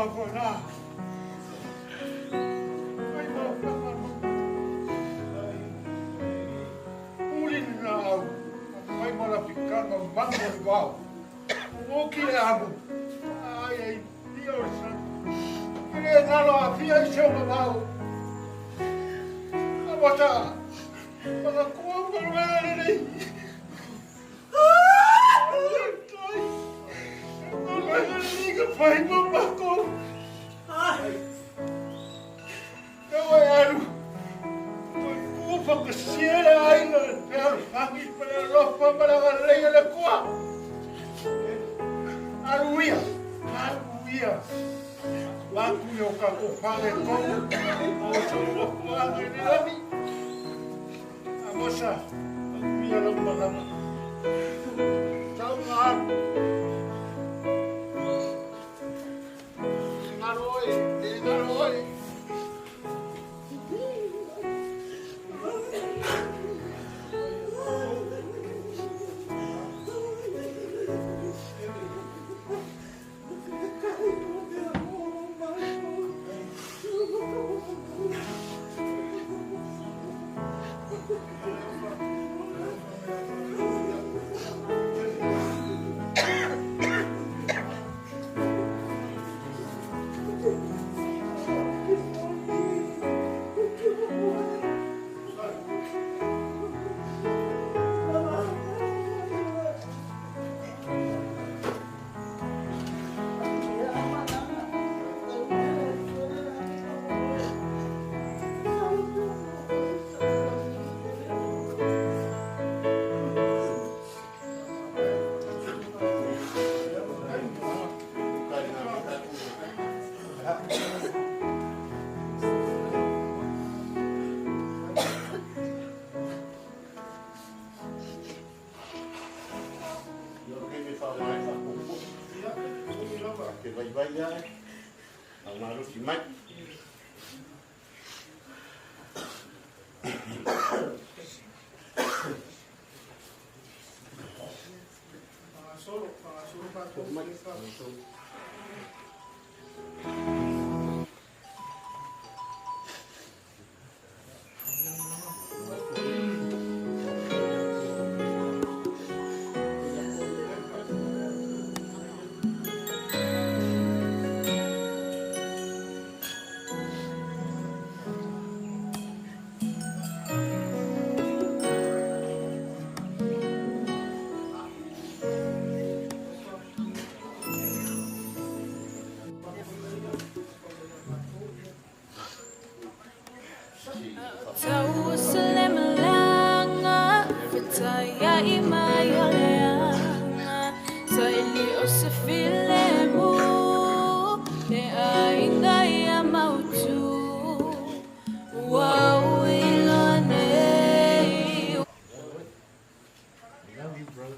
mafuana. Mai mafuana. Uli na au. Mai malapikanga mango ni wao. Uki le amu. Ai ai pia o sa. Ile ngalo a pia i se o mao. Amata. Maka kuwa malwela lele. Pai mamako. Aruia, aruia. Waku i o ka ko whare kou, o sa whakuanga i le lami. A mosa, aruia lau malama. Tau ngā aru. E ngaro oe, e ngaro oe. Te vaivai ai, au malosi mai. Love you, brother.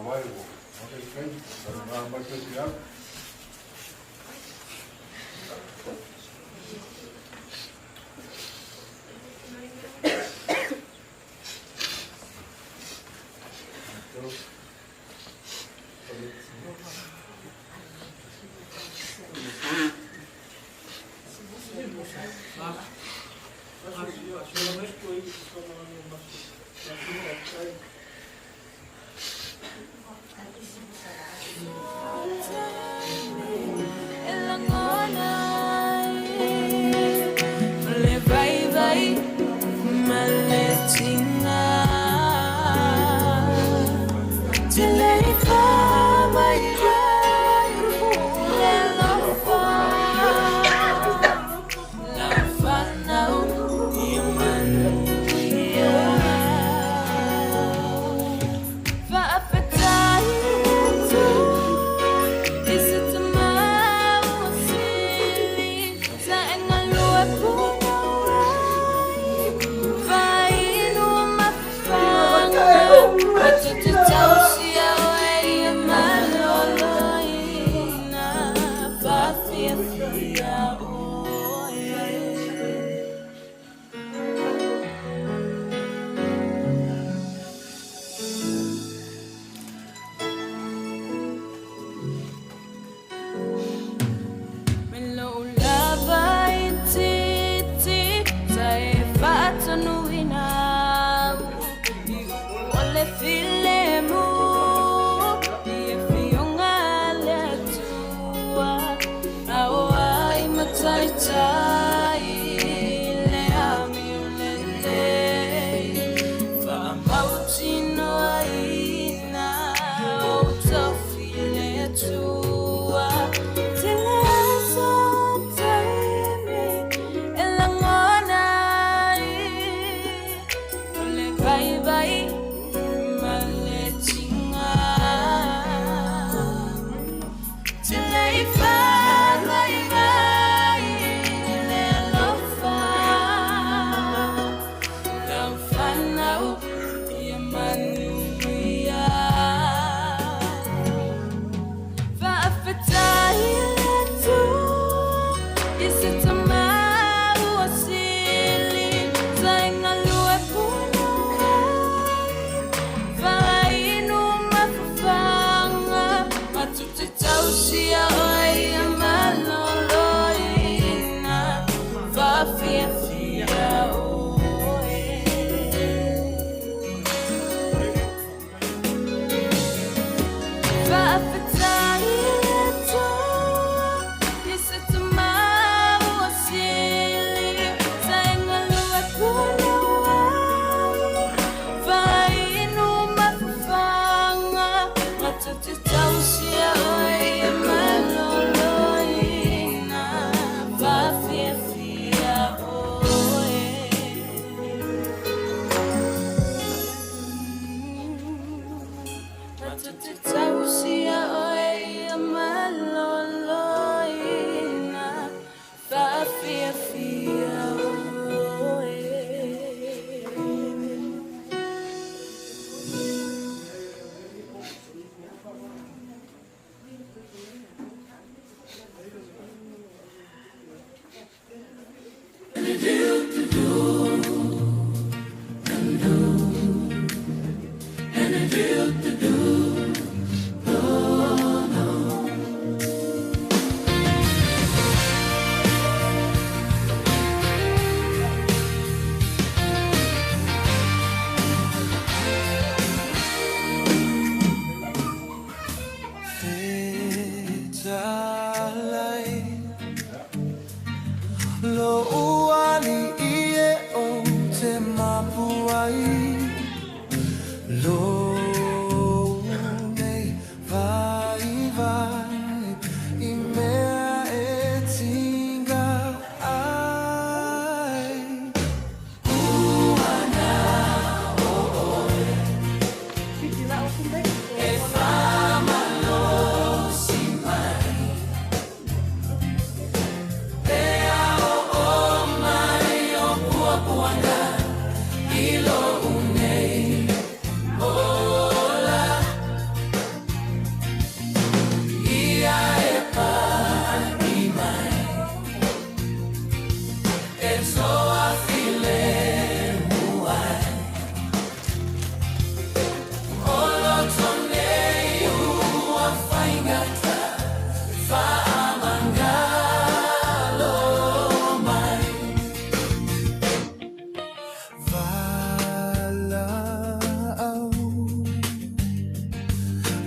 faavae ua faataitai talanoa mai faifeau.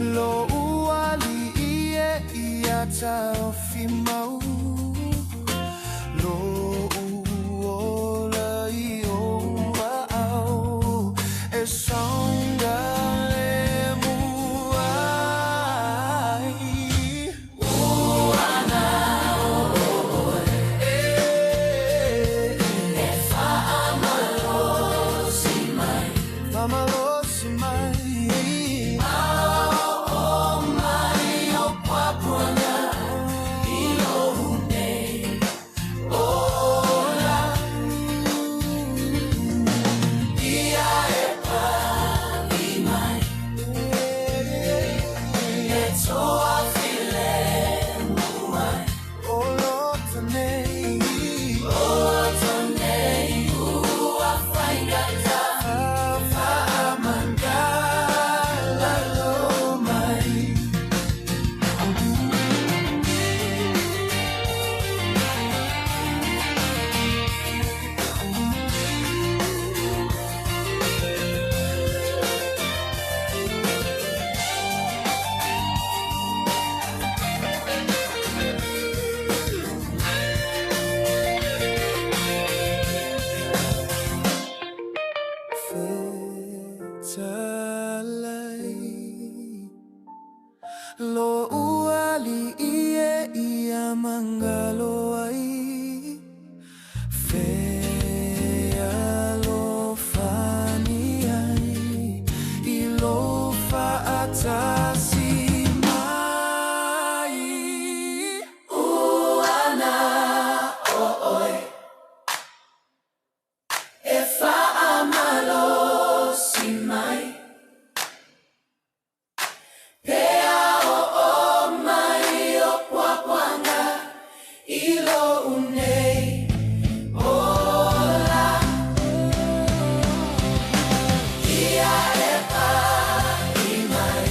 Lou alii e ia taofi mau, Lou ola i ou aao, E saogalemu ai. Ua na o oe e faamalosi mai, faamalosi mai. Ao mai o puapuaga i lou nei ola. Ia e pali mai, e toafilemu ai. O loto nei, loto nei ua faigata faamagalo mai. Fetalai, Lou alii e ia magalo ai, Fealofani ai, I lou faatasi mai. Ua na o oe e faamalosi mai, Pe aoo mai o puapuaga i lou nei ola. Ia e pali mai,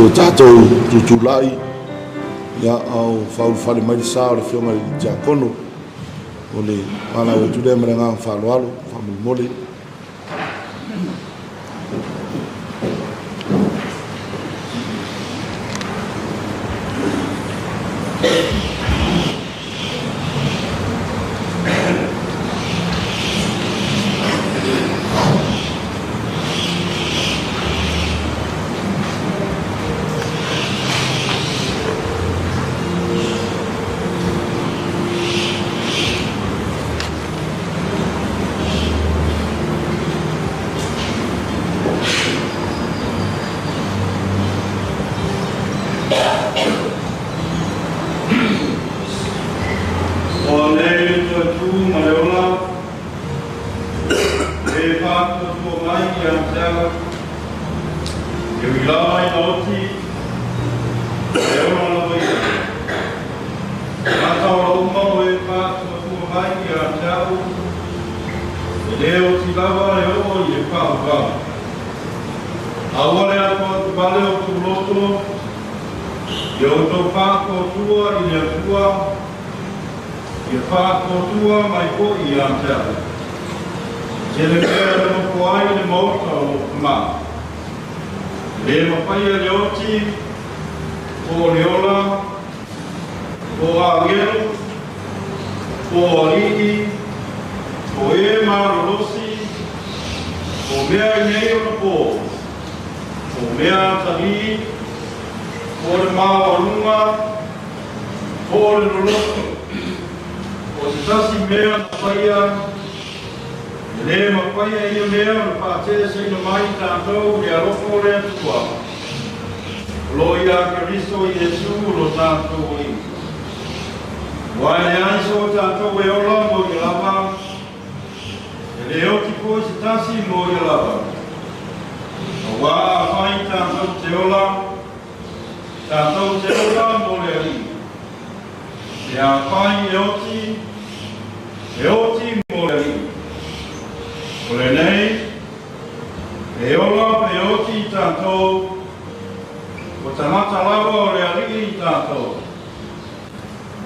Ua tatou tutulai, ia, a o faaulufale mai le sa o le Afioga i le Tiakono. O le valaau atu lea ma le agaga faaaloalo, faamolemole. O nei le toe tu ma le ola, e whātua mai i a te au, e ui lava i la oti, e ona lava ia. Mata o la uma o e whātua mai i a te au, e le oti lava e o i e whaavau. Aua le atu atu vale o tūloto, i o tō whātua i le atua, ia whātua mai ko i a te au. Te le mea le moko ai le maota o lō mā. Le mapaia le oti, o le ola, o a ngelo, o alii, o e malolosi, o mea i nei o na pō, o mea tali, o le mawaluga, o le loloto, o te tasi mea na paia, e le mapaia ia mea o le whaatea seina mai tātou le alofa o le Atua. O lo ia Keriso Iesu lo tātou i. Wai le ai so tātou e ola mo ia lava, e le oti po i se tasi mo ia lava. A wā a whai tātou te ola, tātou te ola mo le ali. E a whai e oti mo le ali. O le nei, e ola pe oti i tātou, o tangata lava o le alii i tātou.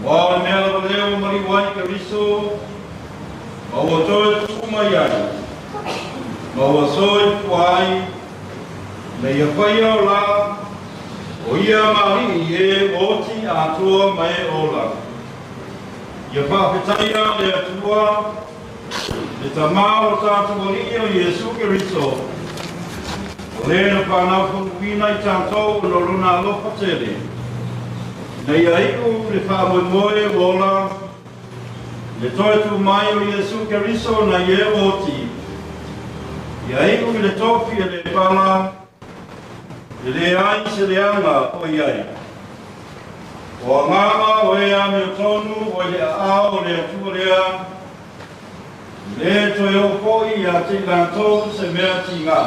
Wā o le mea lava leo mari wai Keriso, ma ua toe tuku mai ai, ma ua soe pua ai, me ia whaia o la, o ia maari e oti atua mai ola. Ia whawhetaia le atua, le tamā o tātou alii o Iesu Keriso, o le na whanau whanguina i tātou o no luna alofa tele. Nei aiku le whaamoemoe o ola, le toe tū mai o Iesu Keriso na ie oti. Ia aiku i le tofi e le pala, e le ai se le anga o iai. O anganga o e a mea tonu o le a o le atua lea, le toe o poi a te lātou se mea ti ngā.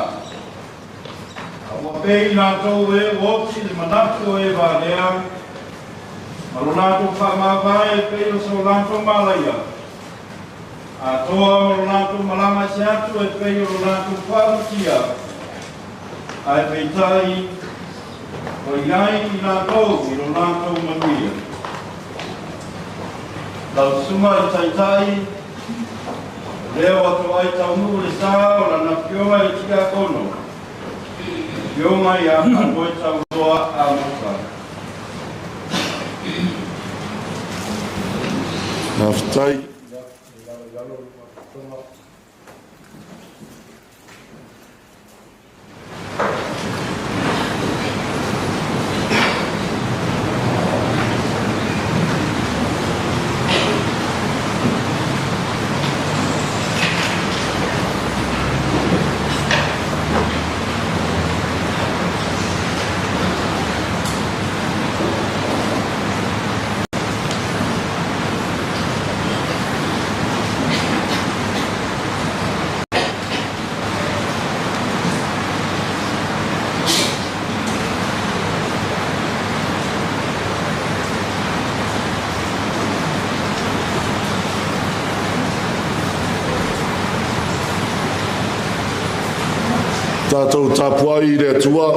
A ua pei lātou e oti le manatu o e valea, ma lo lātou whaamāwae e pei o so lātou malaia. A toa ma lo lātou malama se atu e pei o lo lātou whaamutia. Ai peitai, o iai i lātou i lo lātou manuia. Lau suma i taitai, leo atu ai taunu le sā o la na fioga i tika kono. Fioga i a whanoi tauloa a moka. Naftai. Tātou tapuai i le Atua.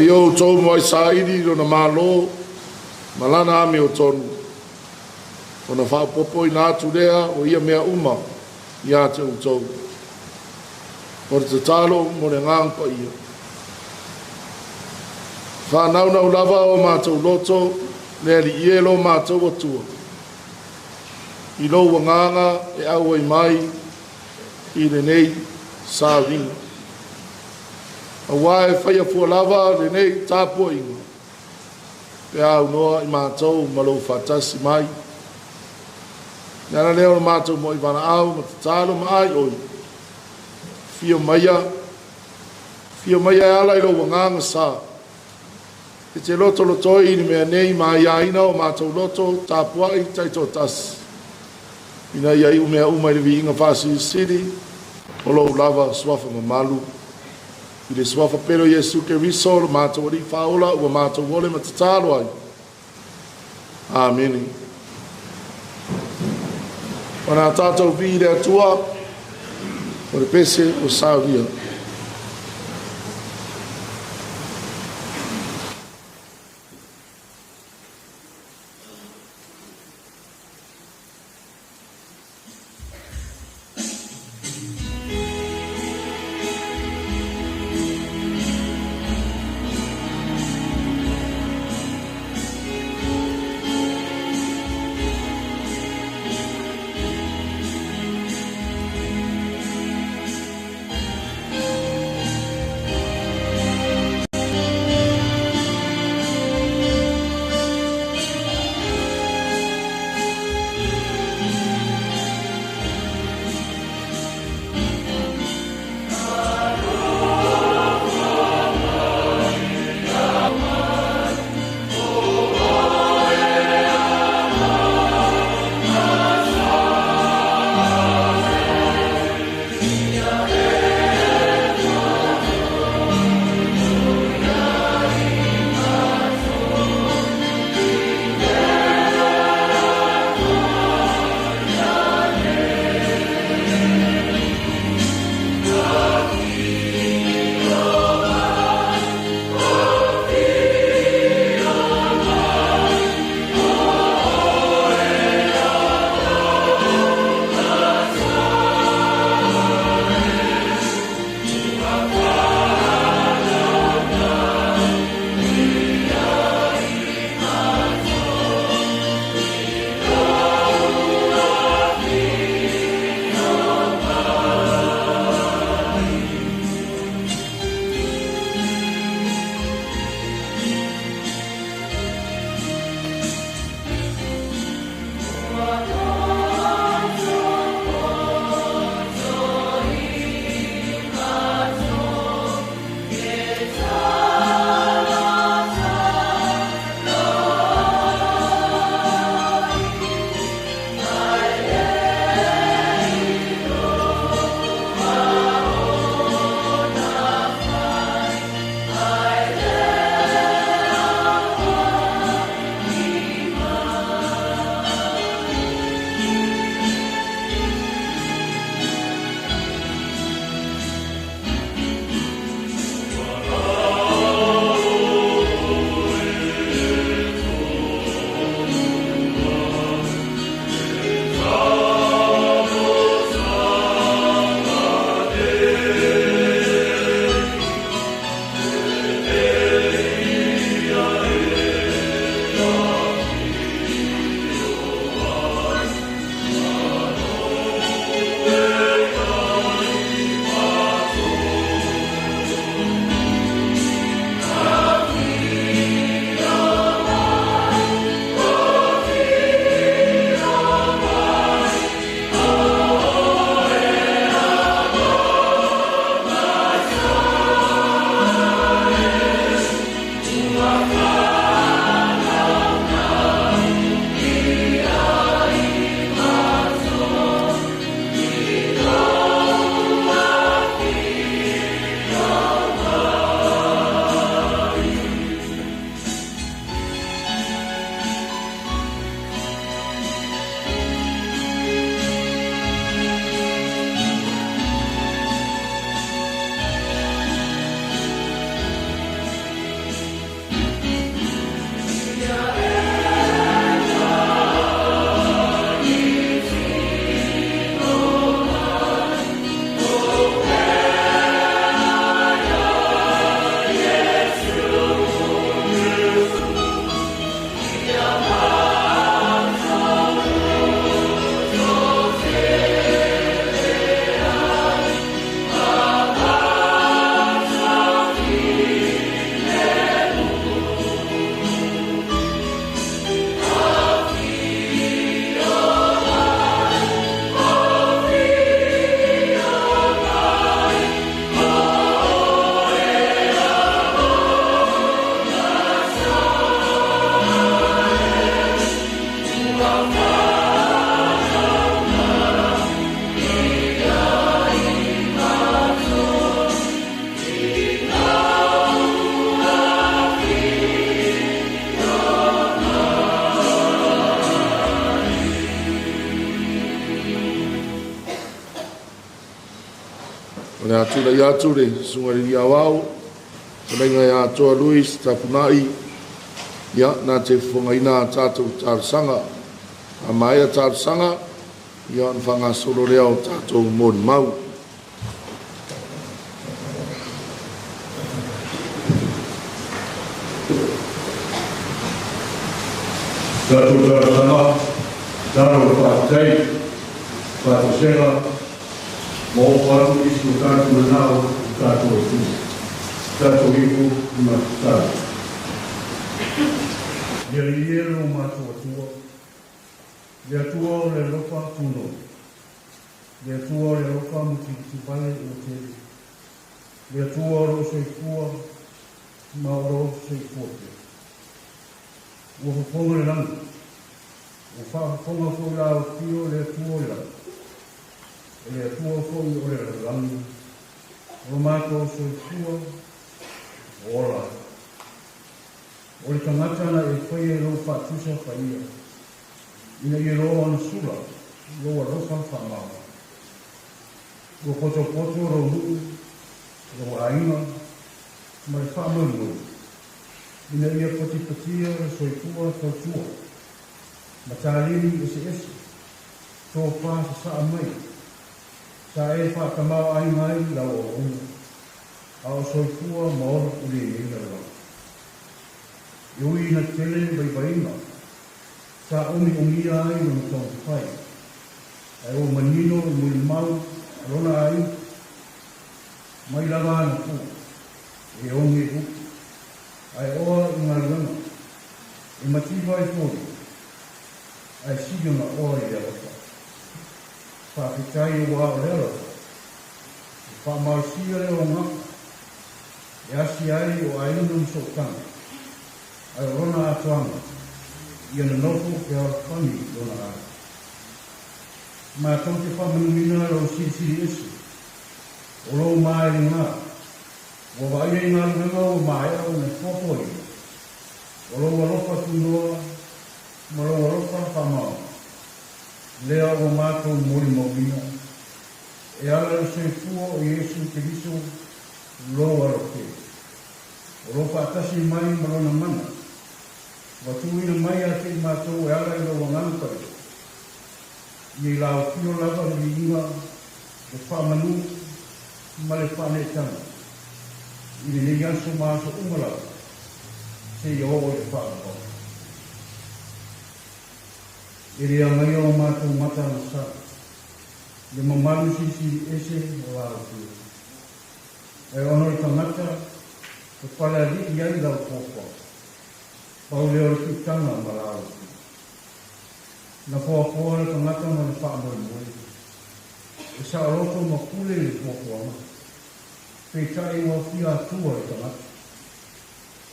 ia outou muai saili i lona Malo ma lana amiotonu, ona faaopoopoina atu lea o ia mea uma ia te outou. O le tatalo mo le Agaga Paia. Faanaunau lava o matou loto le Alii e lo matou Atua, i lou agaga e auai mai i lenei sauniga. Auā e faia fua lava lenei tapuaiga, pe a aunoa i matou ma lou faatasi mai. Le ala lea o le matou mo'i valaau ma tatalo ma aioi, afio maia, afio maia e ala i lou agaga sa, e te lotolotoi i le mea nei ma aiaina o matou loto tapuai taitoatasi, ina ia iu mea uma i le viiga faasilisili o lou lava suafa mamalu. I le suafa pele o Iesu Keriso lo matou Alii Faaola ua matou ole ma tatalo ai. Amene. Ona tatou vii le Atua o le pese o saunia. O le a tulai atu le Susuga i le Alii Aoao, Fetalaiga ia Atoa Louis Tapunai, ia, na te fofogaina a tatou talosaga. A maea talosaga, ia, ona faagasolo lea o tatou molimau. Tatou talosaga, tatalo le faafetai, faatosega ma oo atu isi o tatou manao i tatou Atua. Tatou ifo i matatalo. Le Alii e lo matou Atua, le Atua o le alofa tunoa, le Atua o le alofa mutimutivale ua tele, le Atua o loo soifua ma o loo soifua pea. Ua fofoga le lagi, ua faafofoga foi la Afio le Atua o le lagi, o le Atua foi o le lalolagi, o lo matou soifua ola. O le tagata na e faia i lou faatusa paia, ina ia loa ona sula lou alofa faamaoni. Ua potopoto lou nuu, lou aiga, ma le faamoemoe, ina ia patipatia le soifua tautua ma taleni eseese, tofa sasaa mai, sa e faatamaoaiga ai lau auauna, a o soifua ma ola i lenei lalolagi. E ui ina tele vaivaiga sa omiomia ai lona taumafai, ae ua manino i molimau a lona aiga, mai lava ana pua, e oge upu, ae oa i galuega, e mativa ai foi, ae sili ona oa i le alofa. Faafetai aua o le alofa, e faamalosia le ogafa, e asi ai o aiga ma sootaga, ae o lona atoaga, ia nonofo fealofani i lona aiga. Matou te faamanuina lou silisili ese, o lou maelega, ua vaaia i galuega ua maea ona fuafuaina, o lou alofa tunoa ma lou alofa faamaoni, lea ua matou molimauina, e ala i le soifua o Iesu Keriso lou alo tele, o lou faatasi mai ma lona mana, ua tuuina mai ia te i matou e ala i lou Agaga Paia, ia i laofio lava le viiga, le faamanu ma le faaneetaga i lenei aso ma aso uma lava, seia oo i le faavavau. E le agaia o matou mata agasala, le mamalu silisili ese o laofio. Ae ona o le tagata e palealii ai lau fuafuaga, pau lea o le piitaga ma laofio. Na foafoa le tagata ma le faamoemoe, e saoloto ma pule i le fuafuaga, peitai ua fia atua le tagata.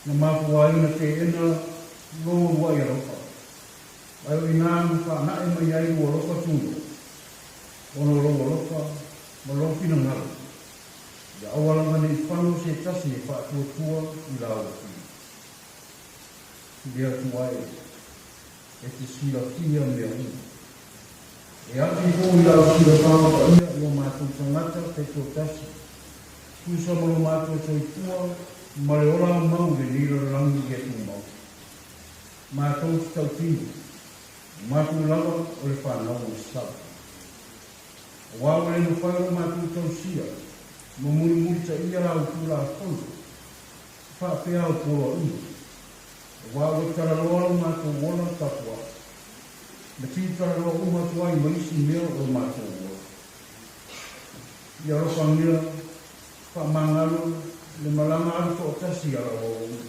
Na mafua ai ona teena lou uluai alofa, ae o i ina na faanae mai ai lou alofa tunoa, ona o lou alofa ma lou finagalo, ia aua lava ne i fano se tasi e faatuatua i la outou. Le Atua e, e te silafia mea uma. E ati foi lau silafao paia i o matou tagata taitoatasi, tusa ma lo matou soifua ma le ola mau i lenei lalolagi le tumau. Matou te tautino, o matou lava o le fanau o le sala. Aua ua le mafai ona matou tausia ma mulimulitaia la outou Tulafono, e faapea au poloaiga, aua ua talaloa lo matou ola tapuai, ma tiu talaloa uma atu ai ma isi mea o lo matou ola. Ia alofagia, faamagalo le malaga alu toatasi a lau auauna,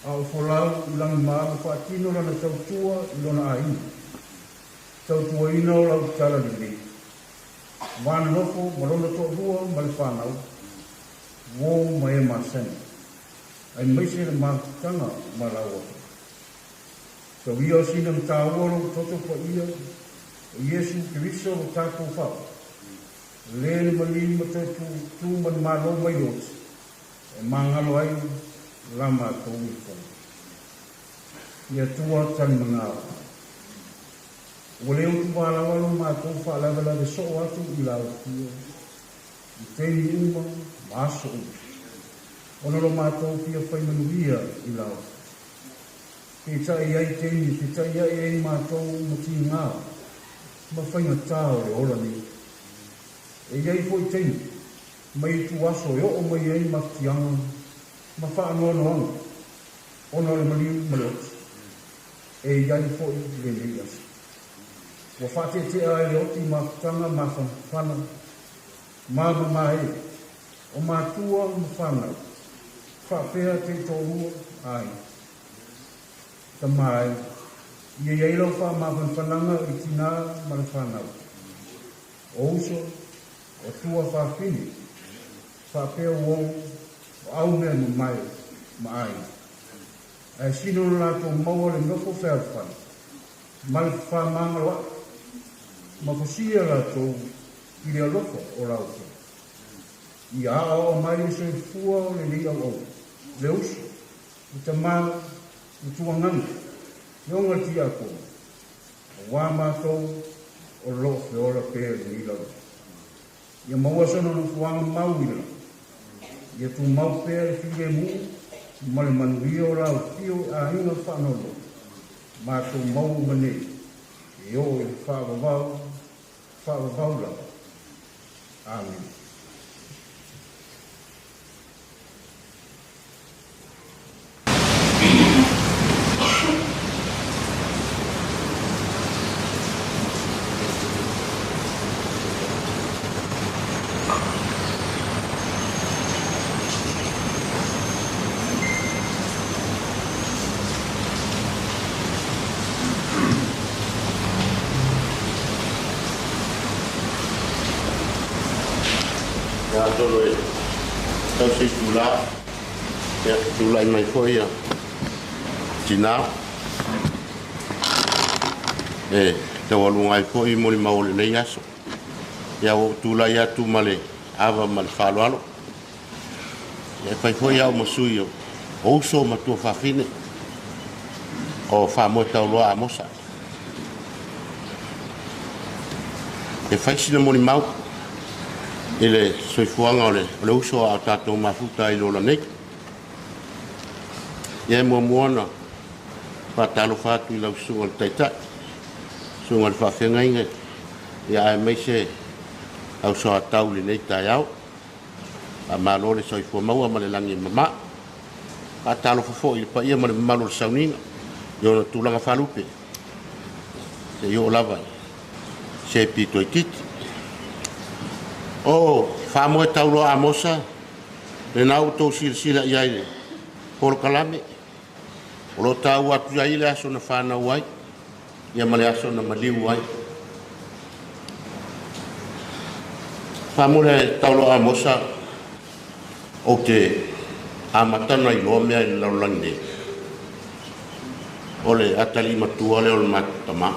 a o folau i lagimaalu faatino lana tautua i lona aiga, tautuaina o lau tala lelei, va nonofo ma lona toalua ma le fanau, uo ma e masani, aemaise le mafutaga ma lau Atua. Tau ia o sina mataua lou toto paia o Iesu Keriso lo tatou fao, le le maliu ma toe tu ma le malo mai oti, e magalo ai la matou ifoga. I Atua talimanao. Ua le utuvalaua lo matou faalavelave soo atu i la outou. i taimi uma ma aso uma, ona lo matou fia fai manuia i la ofisa. Peitai e i ai taimi e fetaiai ai matou ma tigā ma faigatā o le ola nei. E i ai foi taimi ma ituaso e oo mai ai mafatiaga ma faanoanoaga ona o le maliu ma le oti. E i ai foi lenei aso. Ua faateetea ai le oti mafutaga mafanafana ma mamae o matua ma fanau, faapea taitoalua aiga. Tama e, ia i ai lau faamafanafanaga i tinā ma le fanau, o uso, o tua fafine, faapea uou, o au mea mamae ma aiga. Ae sili ona latou maua le nofo fealofani ma le fefamagaloaʻi, ma fosia latou i le alofa o la outou. Ia aoao mai le soifua o lenei auauna, le uso, le tama, le tuagaga, le oga tiakono, auā matou o lo o feola pea i lenei lalolagi. Ia maua sona nofoaga mau i le lagi. Ia tumau pea le filemu ma le manuia o la afio i aiga faanoanoa matou maua uma nei e oo i le faavavau, faavavau lava. Amene. Ia atonu e tau se itulā, ia, tulai mai foi ia tinā e taualuga ai foi molimau o lenei aso. Ia ua ou tulai atu ma le ava ma le faaaloalo, ia e fai foi au ma sui o uso ma tuafafine o Faamoetauloa Amosa. E fai sina molimau i le soifuaga o le uso a o tatou mafuta ai lola nei. Ia e muamua ona faatalofa atu i lau susuga i le Taitai, susuga i le Faafeagaiga, ia aemaise au soatau i lenei taeao. Faamalo le soifua maua ma le lagi e mama. Faatalofa foi i le paia ma le mamalu o le sauniga i ona tulaga faalupe, seia oo lava i se pito itiiti. O Faamoetauloa Amosa, lena ua outou silasila i ai i le polokalame, o lo o taua atu ai le aso na fanau ai, ia ma le aso na maliu ai. Faamoetauloa Amosa, ou te amata ona iloa mea i le lalolagi nei, o le atalii matua lea o le matou tama.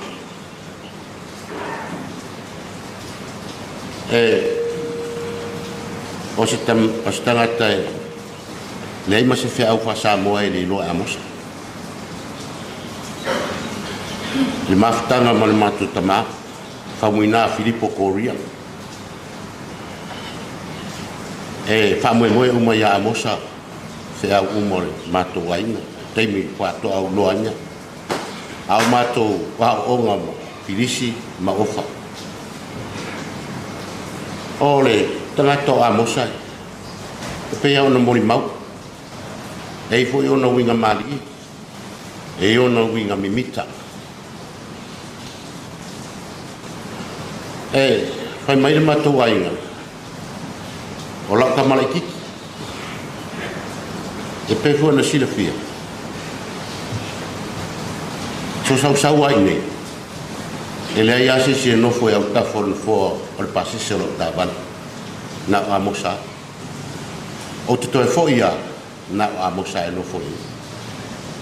E, o se, tam, o se tagata e leai ma se feau faa-Samoa e le iloa e Amosa. Le mafutaga ma le matou tama, Faumuina Filipo Koria. E faamoemoe uma ia Amosa feau uma o le matou aiga, taimi faatoa auloa ai mea. A o matou aooga ma Filisi ma Ofa. O le tagata o Amosa e pei lava ona molimau, e i ai foi ona uiga malie, e i ai ona uiga mimita. E fai mai le matou aiga, o lau tama laitiiti. E pei foi ona silafia, so sausau lava i inei, e leai lava se isi e nofo i autafa o le nofoa o le pasese o lau taavale, na o Amosa lava. Ou te toe foi lava, na o Amosa e nofo i i.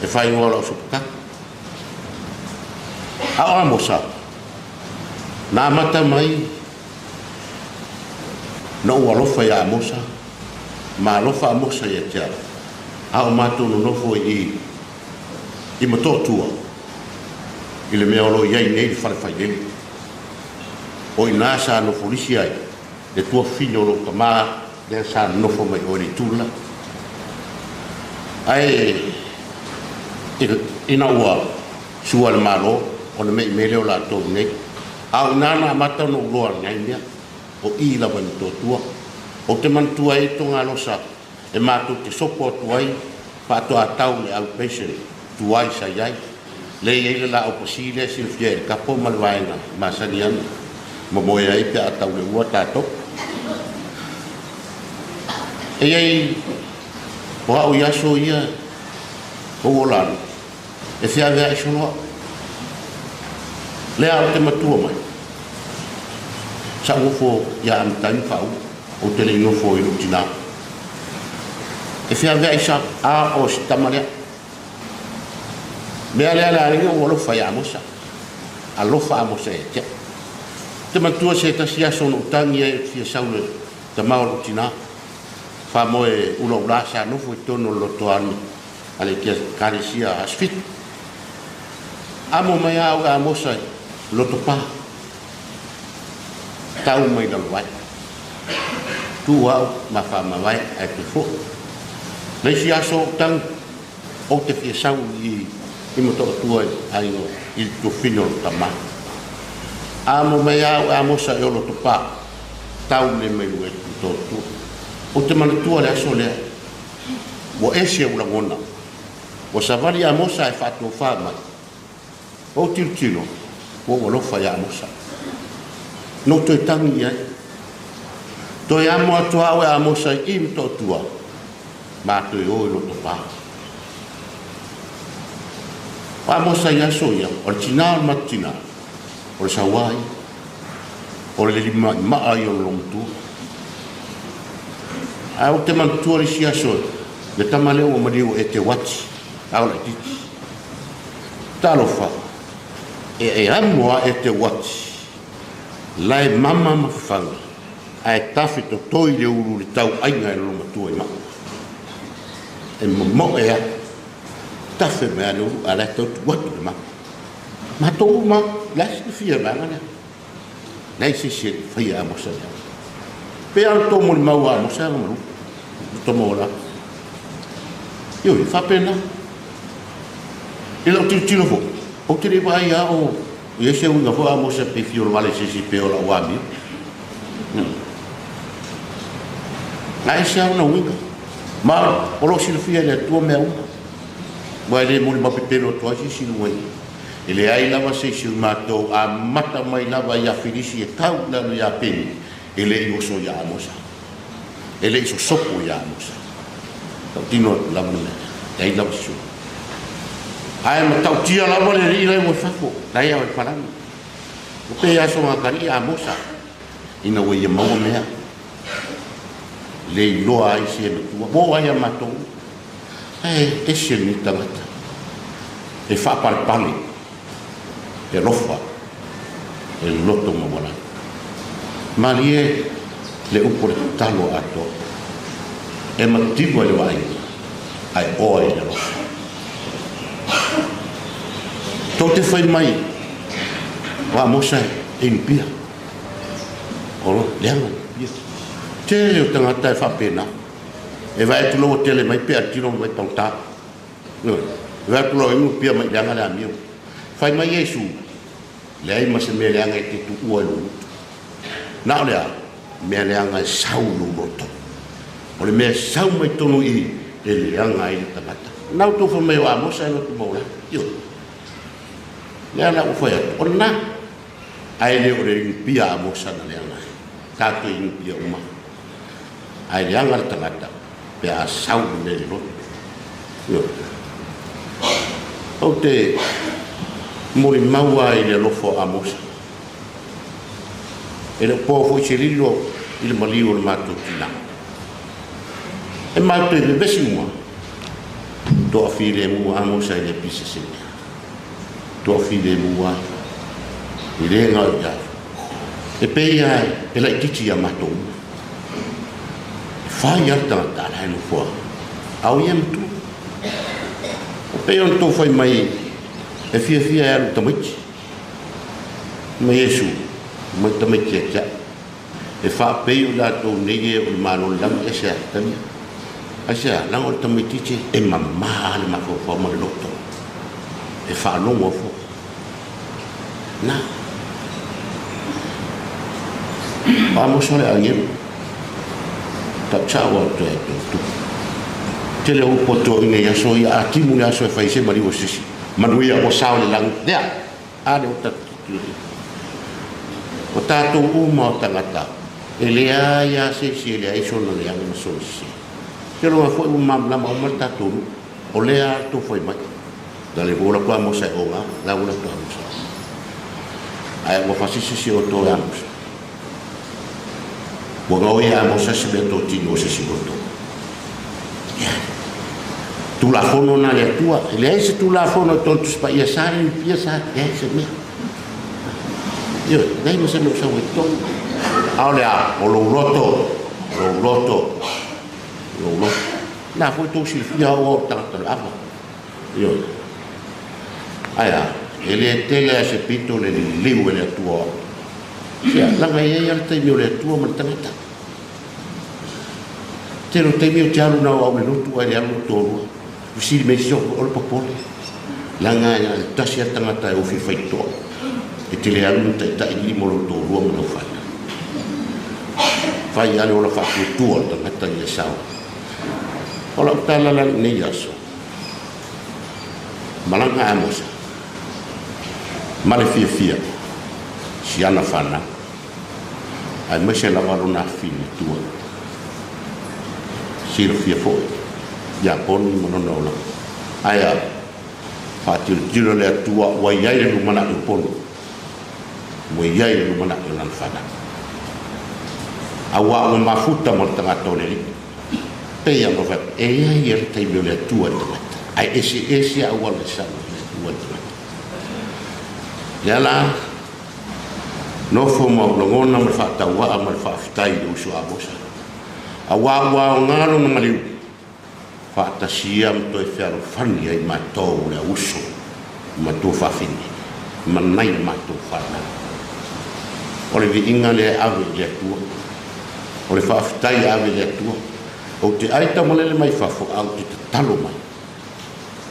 E faaigoa o lau supakaka. A o Amosa, na amata mai na ou alofa ia Amosa, ma alofa Amosa ia te au, a o matou nonofo i i i Motootua, i le mea o lo o i ai nei le fale failele. O i ina sa nofolisi ai Le tuafafine o lou tamā lea sa nonofo mai o i le itu lela. Ae ina ua sua le Malo ona me'i mai lea o latou i inei. A o i ina na amata ona ou iloa nei mea, o i lava i Motootua. Ou te manatua ai togalosa e matou te sopo atu ai faatoa tau i le outpatient tuai sa i ai. Lea e i ai le laau pasi lea e silafia e le kapo ma le vaega masani ana momoe ai pe a tau le ua tatou. E i ai o au i aso ia ou ola ana, e feaveai solo au. Lea ou te matua mai, sa ou nofo ia Amitai ma Faaulu, ou te le i nofo i lou tinā. E feaveai sa, a o si tama lea. Mea lea le aiga ua alofa ia Amosa. Alofa Amosa ia te au. Ou te manatua se tasi aso na ou tagi ai ou te fia sau i le tama o lou tinā. Faamoe ulaula sa nofo i totonu o le lotoa a le Ekalesia Aso Fitu. Amo mai lava au e Amosa i Lotopa. Tau mai lalo ai. Tu au ma faamavae ae toe foi. Le isi aso ou tagi, ou te fia sau i i Motootua i aiga i le tuafine o le tama. Amo mai lava au e Amosa e o Lotopa. Tau le mai luga i Motootua. Ou te manatua le aso lea. Ua ese ou lagona. Ua savali Amosa e faatofa mai. Ou tilotilo, ua ou alofa ia Amosa. Na ou toe tagi i ai. Toe amo atu au e Amosa i i Motootua, ma toe o i Lotopa. O Amosa i aso ia, o le tinā o le matou tinā, o le sauā ia, o le lima'ima'a ia o le loomatua. Ae ou te manatua le isi aso, le tama lea ua maliu e te uati, a o laitiiti. Talofa, e e amo a e te uati, lae mama ma fafaga, ae tafe totoi le ulu i le tauaiga e le loomatua i ma'a. E momoe a, tafe mai a le ulu, a o la e tau tuu atu le mama. Matou uma, o le a silafia e vaega lea? Leai se isi e faia Amosa lea. Pe a o tou molimau a Amosa e malu. O tou ola. Ioe, faapena. I lau tilotilo foi, ou te le vaai lava o i ai se uiga foi Amosa pe fia olovale i se isi pe o lau amio. Na ese lava ona uiga. Ma o lo o silafia e le Atua mea uma. Aua e le molimau pepelo atu ai se isi i luga i i. E leai lava se isi o matou amata mai lava ia Filisi e tau i lalo ia Peni, e le i oso ia Amosa. E le i sosopo ia Amosa. Tautino atu lava le mea lea. Leai lava se sui. Ae matautia lava le alii la e ua i fafo, la e ao i palagi. Ua pei aso gakali'i Amosa, ina ua ia maua mea. Le iloa ai se matua. Ua oo ai ia matou. Ae ese lenei tagata. E faapalepale, e alofa, e loto maualalo. Malie le upu o le tatalo atoa. E mativa i le vaaiga, ae oa i le alofa. Tou te fai mai, o Amosa e inupia. O leaga inupia. Tele o tagata e faapena. E vaai atu loa ua tele mai pe a tino mai pagota. Ioe. E vaai atu loa inu pia mai leaga le amio. Fai mai Iesu, Leai ma se mea leaga e te tuua i lou gutu. Na o le a? Mea leaga e sau i lou loto. O le mea e sau mai totonu i i, e leaga ai le tagata. Na outou fai mai o Amosa e loto maulana. Ioe. Lea la ua fai atu, o lena. Ae le o le inupia a Amosa na leaga ai. Tatou inupia uma. Ae leaga le tagata pe a sau le mea i le loto. Ioe. Ou te molimau lava i le alofa o Amosa. E le o po foi se lilo i le maliu o le matou tinā. E matou te vevesi uma, toafilemu a Amosa e le pisa se mea. Toafilemu ai, e le gao ia ia. E pei lava e laitiiti ia matou uma. E fai lava le tagata a la e nofo a o ia matua. O pei ona tou fai mai e fiafia e alu tamaiti. Ma Iesu, mai tamaiti ia te au. E faapei o latou nei e o le Malo o le lagi, aisea? Talia. Aisea? Leaga o le tamaitiiti e mamā le mafaufau ma le loto. E faalogo foi. Na. O Amosa o le agelu. Tautau atu e tau. Tele o upu o toeaiina i aso ia, a timu le aso e fai se maliu o se isi. Manuia ua sao le lagi. Lea. A lea ua tatou tilotilo i ai. O tatou uma o tagata, e leai lava se isi e leai sona leaga ma sona sese. Ou te iloa foi ua malamalama uma le tatou nuu, o lea lava le tou fai mai. Na le ua latou Amosa e oga, la ua latou Amosa. Ae ua fasisi si outou e Amosa. Ua gaoi e Amosa se mea totino o se isi outou. Ia. Tulafono na le Atua. E leai se tulafono e tonu Tusi Paia sa le pia sa, leai se mea. Ioe, leai ma se mea o sau ai totonu. A o le a? O lou loto, lou loto, lou loto. Na foi tou silafia au o tagata o le ava. Ioe. Ae a, e le tele a se pito le liliu e le Atua o au. Sia, laga e i ai lava le taimi o le Atua ma le tagata. Tele o taimi ou te alu na o au i le lotu ae le alu lou toalua. Fesili mai si o le popole. Leaga e na o le tasi lava le tagata e ofi e faitotoa. E te le alu ma taitai alii mo lou toalua ma lau fanau. Fai lava le ola faatuatua o le tagata ia e sao. O lau tala la lenei aso, malaga Amosa ma le fiafia si ana fanau, aemaise lava lona afifine tua. Silafia foi ia Poni ma lona olaga. Ae a faatilotilo le Atua ua i ai le lumanai o Poni, ua i ai le lumanai o lana fanau. Aua ua mafuta ma le tagata o le Alii. Pei ona fai atu, e i ai le taimi o le Atua i le tagata, ae eseese auala e sau ai le Atua i le tagata. Lea la, nofo ma ou lagona ma le faatauaa ma le faafetai i le uso Amosa, aua ua aoga lona maliu, faatasia ma toe fealofani ai matou le auuso ma matua faafine, ma nai a matou fanau. O le viiga lea e ave i le Atua, o le faafetai e ave i le Atua. Ou te ai taumalele mai fafo, ae ou te tatalo mai,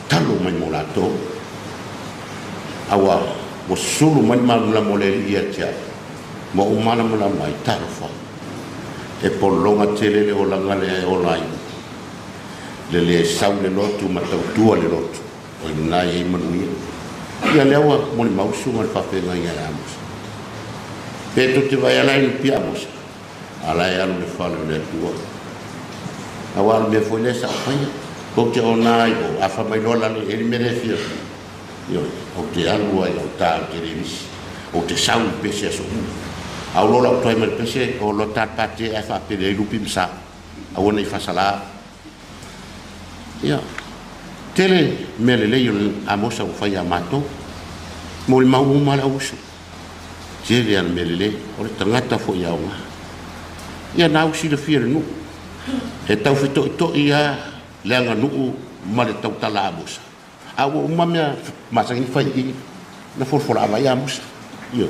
tatalo mai mo latou. Aua ua sulu mai le malamalama o le Alii ia te au, ma ou malamalama ai, talofa. E pologa tele le olaga lea e ola ai le le sau le lotu ma tautua le lotu, o i lena e i ai manuia. Ia lea ua molimau susuga i le faafeagaiga ia Amosa. Pe tou te vaai ala i le pia Amosa, a la e alu i le fale o le Atua. Aua o le mea foi lea sa ou faia, ou te ona ai o, a fai mai loa lalo i ai le mea lea e fia, ioe, ou te alu ai o ta o le televisi, ou te sau i le pese aso uma. A o loa lau toai mai le pese, o loa ta le pate ae faapele ai lupi ma sa, aua ne i faasala. Ia, tele mea lelei o le Amosa ua fai ia matou. Molimau uma le auuso. Tele ana mea lelei, o le tagata foi aoga. Ia na au silafia le nuu. E tau fetoitoi lava le aganuu ma le tautala Amosa. A ua uma mea masani fai i na folafola ava ai Amosa. Ioe.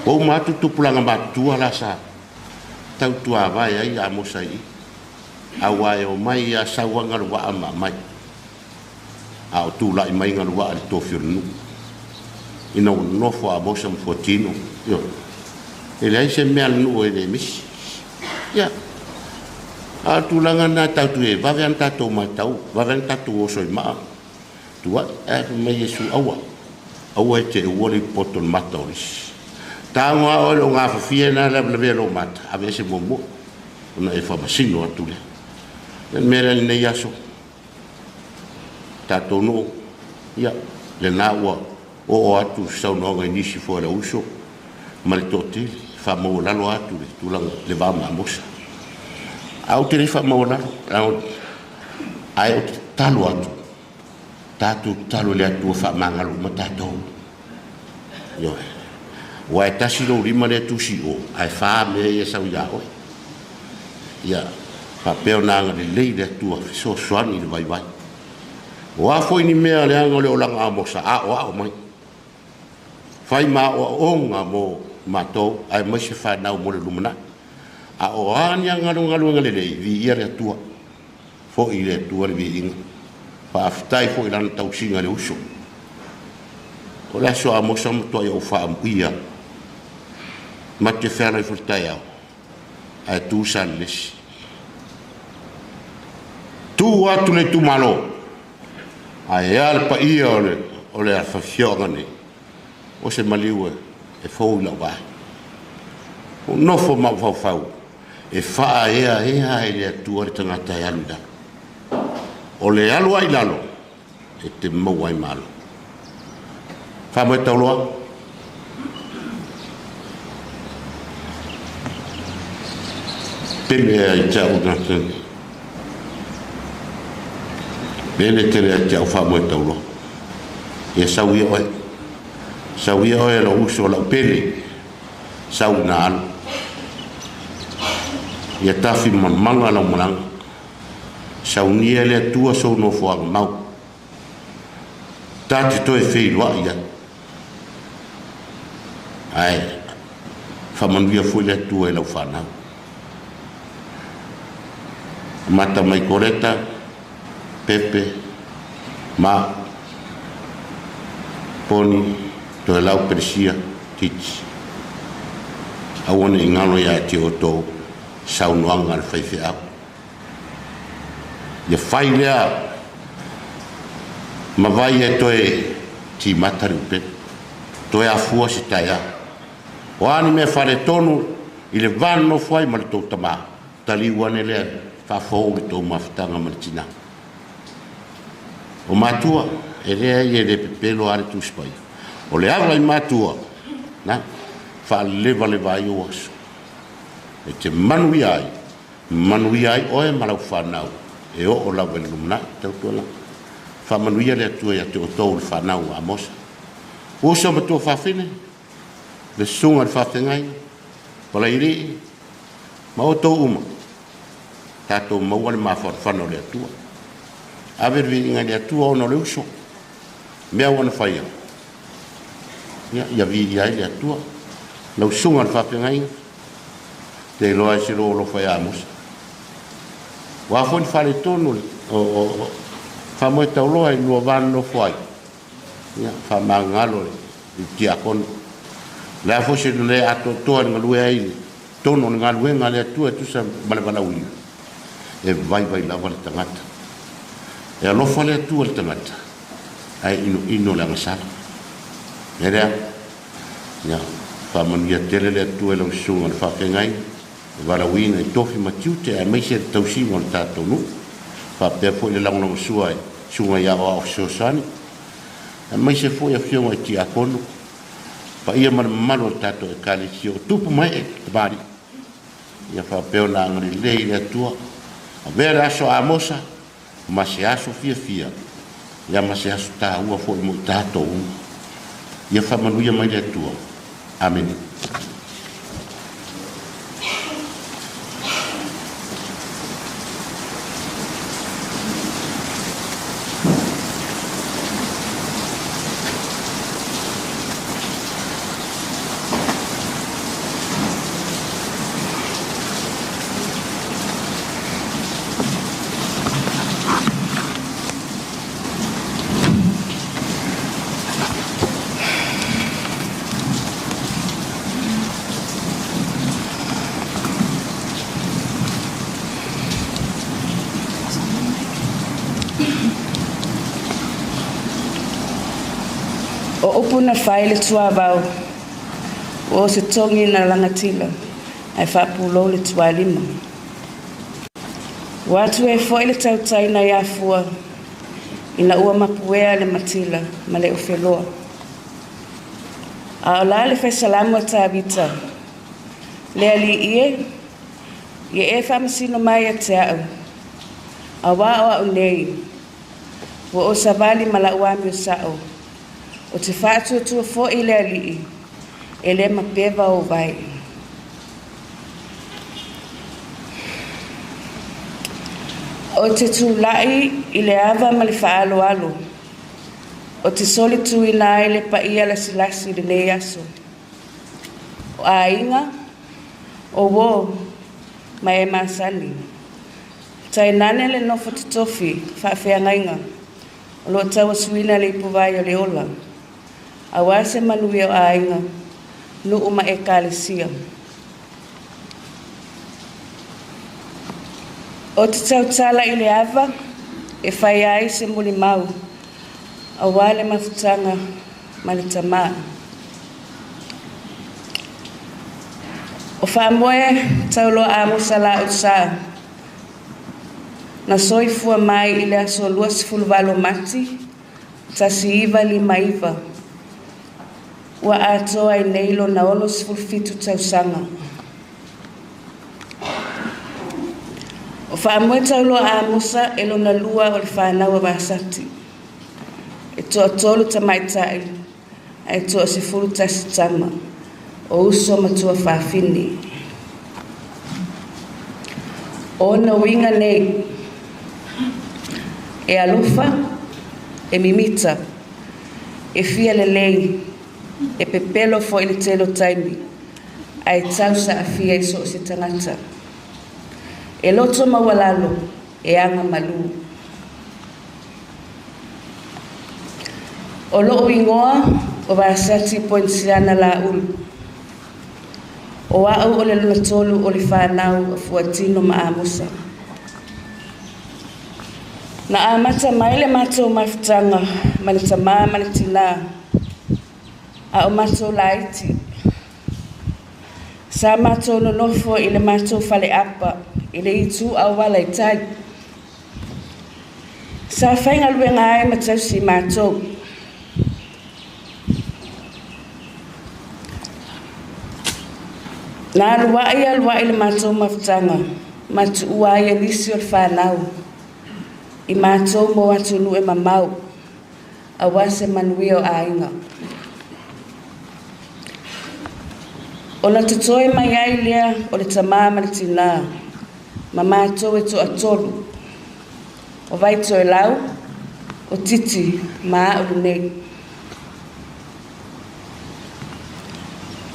Ua uma atu tupulaga matutua la sa tautuavae ai Amosa i i. Aua e omai ia sau a Galuaa ma aumai. A o tulai mai Galuaa i le tofi o le nuu. Ina ua nofo a Amosa ma Fuatino, ioe. E leai se mea a le nuu e le misi. Ia. A o le tulaga lena tatou te vave lava ona tatou matau, vave lava ona tatou oso i maa, tuai, ae fai mai Iesu, aua, aua e te uua le ipupoto o le mata o le isi. Tago lava oe i lou gafafia lena e lavelavea i lou mata, aveese muamua, ona e faamasino atu lea. O le mea lea i lenei aso, tatou nuu, ia, lena ua oo atu saunoaga i nisi foi o le uso ma le toatele, faamaualalo atu le tulaga le va ma Amosa. Ae ou te le faamaualalo, ae ou te tatalo atu, tatou tatalo i le Atua faamagalo uma tatou. Ioe. Aua e tasi lou lima lea tusi i o, ae fa mea ia sau ia oe. Ia, faapea ona agalelei le Atua fesoasoani i le vaivai. O a foi ni mea leaga o le olaga Amosa, aoao mai. Fai ma aoaoga mo matou aemaise fanau mo le lumanai. A o a ni galugaluega lelei, viia le Atua, fo'i i le Atua le viiga. Faafetai foi i lana tausiga i le uso. O le aso Amosa matuai ou faamuia ma te fealai foi le taeao ae tu Salelesi. Tu atu le itumalo ae a le paia o le afioaga nei, o se maliu e fou i lau vaai. Ua nofo mafaufau e faaeaea ai le Atua le tagata e alu i lalo. O le alu ai i lalo e te maua ai malo. Faamoe tauloa. Pele ai te au ngatani. Pele tele ai te au faamoe tauloa. Ia sau ia oe. Sau ia oe lau uso lau pele. Sau na alu. Ia tafi mamanga lau malaga. Saunia le Atua sou nofoaga mau. Ta te toe feiloai ai. Ae faamanuia foi le Atua i lau fanau. Mata mai Koreta, Pepe, Ma, Poni, Toelau Peresia, Titi. Aua ne i galo ia te outou saunoaga a le faifeau. Ia fai lea ma vai e toe timata le upega, toe afua se taeao. O a ni mea faaletonu i le va nonofo ai ma le tou tamā, taliu ane lea faafou le tou mafutaga ma le tinā. O matua, e leai e le pepelo lava le Tusi Paia. O le ava i matua, na, faalevaleva ai ou aso. E te manuia ai, manuia ai oe ma lau fanau, e oo lava i le lumanai, tautuana. Faamanuia le Atua ia te outou le fanau a Amosa. Uso ma tua faafine, le susuga i le faafeagaiga, Palailii, ma outou uma, tatou maua le mafanafana o le Atua. Ave le viiga i le Atua ona o le uso, mea ua na faia, ia, ia viia ai le Atua. Lau susuga i le faafeagaiga, te iloa ai se lou alofa ia Amosa. Ua foi ni faaletonu o faamoe tauloa i lua va nonofo ai, ia, faamagalo le tiakono. O le a foi se le atoatoa i le galue ai i totonu o le galuega a le Atua e tusa ma le valaauina, e vaivai lava le tagata. E alofa le Atua i le tagata, ae inoino le agasala. E lea, ia, faamanuia tele le Atua i lau susuga i le faafeagaiga, e valaauina i tofi ma tiute aemaise le tausiga o le tatou nuu. Faapea foi le lagolagosua i susuga i aoao fesoasoani, aemaise foi afioga i tiakono, paia ma le mamalu o le tatou Ekalesia o tupu ma ee tamalii. Ia faapea ona agalelei le Atua, avea le aso Amosa ma se aso fiafia, ia ma se aso taua foi mo i tatou uma. Ia faamanuia mai le Atua. Amene. O upu na fai le tuavao, ua o se togi na lagatila, ae faapulou le tualima. Ua atu ai foi le tautai nai afua, ina ua mapuea le matila ma le ofeloa. A o la le faisalamo a Tavita, Le Alii e, ia e faamasino mai ia te au, auā o au nei, ua ou savali ma lau amio sao, ou te faatuatua foi i le Alii, e le mapeva ou vai. Ou te tulai i le ava ma le faaaloalo, ou te solituina ai le paia lasilasi i lenei aso. O aiga, o uō ma e masani. Tainane le nofo totofi faafeagaiga o loo tauasuina le ipuvai o le ola auā se manuia o aiga, nuu ma ekalesia. O te tautala i le ava e fai ai se mulimau auā le mafutaga ma le tamā. O Faamoe Tauloa Amosa Lausā na soifua mai i le aso 28 Mati 1959 ua atoa ai nei lona 67 tausaga. O Faamoe Tauloa Amosa e lona lua o le fanau a Vasati. E toatolu tamaitai ae toa-11 tama o uso ma tuafafine. O ona uiga nei e alofa, e mimita, e fia lelei, e pepelo foi i le tele o taimi, ae tau saafia i so o se tagata. E loto maualalo, e aga malū. O lou igoa o Vasati Poinisiana Laulu. O au o le lona tolu o le fanau a Fuatino ma Amosa. Na amata mai le matou mafutaga ma le tamā ma le tinā a o matou laiti. Sa matou nonofo i le matou faleapa i le itu auala i tai. Sa faigaluega ai ma tausi i matou. Na aluai aluai le matou mafutaga ma tuua ai e nisi o le fanau i matou mo atunuu e mamao auā se manuia o aiga. Ona totoe mai ai lea o le tamā ma le tinā ma matou e toatolu o Vaitoelau, o Titi ma a'u lenei.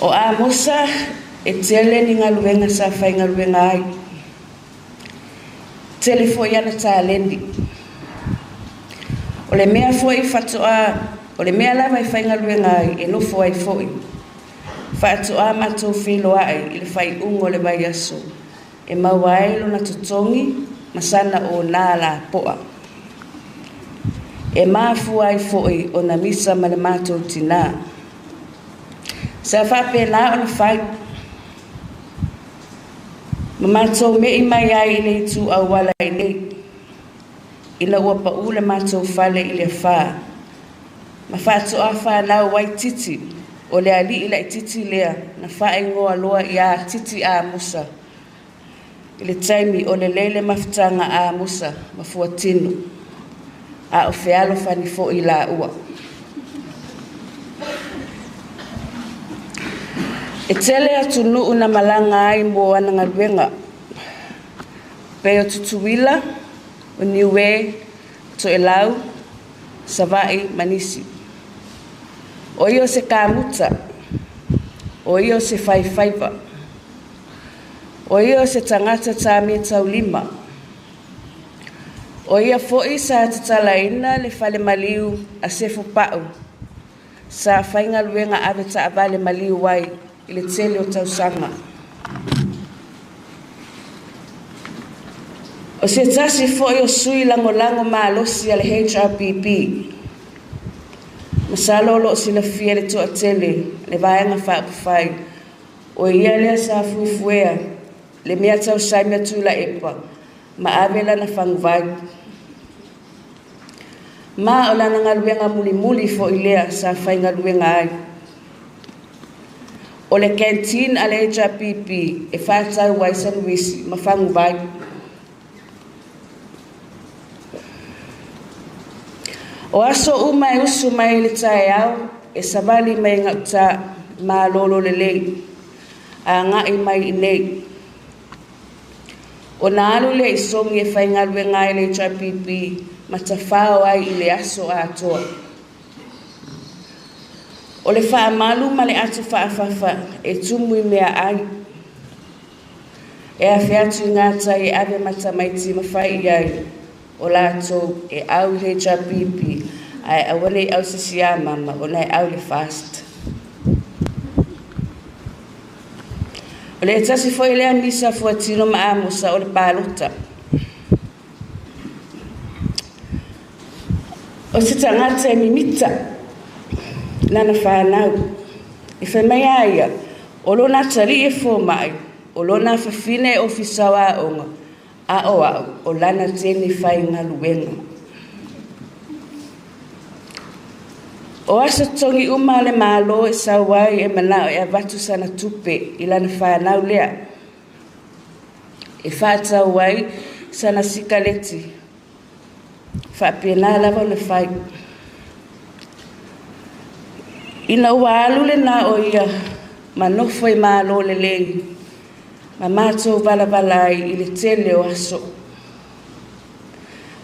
O Amosa e tele ni galuega sa faigaluega ai. Tele foi ana taleni. O le mea foi faatoa, o le mea lava e faigaluega ai e nofo ai foi. Faatoa matou feiloai i le faaiuga o le vaiaso e maua ai lona totogi ma sana onā lapoa. E mafua ai foi ona misa ma le matou tinā. Sa faapena ona fai ma matou me'i mai ai i le itu auala i nei, ina ua paʻū le matou fale i le afā ma faatoa fanau ai Titi, o le alii laitiiti lea na faaigoa loa iā Titi Amosa i le taimi o lelei le mafutaga a Amosa ma Fuatino, a o fealofani foi laua. E tele atunuu na malaga ai mo ana galuega, pei o Tutuila, o Niue, Toelau, Savaii ma nisi. O ia o se kamuta, o ia o se faifaiva, o ia o se tagata tāmi taulima. O ia foi sa tatalaina le fale maliu a Sefo Pa'u, sa faigaluega ave taavale maliu ai i le tele o tausaga. O se tasi foi o sui lagolago malosi a le HRPP. Masalo o loo silafia e le toatele le Vaega Faaupufai, o ia lea sa fuefuea le mea tau Saimea Tuilaepa ma ave lana faguvai. Ma o lana galuega mulimuli foi lea sa faigaluega ai. O le canteen a le HRPP e faatau ai sanuisi ma faguvai. O aso uma e usu mai i le taeao e savali mai gautā malolo lelei a agai mai i nei. Ona alu lea i Sogi e faigaluega ai le HRPP ma tafao ai i le aso atoa. O le faamalu ma le atu faafafa e tumu i meaai. E afe atu i gatai e ave ma tamaiti ma fai i ai o latou e au i le HRPP ae aua nei au se isi amama ona e au i le FAST. O le tasi foi lea misa fuatino ma Amosa o le palota. O se tagata e mimita lana fanau. E fai mai a ia, o lona atalii e fomai, o lona afafine e ofisa o aoga, a o a'u o lana teine faigaluega. O aso totogi uma a le Malo e sau ai e manao e avatu sana tupe i lana fanau lea e faatau ai sana sikaleti. Faapena lava ona fai. Ina ua alu lena o ia ma nofo i malo lelei, ma matou valavala ai i le tele o aso.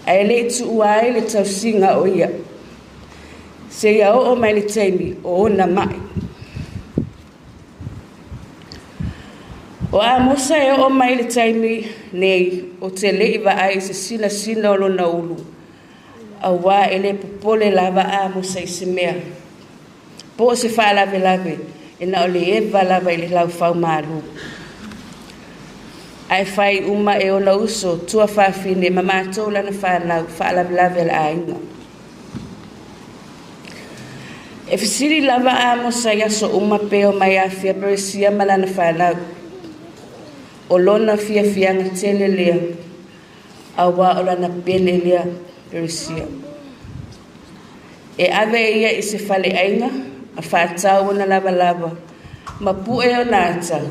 Ae le i tuua ai le tausiga o ia, seia oo mai le taimi o ona mai. O Amosa e oo mai le taimi nei o te le i vaai i se sinasina o lona ulu, auā e le popole lava Amosa i se mea, po o se faalavelave, e na o le eva lava i le laufau malu. Ae fai uma e ona uso, tuafafine ma matou lana fanau faalavelave a le aiga. E fesili lava Amosa i aso uma pe omai afea Peresia ma lana fanau. O lona fiafiaga tele lea, auā o lana pele lea Peresia. E ave e ia i se faleaiga ma faatau ona lavalava ma pue ona ata,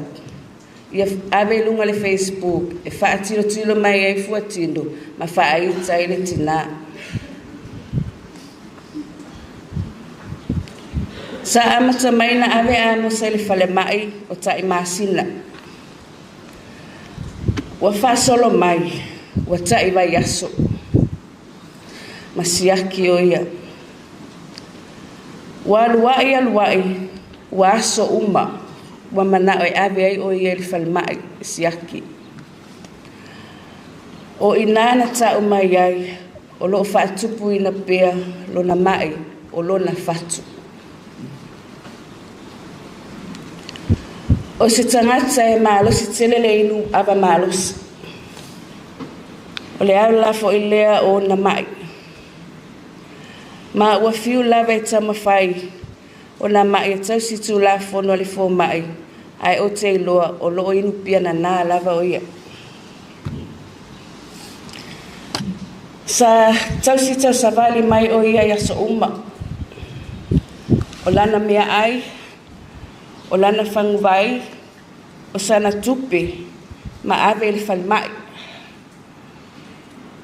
ia ave i luga o le Facebook e faatilotilo mai ai fuatino ma faaita ai le tinā. Sa amata mai na ave Amosa i le falemai o taʻi masina. Ua faasolo mai, ua taʻi vaiaso. Ma siaki o ia. Ua aluaʻi aluaʻi, ua aso uma, ua manao e ave ai o ia i le falemai e siaki. O i nā na taʻu mai ai, o loo faatupuina pea lona maʻi o lona fatu. O se tagata e malosi tele le inu ava malosi. O le ala foi lea o ona maʻi. Ma ua fiu lava e taumafai ona maʻi e tausi tulafono a le fomai, ae ou te iloa o loo inu pia nanā lava o ia. Sa tausi tausavali mai o ia i aso uma. O lana meaai, o lana faguvai, o sana tupe, ma ave i le falemai.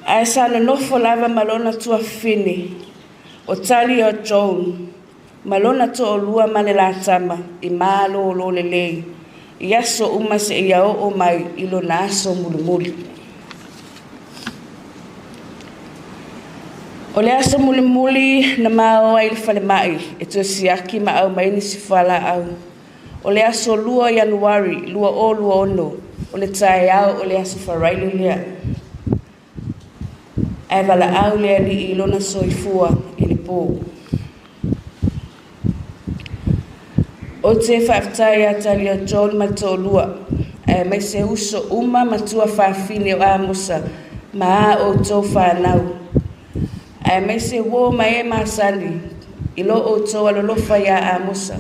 Ae sa nonofo lava ma lona tuafafine, o Talia Joan, ma lona toalua ma le la tama i malōlō lelei, i aso uma seia oo mai i lona aso mulimuli. O le aso mulimuli na mao ai i le falemai e toe siaki ma aumai nisi fualaau. O le aso 2 o Ianuari 2026, o le taeao o le aso Faraile lea. Ae valaau le Alii i lona soifua i le pō. Ou te faafetai ia Talia John ma le toalua, aemaise uso uma ma tuafafine o Amosa ma a outou fanau, aemaise uō ma e masani i lo outou alolofa iā Amosa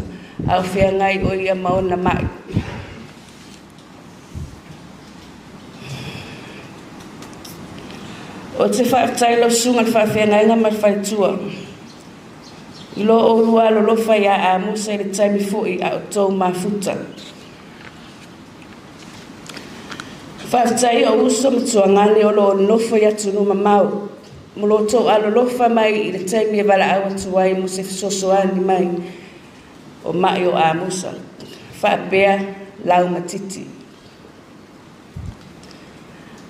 a o feagai o ia ma ona maʻi. Ou te faafetai i lau susuga i le faafeagaiga ma le faletua i lo oulua alolofa iā Amosa i le taimi foi a o tou mafuta. Faafetai i ou uso ma tuagane o lo o nonofo i atunuu mamao mo lo outou alolofa mai i le taimi e valaau atu ai mo se fesoasoani mai o maʻi o Amosa faapea lau matiti.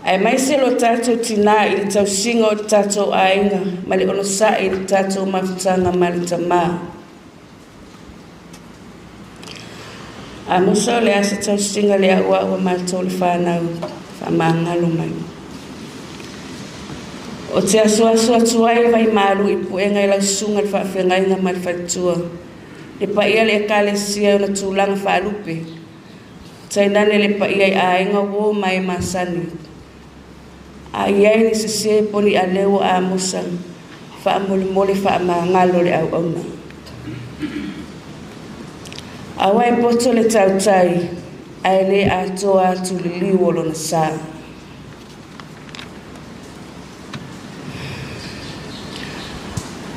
Aemaise lo tatou tinā i le tausiga o le tatou aiga ma le onosai i le tatou mafutaga ma le Tamā. Amosa o le asa tausiga le a'ua'u a matou le fanau faamagalo mai. O te asuasu atu ai vaimalu i puega i lau susuga le faafeagaiga ma le faletua. Le paia le ekalesia ona tulaga faalupe. Tainane le paia i aiga uō ma e masani. A i ai ni sesē po o ni aleu o Amosa, faamolemole faamagalo le auauna. Aua e poto le tautai, ae lē atoa atu liliu o lona sā.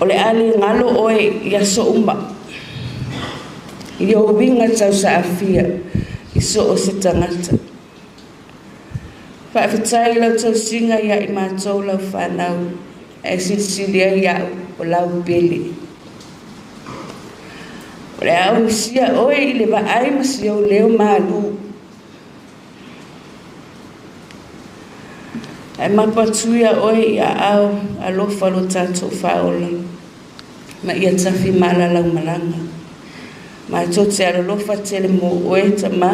O le a le galo oe i aso uma, i ou uiga tausaafia i so o se tagata. Faafetai i lau tausiga ia i matou lau fanau, ae silisili ai a'u o lau pele. O le a ausia oe i le vaai ma si ou leo malū. Ae mapatuia oe i aao alofa lo tatou faaola ma ia tafi maalalau malaga. Matou te alolofa tele mo oe tamā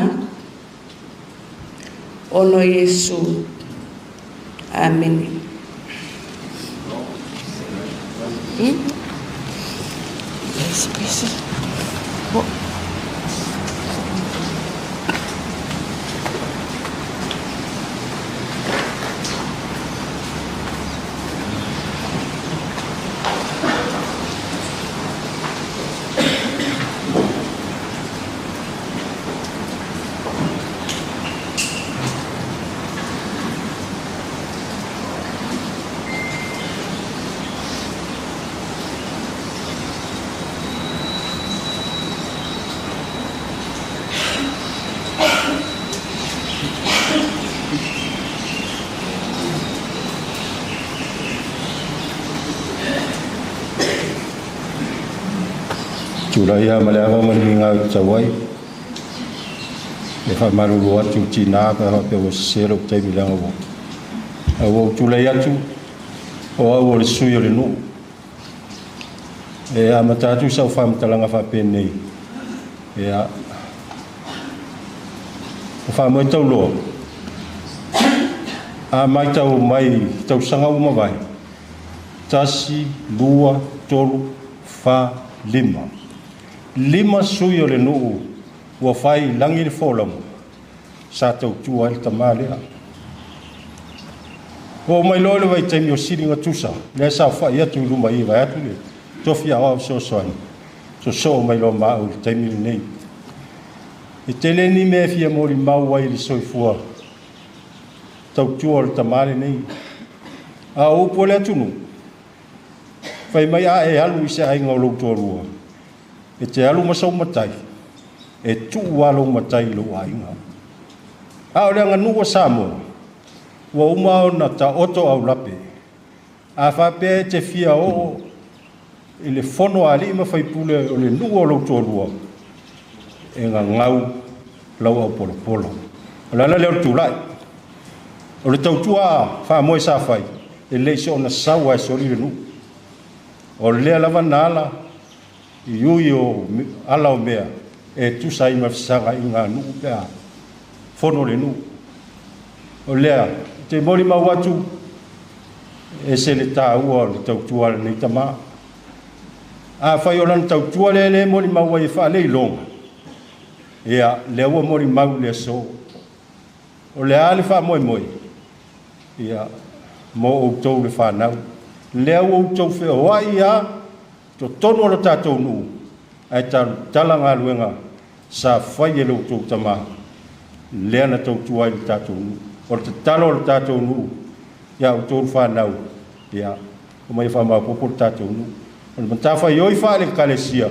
ona o Iesu. Amene. Tulai lava ma le ava ma le migao i tatau ai. E faamalulu atu i tinā pe a faapea ua sese lou taimi leaga ua a ua ou tulai atu o au o le sui o le nuu. E amata atu sau faamatalaga faapenei ia o faamoe tauloa a matau mai i tausaga ua mavae 1, 2, 3, 4, 5. 5 sui o le nuu ua fai i lagi le folauga sa tautua ai le tamā lea. Ua oo mai loa le vaitaimi o siliga tusa, lea sa saofa'i atu i luma i i vaeatu le tofi aoao fesoasoani, sosoo mai loa ma au i le taimi lenei. E tele ni mea e fia molimau ai i le soifua tautua o le tamā lenei. A o upu a le atunuu, fai mai a e alu i se aiga o lou toalua, e te alu ma sou matai, e tuu lava lou matai i lou aiga. A o le aganuu a Samoa, ua uma ona taoto aulape. A faapea e te fia oo i le fono a alii ma faipule o le nuu o lou toalua, e gagau lau aupolopolo. O le ala lea o le tulai. O le tautua faamoe sa fai, e le i soona sau lava e soli le nuu. O lea lava na ala i ui o ala o mea e tusa ai ma fesagaiga a nuu pe a fono le nuu. O lea, te molimau atu ese le taua o le tautua a lenei tamā. Afai o lana tautua lea le molimau ai e faaleiloga, ia, lea ua molimau i le aso. O le a le faamoemoe? Ia, mo outou le fanau. Lea ua outou feoai lava totonu o le tatou nuu, ae talutala galuega sa fai e lo outou tamā, lea na tautua ai le tatou nuu. O le tatalo a le tatou nuu ia outou le fanau, ia, omai e faamaopoopo le tatou nuu. O le matafaioi faale-ekalesia,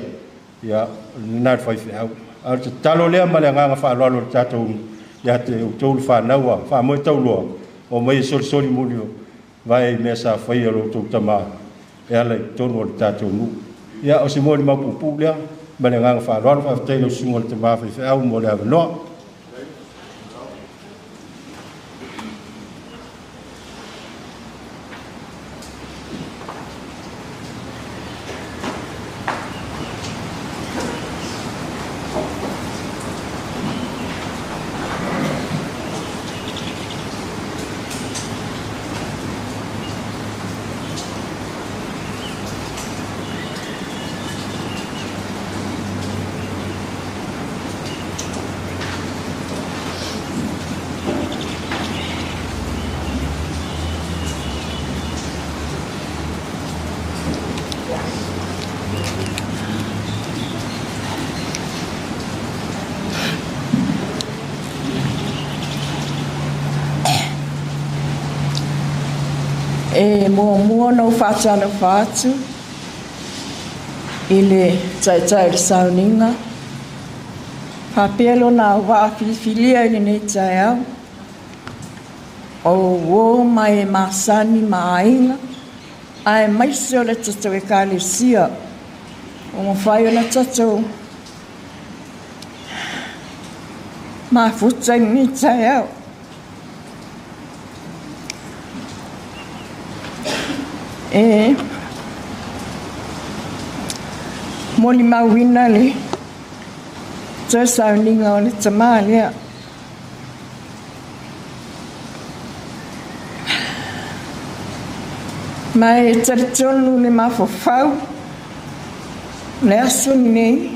ia, o lena le faifeau. A o le tatalo lea ma le agaga faaaloalo o le tatou nuu ia te outou le fanau a faamoe tauloa, omai e solisoli muli o vae i mea sa faia e lo outou tamā e ala i totonu o le tatou nuu. Ia, o se molimau puupuu lea ma le agaga faaaloalo. Faafetai i lau susuga i le tamā faifeau mo le avanoa. E muamua ona ou faatalofa atu i le Taitai o le Sauniga, faapea lona auvaa filifilia i lenei taeao, o uō ma e masani ma aiga, aemaise o le tatou Ekalesia ua mafai ona tatou mafuta i lenei taeao. E molimauina le toe sauniga o le tamā lea. Ma e talitonu le mafaufau le aso lenei,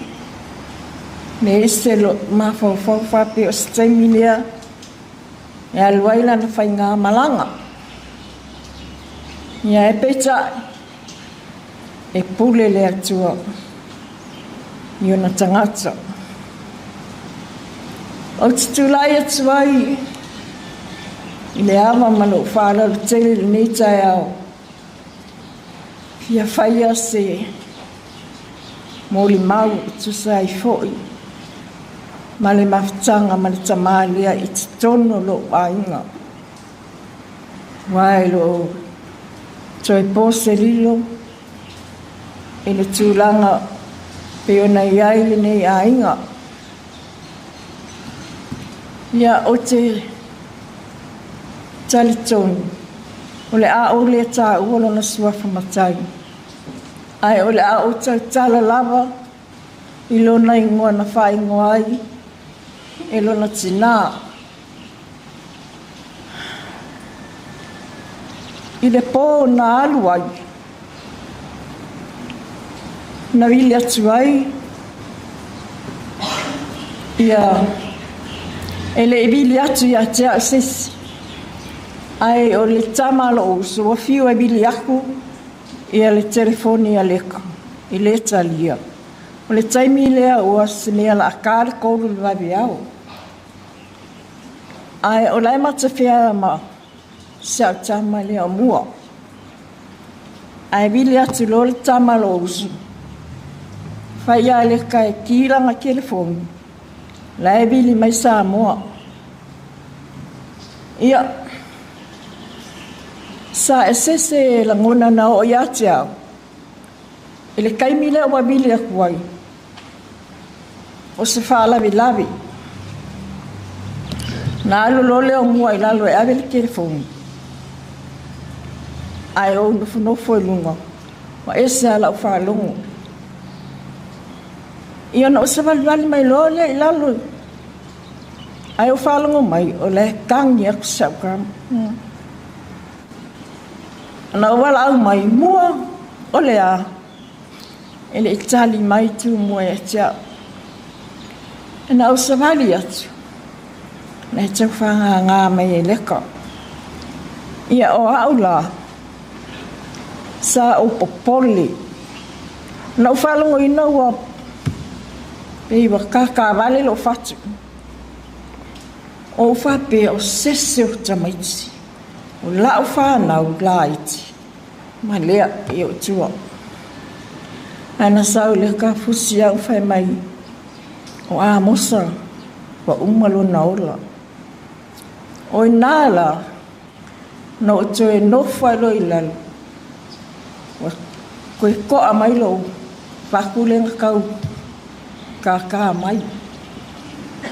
le ese lo mafaufau faapea o se taimi lea e alu ai lana faigamalaga. Ia e peitai, e pule le Atua i ona tagata. Ou te tulai atu ai i le ava ma lou faaaloalo tele i lenei taeao, fia faia se molimau e tusa ai foi ma le mafutaga ma le tamā lea i totonu o lou aiga. Aua e le o toe po se lilo i le tulaga pei ona i ai lenei aiga. Ia, ou te talitonu o le a ou le taua lona suafa matai, ae o le a ou tautala lava i lona igoa na faaigoa ai e lona tinā. I le pō na alu ai, na vili atu ai ia e le i vili atu ia te au se isi, ae o le tama a lou uso ua fiu e vili aku ia le telefoni a Leka e le talia. O le taimi lea ua se mea laaka le 3 i le vaveao. Ae o la e matafea ma si au tama lea o mua. Ae vili atu loa le tama a lou uso, fai ia Leka e ki lana telefoni, la e vili mai Samoa. Ia, sa eseese lagona na oo ia te au, i le taimi lea ua vili atu ai, o se faalavelave. Na alu loa lea o mua i lalo e ave le telefoni, ae ou nofonofo i luga, ua ese lava lau faalogo. Ia ona ou savalivali mai loa lea i lalo, ae ou faalogo mai o la e tagi atu si au tama. Ona ou valaau mai, mua, o le a? E le i tali mai Tumua ia te au. Na ou savali atu, na e tau fāgāgā mai e Leka. Ia o au la, sa ou popole. Na ou faalogoina ua pei ua kākāvale lou fatu. O ou faapea o sese o tamaiti, o lau whānau laiti, ma lea i o tua. Ae na sau le ka fusi au fai mai, o Amosa, ua uma lona ola. O inā la, na ou toe nofo ai loa i lalo, ua toe to'a mai lou fakulega tau kākā mai.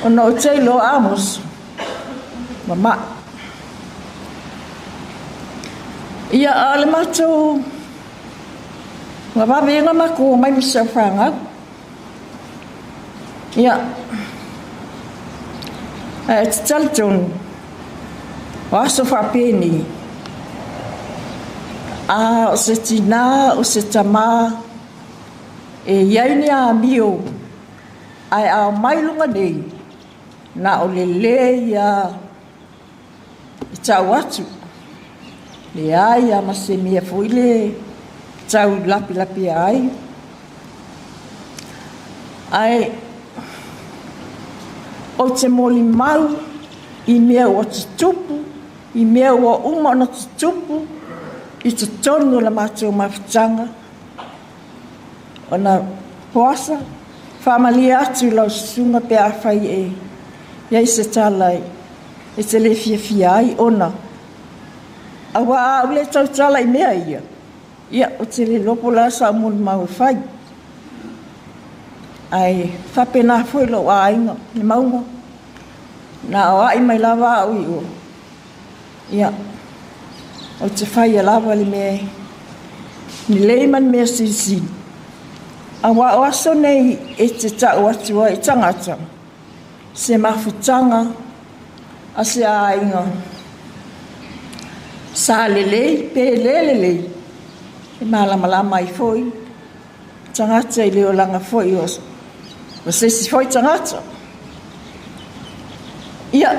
Ona ou te iloa Amosa, ua ma'i. Ia, a o le matou ua vave ona matou omai ma si au fanau. Ia, ae ou te talitonu, o aso faapenei, a o se tinā, o se tamā, e i ai ni amio, ae a omai luga nei, na o le lē ia e tau atu, leai a ma se mea foi le tau lapelapea ai. Ae ou te molimau i mea ua tutupu, i mea ua uma ona tutupu I totonu o le matou mafutaga, ona poasa, faamalie atu i lau susuga pe afai e i ai se tala e te le fiafia ai ona auā a ou le tautala i mea ia, ia ou te le iloa po o le a sau molimau e fai. Ae faapena foi lou aiga, le mauga, na aoai mai lava au i o, ia, ou te faia lava le mea lelei ma le mea silisili. Auā o aso nei e te tau atu ai i tagata se mafutaga a se aiga sa lelei pe le lelei, e malamalama ai foi tagata i le olaga foi o se isi foi tagata. Ia,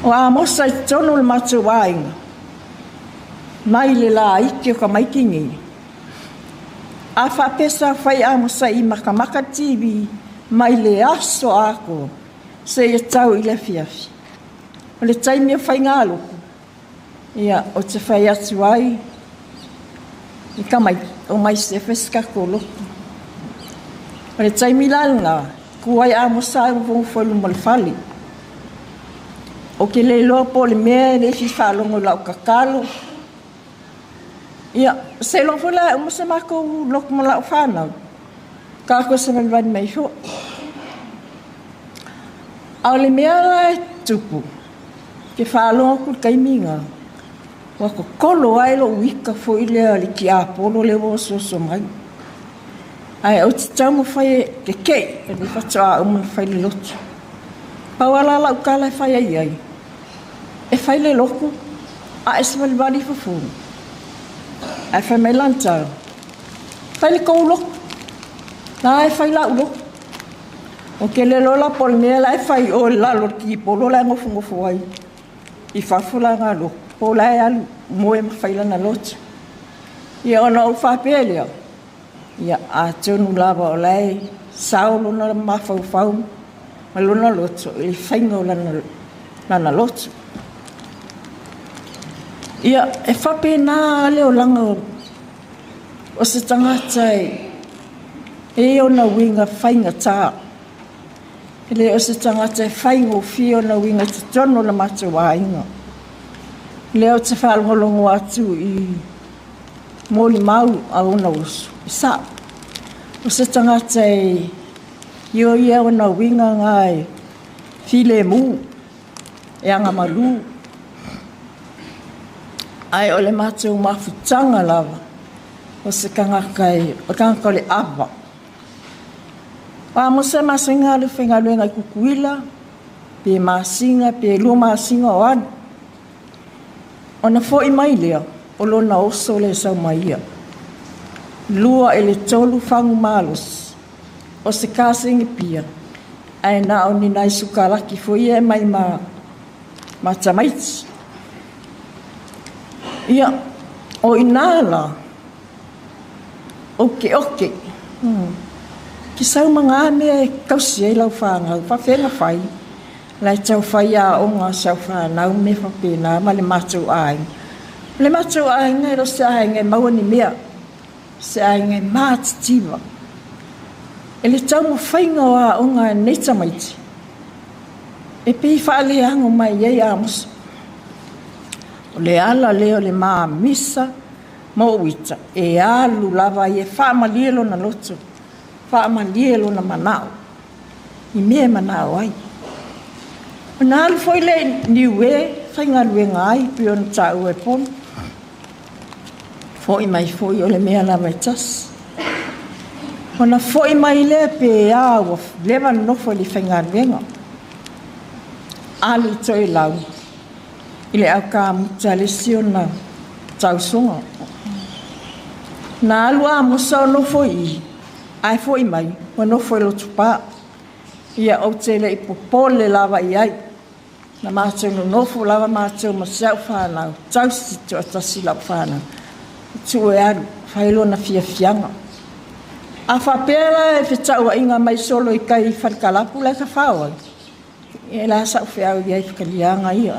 o Amosa i totonu o le matou aiga, mai le laiti o tamaiti nei. A faapea sa fai Amosa i makamaka TV mai le aso atoa seia tau i le afiafi. O le taimi o faigalotu, ia, ou te fai atu ai i tamaiti, omai se fai se tatou lotu. O le taimi la lena, tu ai Amosa ae nofonofo i luma o le fale. Ou te le iloa po o le mea e le i fia faalogo i lau tatalo. Ia, seiloga foi la e uma se matou lotu ma lau fanau, tatou savalivali mai foi. A o le mea la e tupu, ke faalogo atu i le taimi lena, ua totolo ai lou ita foi lea le tiapolo lea ua ososo mai. Ae ou te taumafai e keke'i, e le faatoa uma ona fai le lotu. Pau lava la lau tala e fai ai ai, e fai le lotu, a e savalivali i fafo. Ae fai mai lana tala, fai le tou lotu, la e fai lau lotu. Ou te le iloa la po o le mea la e fai i o i lalo o le tipolo la e nofonofo ai i fafo lana lotu, po o la e alu moe ma fai lana lotu. Ia ona ou faapea lea, ia atonu lava o la e sao lona mafaufau ma lona loto i le faiga o lana lotu. Ia, e faapena le olaga o se tagata e i ona uiga faigata. E le o se tagata e faigofie ona uiga i totonu o le matou aiga. Lea ou te faalogologo atu i molimau a ona uso, e sa'o. O se tagata e io ia ona uiga na e filemu, e agamalu. Ae o le matou mafutaga lava, o se tagata e, o tagata o le ava. O Amosa e masani alu e faigaluega i Tutuila, pe masina, pe 2 masina o alu. Ona fo'i mai lea, o lona oso lea e sau mai ia. 2 i le 3 fagu malosi, o se kasegi pia, ae na o ni nai sukalaki foi ia e mai ma tamaiti. Ia, o ina la, oke oke, ke sau ma ngā mea e tausi ai lau whāngau, whawhenga whai, lai tau whai a o ngā sau whānau me whapena ma le mātou āinga. Le mātou āinga e ro se āinga e maua ni mea, se āinga e mātitiwa. E le tau mo whainga o a o ngā nei tamaiti, e pei whaaleango mai ei Amosa. O le ala lea o le mamisa ma o uita, e alu lava ai e faamalie lona loto, faamalie lona manao, i mea e manao ai. Ona alu foi lea i Niue, faigaluega ai, pei ona taua e Pono. Fo'i mai foi o le mea lava e tasi. Ona fo'i mai lea pe a ua leva nonofo i le faigaluega. Alu i Toelau, i le aukamuta a le isi ona tausoga. Na alu Amosa o nofo i i, ae fo'i mai, ua nofo i Lotopa. Ia ou te le i popole lava i ai. Na matou nonofo lava matou ma si au fanau, tausi toatasi lau fanau. Tuu e alu, fai lona fiafiaga. A faapea la e fetauaiga mai solo i tai i Falekalapu la e tafao ai, ia e la sau feau i ai fekaliaga ia,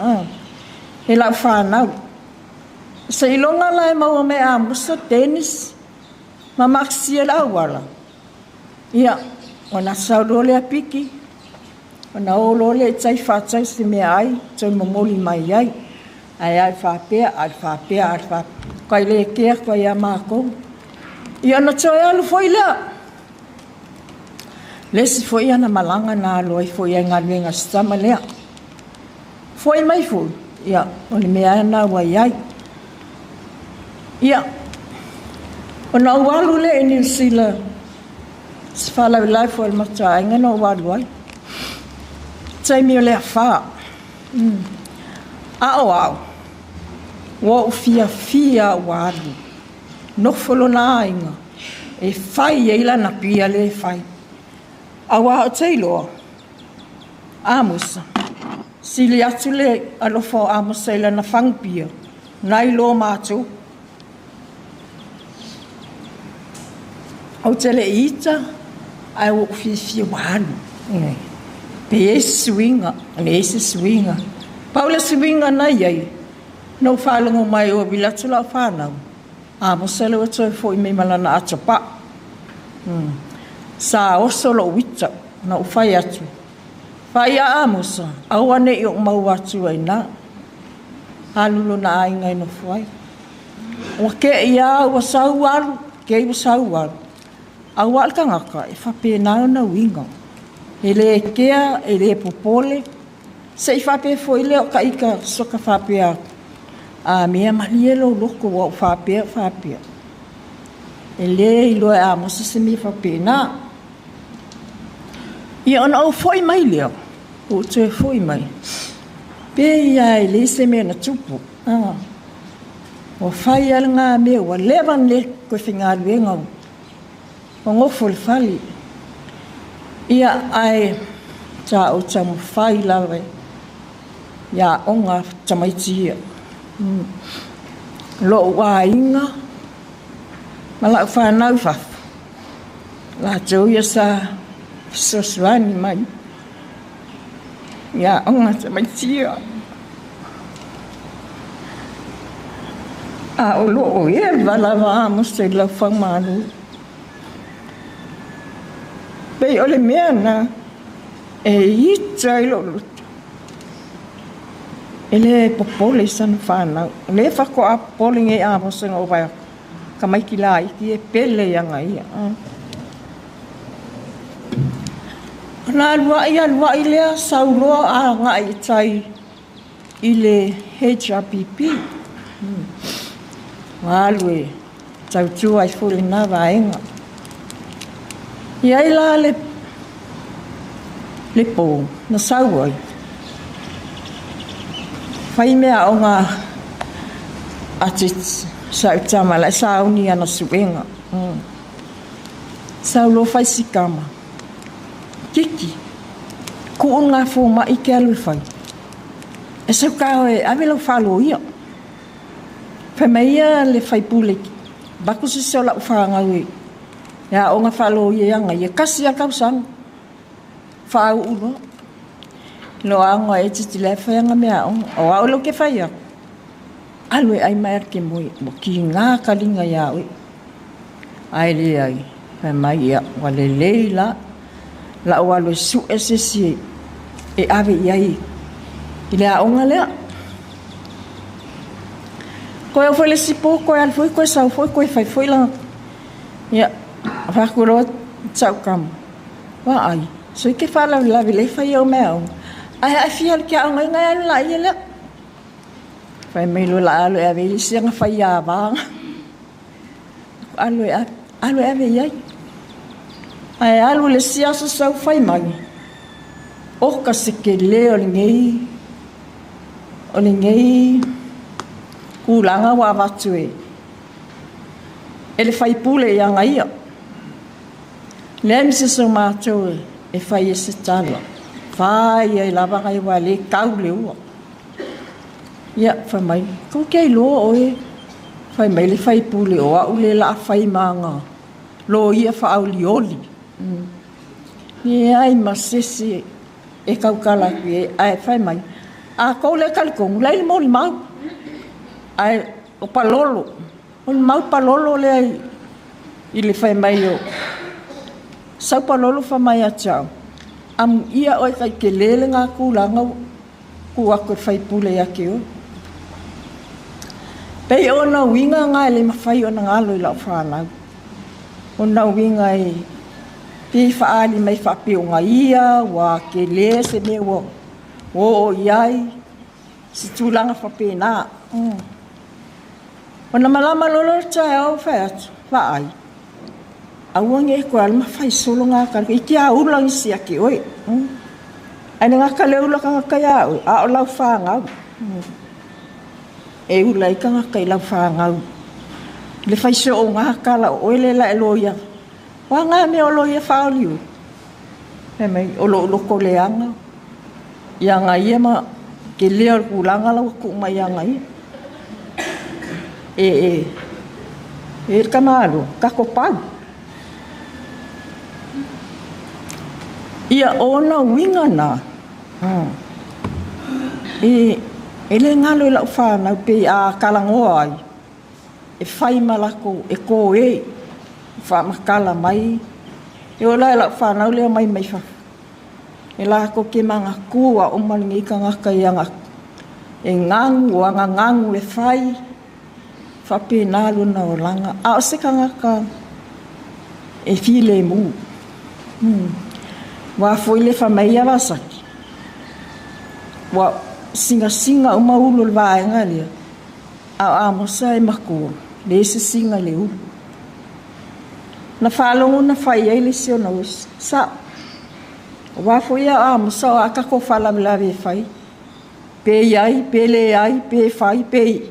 e lau fanau. Seiloga la e maua mai e Amosa, Dennis ma Maxia le auala. Ia, ona sau loa lea piki, ona o loa lea i tai faatau se meaai toe momoli mai ai. Ae a faapea, a faapea, a faapea, kai le kea koe ia mākou. Ia ona toe alu foi lea. Le isi foi ana malaga na alu ai foi ai galuega se tama lea. Foi mai foi, ia, o le mea na ua i ai. Ia, ona ou alu lea i Niu Sila, se faalavelave foi o le matou aiga na ou alu ai. Taimi o le afa. A o au, ua ou fiafia ua alu. Nofo lona aiga, e fai ai lana pia le fai. Auā o te iloa, Amosa, sili atu le alofa o Amosa i lana fagupia, nai lo mātou. Ou te le i ita, ae ua ou fiafia ua alu. Pe i ai se suiga, leai se suiga. Pau le suiga na i ai, na ou faalogo mai ua vili atu lau fanau, Amosa lea ua toe foi mai ma lana atopā. Sa oso lou ita, na ou fai atu, Fai ia Amosa, aua ne i ou maua atu ai na. Alu lona aiga e nofo ai. Ua kei lava ua sau alu, kei ua sau alu. Auā o le tagata e faapena ona uiga. E le kea, e le popole. Se i faapea foi lea o ka ita soka faapea atu. A mea malie lou loto ua ou faapea faapea. E le iloa e Amosa se mea faapena. Ia ona ou foi mai lea, ou toe foi mai. Pe ia e leai se mea na tupu. Ua fai lava lena mea ua leva ona le toe faigaluega ua nofo i le fale. Ia ae sa ou taumafai lava i aoga a tamaiti ia. Lou aiga ma lau fanau i fafo, latou ia sa fesoasoani mai i aoga a tamaiti ia. A o loo eva lava Amosa i lau faumālū. Pei o le mea na e ita ai lou loto. E le popole i sana fanau. O lea faatoa popole nei Amosa na ou vaai atu. Tamaiti laiti e pele ia na ia. Ona alu aluai lea sau loa agai i tai i le HRPP. Ua alu e tautua ai foi lena vaega. I ai la le pō na sau ai. Fai mea aoga a te sa'u tama la e sauni ana suega. Sau loa fai si tama. Kiki, kuu ngā fōma'i ke alu e fai. E sau kā oe, ave lau faaloia. Fai mai ia le faipule, avatu se isi o lau fanau e aoga faaloia ia ia, kasi lava tausaga. Faauu loa. Loaga e titi la e fai ana mea aoga. O au lea ou te fai atu. Alu e ai mai alu ke moe. Ua kigā kaliga iā oe. Ae leai, fai mai ia, ua lelei la. Lau alu e sue se isi e ave i ai i le aoga lea. Koe au foi le isi pō, koe alu foi, koe sau foi, koe fai foi lana. Ia, fai atu loa sa'u tama, vaai, sui ke faalavelave le fai au mea aoga. Ae a e fia alu ke aoga ai, alu laia lea. Fai mai loa la alu e ave i le isi ana faiāvā. Alu e ave, alu e ave i ai. Ae alu le isi aso sau fai mai. Oka se telē o lenei o lenei tulaga ua avatu e e le faipule ia aga ia. Leai ma se isi o matou e fai ai se tala. Fai ai lava aga ia aua e le tau le ua. Ia, fai mai, kou te iloa oe, fai mai le faipule o au lea o le a fai ma aga loia faaolioli. Leai ma se isi e tautala atu i ai, ae fai mai, a tou le talitonu, la e i le molimau. Ae o palolo. O le mau palolo lea i le fai mai o sau palolo fa mai ia te au. Amuia oe kai ke lele ngā kūlanga ku aku e fai pule ia ke oe. Pei o na uiga ngā e le mawhai o na ngalo i lau whanau. O na uiga e pei whaali mai whapeo ngā ia, wa ke le se mea ua o o iai, si tūlanga whapena. O na malama lolo tae au whai atu, whaai. Aua nge koe ala mawhai solo ngā karaka, i te a ula ngisi ake oe. Aina ngā kale ula ka ngā kai a oe, a o lau whāngau. E ula i ka ngā kai lau whāngau. Le whai se o ngā kala o oe le la e loia. Wa ngā mea o loia whaoli o. E mai, o lo loko le anga. Ia ngā ia ma ke lea o le kulanga lau ku mai ia ngā ia. E, e ka malo, ka ko pau. Ia ona uiga nā. E le ngalo i lau whanau pe a kalangoa ai. E whai malako, e kō e, wha mai. E ola e lau whanau lea mai mai wha. E lako ke manga kua o malingi ka ngaka i anga. E ngangu, o anga ngangu e whai. Whape nā luna o langa. A o se ka ngaka e file mū. Wā foi le whamei a wasaki. Wā singa singa uma ulu le vaenga lea. A amosa e makua. Le se singa le ulu. Na whalongo na whai ai le sio na usi. Sa. Wā foi a amosa o akako whalawilawe e whai. Pe iai, pe le ai, pe whai, pe i.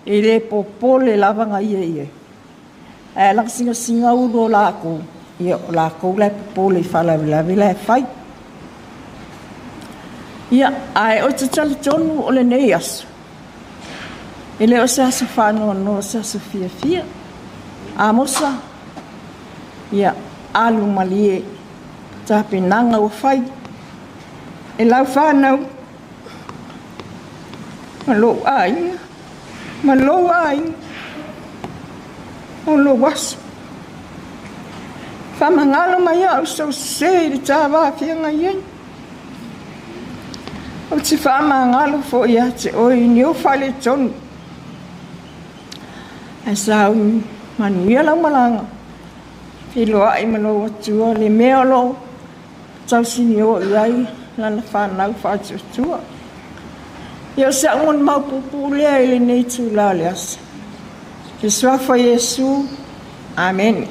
E le popole lava ia ia. Ae laka singa singa ulu o lākou. Ia o lākou lai popole i whalawilawe lai whai. Ia, ae o te tali tonu o le nei aso. E le o se aso whanoa no se aso fia fia. Amosa, ia, alu malie, tāpenanga o whai. E lau whanau, ma lou aiga, ma lou aiga, o lou aso. Whamangalo mai au sau se i le tāwāwhianga iei. O te whamangalo fo ia te oi ni o whale tonu. Ai sa manuia lau malanga. Whiloa i malo atua le mea lo tausini o iai lana whanau whaatuatua. Ia o se angon mau pupu lea i le nei tū la le asa. Ke suafa Iesu. Amen.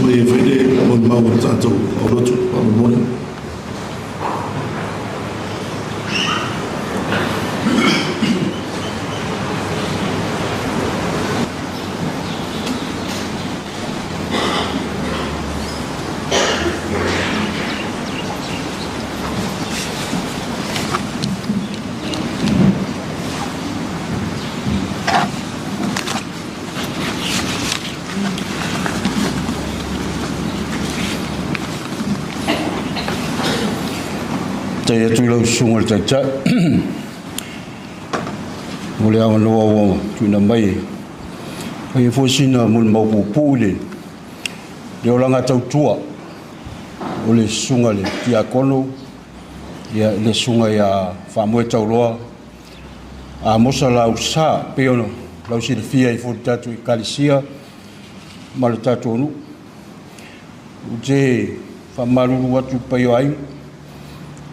Le whaide o mau o tātou o roto o mone. Te atu lau sunga le taitai. Mo le anga noa ua tuina mai. Kai e fosina mo le maupupu le. Le olanga tautua. O le sunga le tiakono. Ia le sunga ia whaamoe tauloa. A mosa lau sa pe ono. Lau silafia i fo le tātou i kalisia. Ma le tātou nu. U te whaamaruru atu pai o aiga.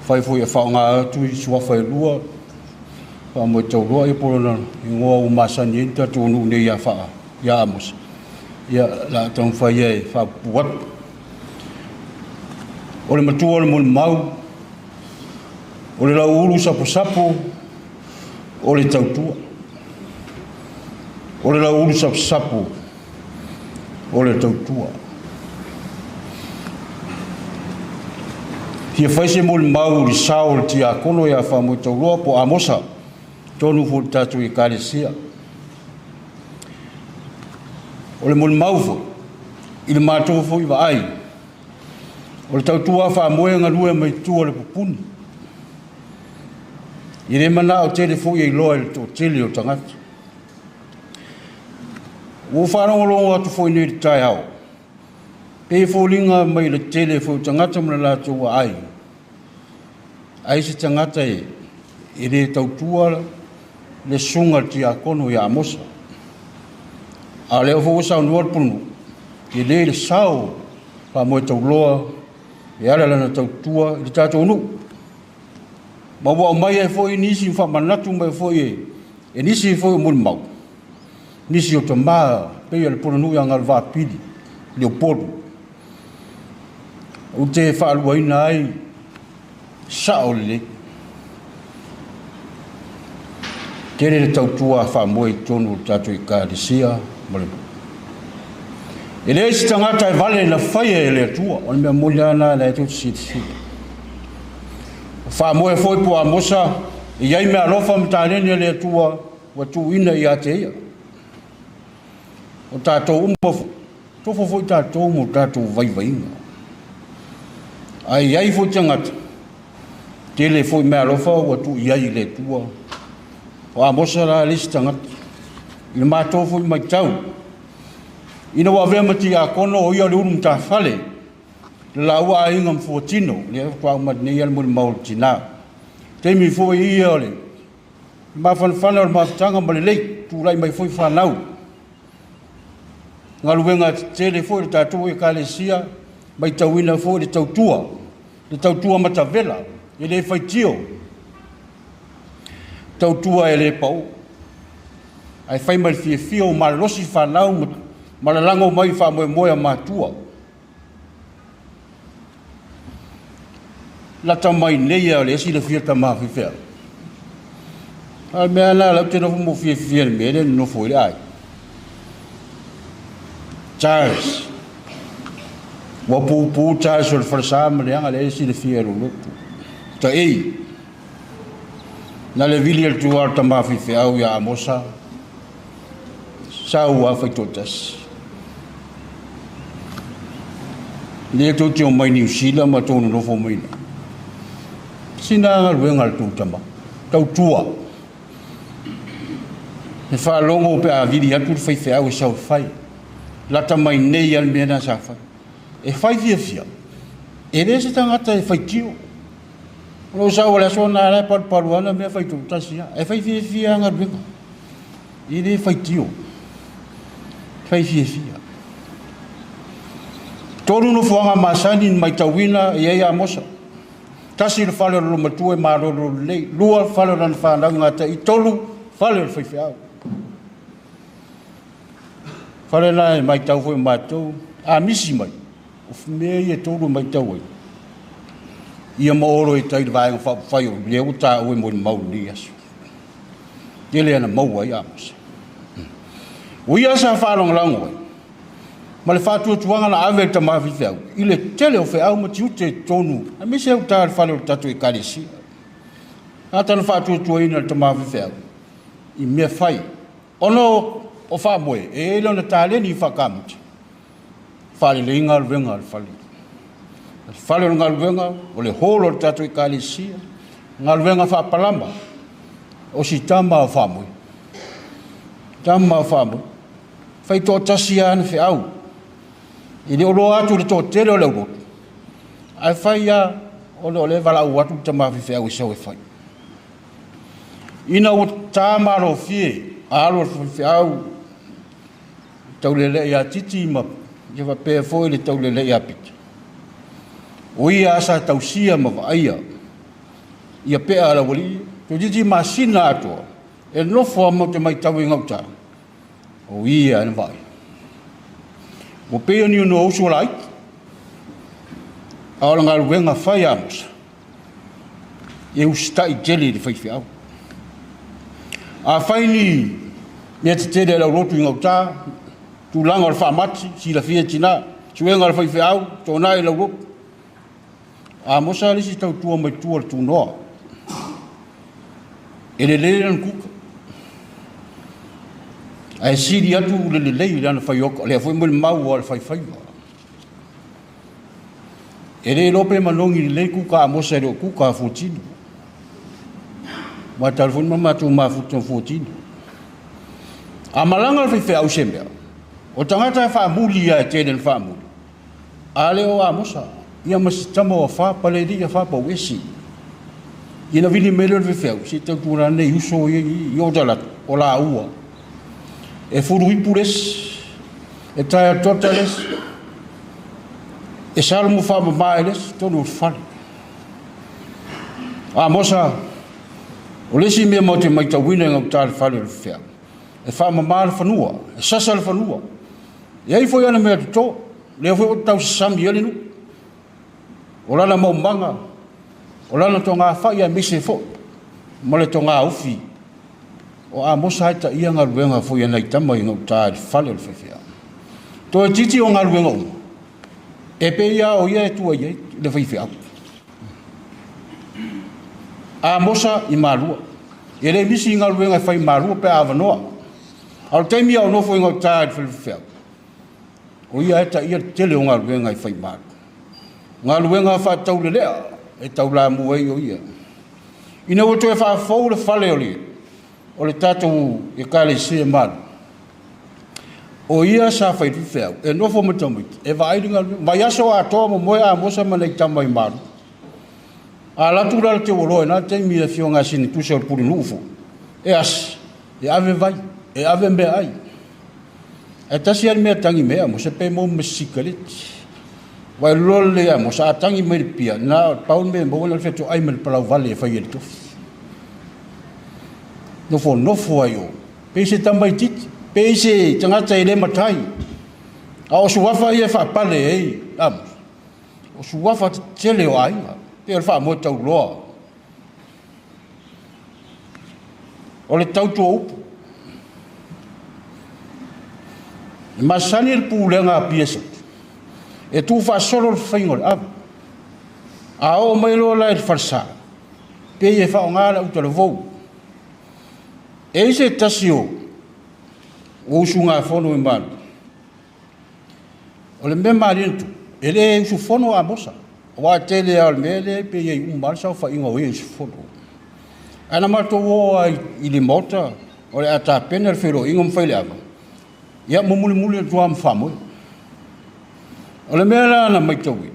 Whai foi e whaonga atu i suafa e lua, wha moe tauloa e porona i ngoa u masani e tātou nu nei ia whaa, ia Amosa. Ia la tau whai e whapuatu. O le matua o le moni mau, o le lau ulu sapo sapo, o le tautua. O le lau ulu sapo sapo, o le tautua. Fia fai se molimau i le sao o le tiakono ia Faamoetauloa po o Amosa, tonu foi i le tatou Ekalesia. O le molimau foi i le matou foi vaai, o le tautua faamoe galue mai tua o le pupuni. E le manao tele foi e iloa i le toatele o tagata. Ua ou faalogologo atu foi nei i le taeao, pei e foliga mai le tele foi o tagata ma le latou aai, ai se tagata e le tautua le susuga i le tiakono ia Amosa. A o lea foi ua saunoa le Pulenuu, e le le sao Faamoetauloa e ala lana tautua i le tatou nuu. Ma ua aumai ai foi nisi faamanatu mai foi e nisi foi o molimau, nisi o tamā pei o le Pulenuu ia Galuvapili Leopolu. Ou te faaluaina ai sao lelei. Tele le tautua faamoe i totonu o le tatou Ekalesia ma le nuu. E leai se tagata e vale na faia e le Atua, o le mea moni lava lena e tou te silasila. O faamoe foi po o Amosa, e i ai meaalofa ma taleni a le Atua ua tuuina ia te ia. O tatou uma foi, tofo foi tatou ma o tatou vaivaiga. Ae i ai foi tagata, tele foi meaalofa ua tuu i ai i le Atua. O Amosa la le isi tagata. I le matou foi matau, ina ua avea ma tiakono o ia o le ulu matafale, le laua aiga ma fuatino, lea faatoa uma atu nei le molimau o le tina. Taimi foi ia o le mafanafana o le mafutaga ma lelei, tulai mai foi fanau. Galuega tetele foi le tatou Ekalesia, matauina foi le tautua matavela, e le faitio, tautua e le pau. Ae fai mai le fiafia o malolosi fanau ma lalago mai faamoemoe a matua. Lata mai nei a o le esi le fia tamā fifea. A le mea la lau te nofo mo fiafia le mea le nofo i le ai. Charles. Ua puupuu Charles o le falesa ma le aga le esi le fia lolotu. Ta ei. Na le vili el tua o le tamā fifeau ia Amosa. Sa ua faitotasi. Le tou te o mai Niu Sila ma tou nonofo mai la. Sina galuega le tou tama. Tautua. E faalogo pe a vili atu le faifeau e sau fai. Lata mai nei a le mea na sa fai. E fai fiafia. E le se tagata e faitio. O lou sau o le aso na ala e palupalu ana mea faitoatasi a. E fai fiafia a galuega. E le faitio. Fai fiafia. Tolu nofoaga masani ni maitauina e ai Amosa. Tasi le fale o le lomatua e malolo lelei. Lua le fale o lana fanau i gatai. Tolu fale o le faifeau. Fale la e maitau foi matou. A misi mai. O mea ia tolu e maitau ai. Ia ma olo e tai le vaega faapufai o lea ua tāua e molimau lenei aso. Tele ana maua ai Amosa. O ia sa faalagolago ai ma le faatuatuaga na ave i le tamā faifeau i le tele o feau ma tiute i totonu aemaise au tā le fale o le tatou Ekalesia. A tana faatuatuaina le tamā faifeau i mea fai ona o faamoe e ai lona taleni i faakamuta faalelei galuega a le fale. Le fale o le galuega o le holo o le tatou Ekalesia, galuega faapalama o si tama o faamoe. Tama o faamoe. Faitoatasi lava na feau. E le o loa atu le toatele o le aulotu. Ae fai lava ona o lea e valaau atu le tama faifeau e sau e fai. Ina ua ta malofie a alo o le faifeau taulelei ia Titi ma ia faapea foi le taulelei ia Pita. O ia a sa tausia ma vaaia ia pea a laualii, toeitiiti masina atoa e nofo a mau te maitau i gauta. O ia na vaai. Ua pei o ni ono usu laiti. A o le galuega fai a Amosa. E usitai tele i le faifeau. A fai ni mea tetele a le aulotu i gauta, tulaga o le faamati, silafia e tina, suega o le faifeau, tonai i le aulotu. Amosa le isi tautua mai tua o le tunoa. E lelei lana kuka. Ae sili atu le lelei i lana faioka. Lea foi molimau a le faifaiva. E le iloa pe manogi lelei kuka Amosa e le o kuka a Fuatino. Ua tala foi ma matou mafuta ma Fuatino. A malaga le faifeau i se mea, o tagata e faamuli ia e tele na faamuli, a le o Amosa, ia ma si tama o afa, pale alii afa pau esi. Ina vili mai lea o le faifeau, se tautua nei uso ia i o talatu, o la ua. E fulu ipu le isi, e taea tota le isi, e salomo faamama e le isi, tonu o le fale. Amosa, o le isi mea matou te matauina i gauta le fale o le faifeau, e faamama le fanua, e sasa le fanua. E ai foi ana mea toto, lea foi o tausasami ai le nuu. O lana maumaga, o lana togafai aemaise foi ma le togaufi. O Amosa ai taia galuega foi a nai tama i gauta i le fale o le faifeau. Toe titi o galuega uma, e pei ia o ia e tua i ai le faifeau. Amosa i Malua. E le misi i galuega e fai Malua pe a avanoa. A o le taimi a o nofo i gauta i le fale faifeau, o ia e taia le tele o galuega e fai Malua. Galuega faataulelea e taulamu ai o ia. Ina ua toe faafou le fale o le tatou ekalesia Malua, o ia sa fai faifeau, e nofo ma tamaiti, e vaai le galuega. Mai aso atoa momoe Amosa ma nei tama i Malua. A latu la le teuoloa i na taimi e afioga a sinitusa o le pulenuu foi, e asi, e ave vai, e ave mea ai. E tasi ali mea tangi mea, mo se pe mo ma sikareti. Vai loa le Amosa, a tangi mai le pia, na pau le mea mo le feto ai ma le palau vale e fai e le tofi. Nofo nofo ai o, pe se tamaititi, pe se tagata e le matai. A o suafa ia e faapale ei, Amosa. O suafa tele o aiga, pe o le faamoe tauloa. O le tautua upu. E masani le pulega a Piesa. E tuufaasolo le faiga o le ava. A oo mai loa la i le falesa, pe e faaaoga le autalavou. E i se tasi o usugafono i Malu. O le mea malie na tupu, e le usufono Amosa. Aua tele lava o le mea lea pe i ai uma lava le saofaiga o ia usufono. Ae na matou oo lava i le maota, o le a tapena le feiloaiga ma fai le ava, ia mumulimuli atu lava ma faamoe. O le mea la na matauina,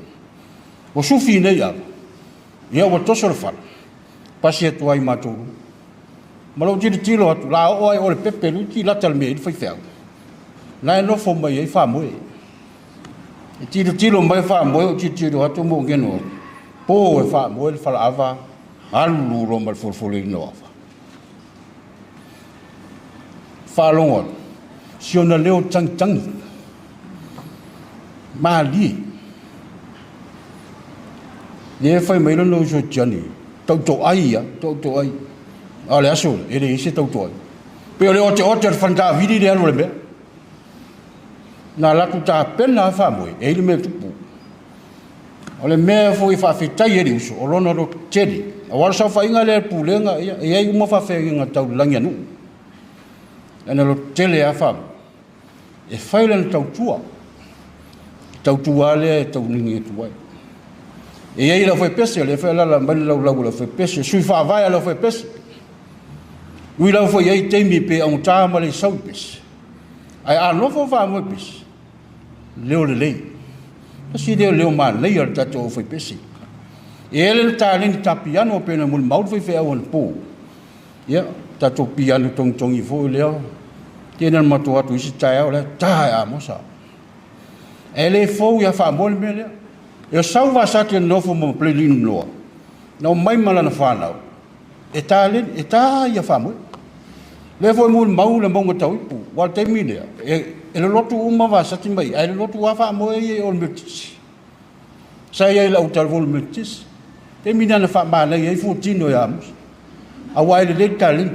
ua sufi nei ava, ia ua toso le fala, pasi atu ai matou. Ma lou tilotilo atu, la oo ai o le pepe luti lata le mea i le faifeau. La e nofo mai ai faamoe. E tilotilo mai faamoe, o tilotilo atu mo geno. Po e faamoe le falaava, alu lo ma le folofolo ava. Faalogo atu, si ona leo tangitangi. Malie. Le fai mai lona uso Johnny, tauto ai ia, tauto ai. A le aso, e le ise tauto ai. Pe o le ote ote le fantavili le alu le mea. Na latu tapena a faamoe, e i le mea tupu. O le mea foi faafetai e le uso, o lona loto tele. Aua le saofaiga lea le pulega, ia, e ai uma faafeagaiga tau le lagi a nuu. Lana loto tele a faamoe. E fai lana tautua. Tautua lea e taunigi atu ai. E i ai lau faipese, le fai lala mai le laulau o lau faipese, sui faavae a lau faipese. Ui lau foi ai taimi pe augata ma le sau i pese. Ae a nofo faamoe pese, leo lelei. Tasi leo leo manaia le tatou faipese. E ele le taleni ta piano pe na molimau le faifeau anapo. Ia, tatou piano togitogi foi lea. Tena le matou atu isi taeao lea, ta e Amosa. E le fou ia faamoe le mea lea. E o sau vasati e nofo ma Pelelinu loa. Na o mai ma lana whanau. E tā leni, e tā ia faamoe. Le foi molimau le maunga tau ipu. Wa le taimi lea. E lolotu uma vasati mai. Ae lolotu a faamoe ia o le metisi. Sa ia i lau talvo le metisi. Taimi nana faamalai ai fuatino ia Amosa. Aua e lelei taleni.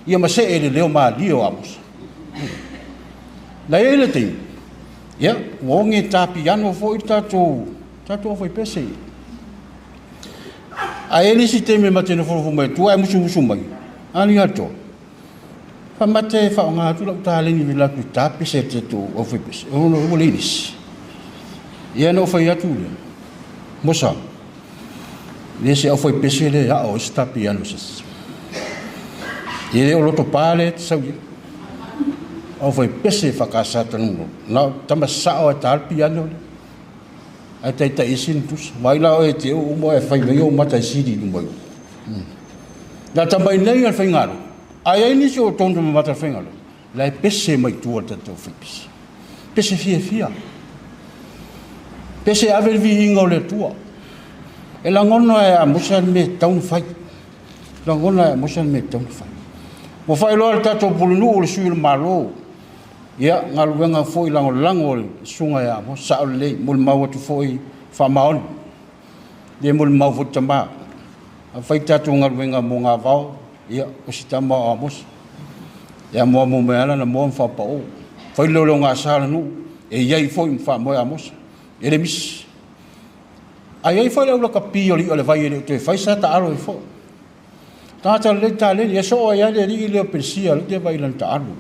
Ia ma se e le leo malie o Amosa. Na ia i le taimi. Ia, ua oge tā piano foi tatou foi pese. Ae le isi taimi e mate nofonofo mai tua ae musumusu mai. A ni atoa. Faamate faaaogā atu lau taleni vila atu i ta pese te tu au fai pese. Ono ua le nisi. Ia na o fai atu lea. Mosa. Le se au fai pese le a o se piano se. Ia le o loto pale te sau ia. Au fai pese whakasa tanu. Na tama sao e tal piano le. Ai tai tai isi tus. Mai la o e te o mo e fai mai o mata siri nu mai. Na tamai nei al whaingaro. Ai ai nisi o tonto ma mata whaingaro. La e pese mai tua tātou fai pese. Pese fia fia. Pese ave vi inga o le tua. E langona e a mosa me taun fai. Langona e a mosa me taun fai. Mo whai loa le tātou pulunu o le sui le malo. Ia, ngaluenga foi lango lango le sunga ia mo sa o le mo le mau atu foi whamaoni. Le mo le mau foi tama. A whai tātou ngaluenga mo ngā vao. Ia, o si tama o Amosa. Ia moa mo mea na moa mwhapa o. Whai leo leo ngā sāla nu. E iai foi mwha moe Amosa. E le misi. Ai ai whai leo laka pi o li o le vai e le te whai sa ta aro e fo. Tāta le tā le, ia so ai le ri leo Persia le te vai lan ta aro.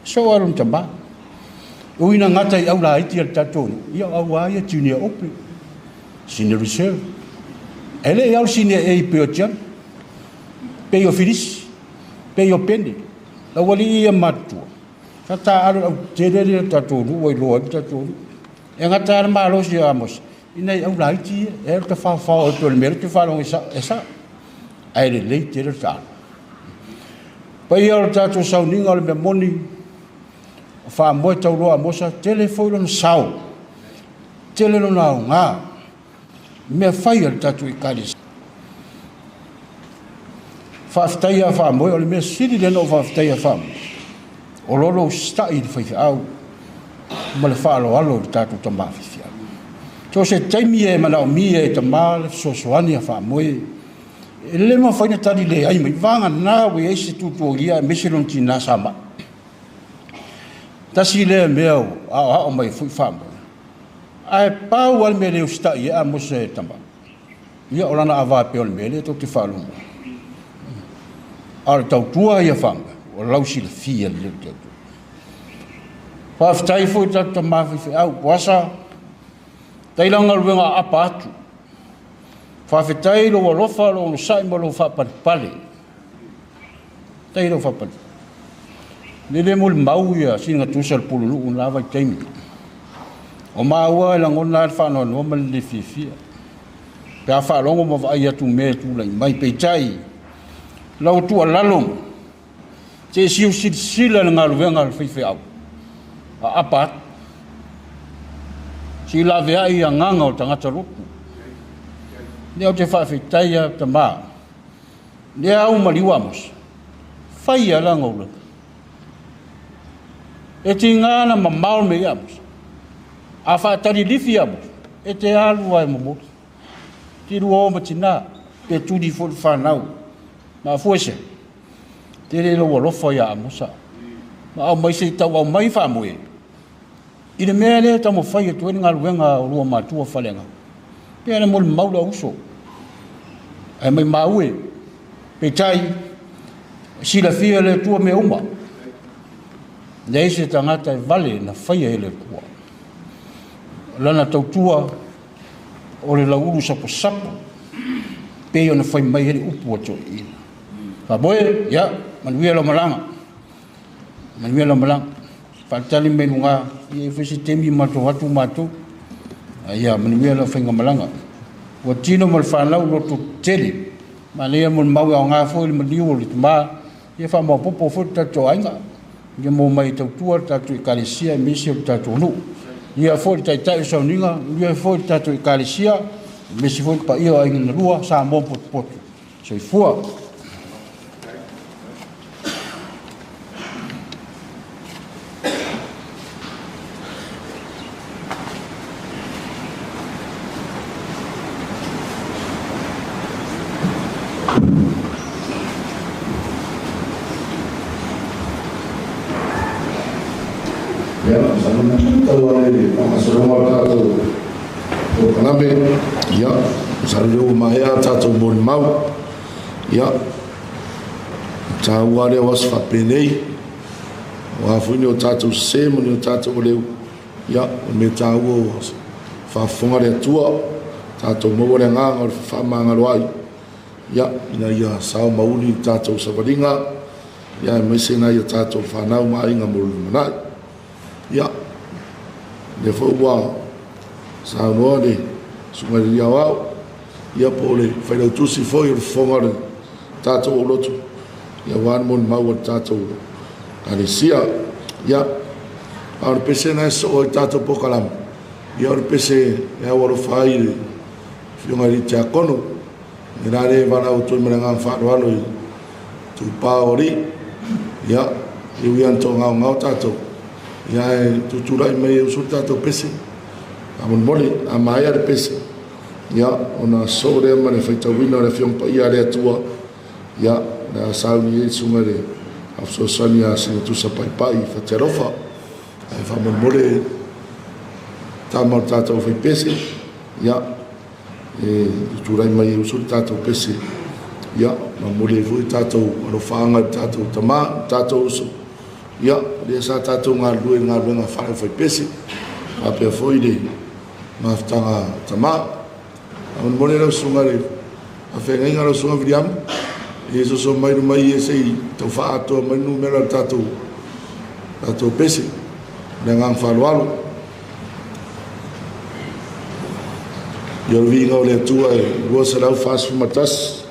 So aro tama. Uina ngata i au la iti al tātou. Ia au a ia junior open. Senior reserve. Ele e au senior A pe o John. Pe o Filis. Pe o Pende. La wali ia matua. Sa tā aro au te rere tātou nu, wai loa i tātou nu. E ngata ara malo si Amos. Ina i au la iti e te whawhao o tō le mea te whalonga e sa. Ai le lei te rere tālo. Pai o tātou sauninga o le mea moni. Wha moe tauroa Amosa, tele foi lona sao. Tele lona au ngā. Mea whai o le tātou i kāre. Whaaftai a wha moe, o le mea siri lena o whaaftai a wha moe. O lolo stai le whai au, ma le whaalo alo le tātou tamā whiwhi au. Tō se taimi e mana o mi e tamā le sosoani a wha moe. E le ma whaina tari le ai mai, wanga nā we e se tūtō ia e mese lon tina sa mai. Tasi lea mea o ao mai fui wha moe. Ai pau al mea leo stai e a mose e tama. Ia o lana awa pe o le mea le tō te whalunga. A le tautua ia wha moe. O lausi le fia le leo tautua. Whaaftai fui tātou tamā whiwhi au. Wasa, tailanga luenga apa atu. Whaaftai lo alofa lo ono sai ma lo whapalipale. Tai lo whapalipale. Lele mo le mau ia singa tusa le pululu un lava i taimi. O maua e langona le whanau noa ma le fiafia. Pe a whalongo ma vaai atu mea tūlai mai peitai. Lau tua lalo. Te siu silisila le ngaluenga le whaiwhi au. A apa atu. Si lawe ai a nganga o tangata lotu. Nea o te whaafeitai a tamā. Nea au maliwa Amosa. Whai a langa o laka. E te ngāna mamao me Amosa. A whaatari lifi Amosa. E te alua e momori. Te rua o matina. Pe turi fo le whanau. Ma fuese. Te rere ua lofa ia Amosa. Ma au mai se tau au mai whamoe. I le mea lea tamo whai e tueni ngā luenga o lua mātua whalenga. Pea na moli maula uso. Ai mai maue. Pe tai. Silafia le tua me uma. Nei se tangata e vale na whaia e le kua. Lana tautua o le laulu sapo sapo. Pe o na whai mai hele upu ato ina. Whamoe, ia, manuia lo malanga. Manuia lo malanga. Whaatali me lunga, ia e whese temi mātou hatu mātou. Ia, manuia lo whainga malanga. Ua tino mo le whanau loto tele. Ma lea mo le mau au ngā fo le maniu o le tamā. Ia wha mapopo fo le tātou ainga. Ia mō mai tautua le tātou i kalesia e mese o le tātou nu. Ia fo le taitai o sauninga, ia fo le tātou i kalesia, mese fo le paia o ainga na lua, sa mō potopoto. Soifua. Ia, Masalo lea ua maea a tatou molimau. Ia, taua lea o aso faapenei, aua foi ni o tatou sesē ma ni o tatou oleu. Ia, o mea taua ua faafofoga le Atua, tatou maua le agaga o le fefaamagaloai, ia, ina ia sao ma uli le tatou savaliga, ia, aemaise nai a tatou fanau ma aiga mo le lumanai. Ia, lea foi ua saunoa le Susuga i le Alii Aoao, ia po o le failautusi foi o le fofoga o le tatou aulotu, ia aua le molimau a le tatou Ekalesia. Ia, a o le pese lena e sosoo ai le tatou polokalame, ia o le pese e aualofa ai i le Afioga i le Tiakono, le la lea e valaau atu ai ma le agaga faaaloalo i itupa o alii. Ia, e ui lava ina toagaogao tatou, ia ae tutulai mai e usu le tatou pese. Faamolemole, a maea le pese, ia, ona sosoo lea ma le faitauina o le Afioga Paia a le Atua, ia, o le a sauni ai le Susuga i le Fesoasoani ia Sinatusa Paipai Fatialofa. Ae faamolemole tama o le tatou faipese, ia, e tutulai mai e usu le tatou pese, ia, momoli ai foi tatou alofaaga i le tatou tamā, le tatou uso, ia, lea sa tatou galulue i le galuega faale-aufaipese, faapea foi le mafutaga tamā. Faamolemole lau Susuga i le faafeagaiga lau Susuga Viliamu, e soso mai luma i e se i tau faaatoa mai le numera o le tatou pese. Le agaga faaaloalo. Ia o le viiga o le Atua e 241.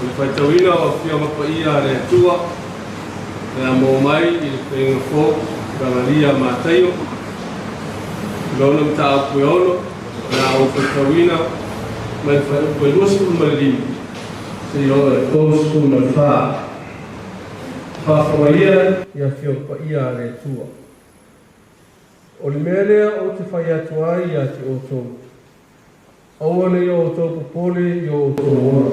O le faitauina o Afioga Paia a le Atua, o le a maua mai i le Faiga Fou, Evagalia a Mataio, i lona mataupu e 6, o le a ou faitauina mai le fuaiupu e 25 seia oo i le 34. Faafofoga ia i Afioga Paia a le Atua. O le mea lea ou te fai atu ai ia te outou, aua ne i outou popole i o outou ola,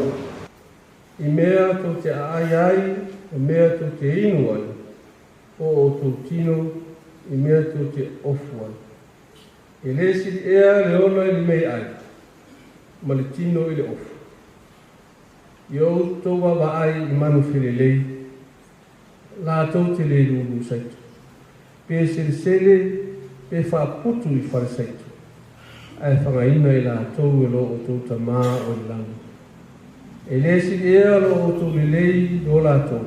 i mea tou te aai ai, ma mea tou te inu ai, po o outou tino, i mea tou te ofu ai. E le sili ea le ola i le meaai, ma le tino i le ofu? I outou vaavaai i manu felelei, latou te le lulu saito, pe selesele pe faaputu i fale saito, ae fagaina i latou e lo outou Tamā o i le lagi. E le sili ea lo outou lelei i lo latou?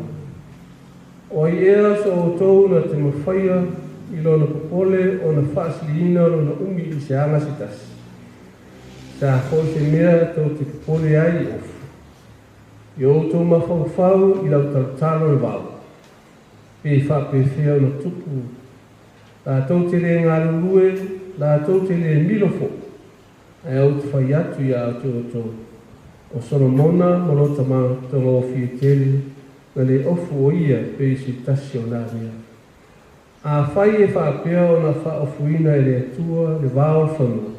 O ai ea so outou na te mafaia i lona popole ona faasiliina lona umi i se aga se tasi? Sa foi se mea tou te popole ai i ofu? I outou mafaufau i lau talotalo le vao, pe faapefea ona tupu, latou te le galulue, latou te le milo foi, ae ou te fai atu ia te outou, o Solomona ma lo tagofie tele, na le ofu o ia pe i se tasi o nā mea. Afai e faapea ona faaofuina e le Atua le vao o le fanua,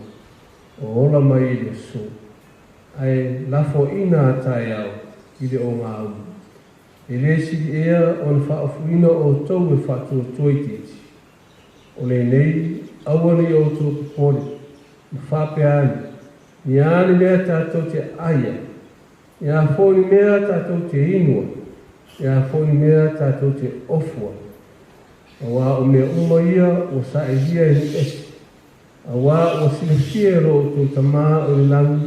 o ola mai i le aso, ae lafoaina a taeao i le ogāumu. E le sili ea ona faaofuina outou e faatuatua itiiti? O lenei, aua ne i outou popole, ma faapea ane, Ni a ni mea tatou te aai ai, ni a foi ni mea tatou te inu ai, ni a foi ni mea tatou te ofu ai. Auā o mea uma ia ua saʻilia e nuu ese, Auā ua silafia e lo outou Tamā o le lagi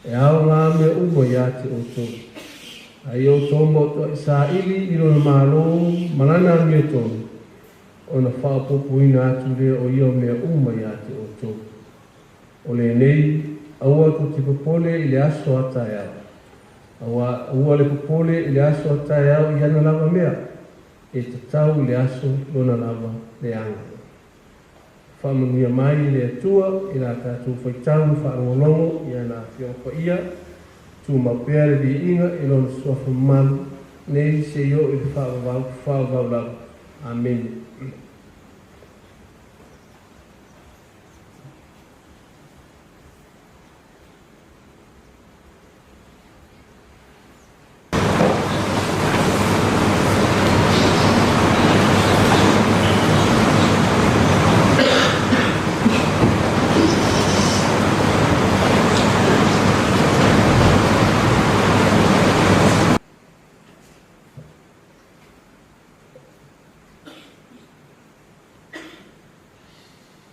e ao ngā mea uma iā te outou. A i outou maotoaʻi saili i lona Malo ma lana amiotonu, ona faaopoopoina atu lea o ia mea uma iā te outou. O lenei, aua tou te popole i le aso a taeao, auā aua le popole i le aso a taeao i ana lava mea, e tatau i le aso lona lava leaga. Faamanuia mai le Atua i la tatou faitau ma faalogologo i ana Afioga Paia, tumau pea le viiga i Lona Suafa mamalu nei seia oo i le faavavau faavavau lava. Amene.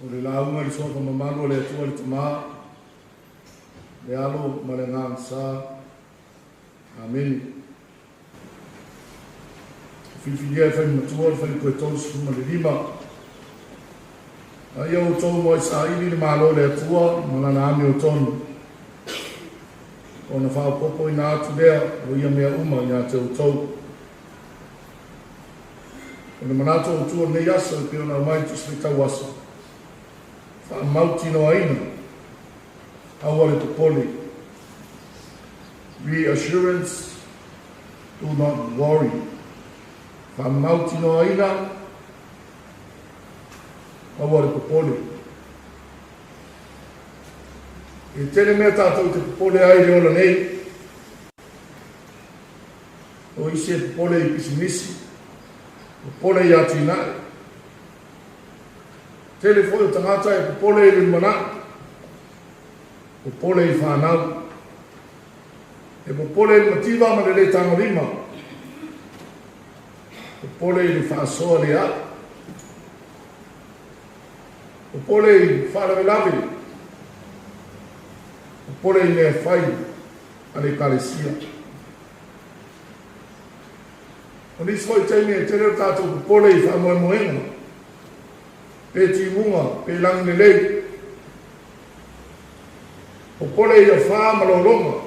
O le lauga i le Suafa mamalu a le Atua le Tamā, le Alo ma le Agaga Sa. Amene. Filifilia e fai matua le faletua e 35. A ia outou moai saili le Malo o le Atua ma lana amiotonu, ona faaopoopoina atu lea o ia mea uma ia te outou. O le manatu autu o lenei aso e pei ona aumai i le Tusi Faitau Aso, faamautinoaina, aua le popole. Reassurance, do not worry. Faamautinoaina, aua le popole. E tele mea tatou te popole ai i le ola nei. O isi e popole i pisinisi, popole i atinae. Tele foi o tagata e popole i le lumanai, popole i whanau. E popole i le mativa ma le le tagolima. Popole i le faasoa le ai. Popole i faalavelave. Popole i mea fai a le Ekalesia. O nisi foi taimi e tele o tatou popole i faamoemoega, pe timuga, pe lagi lelei. Popole i afa ma lologa.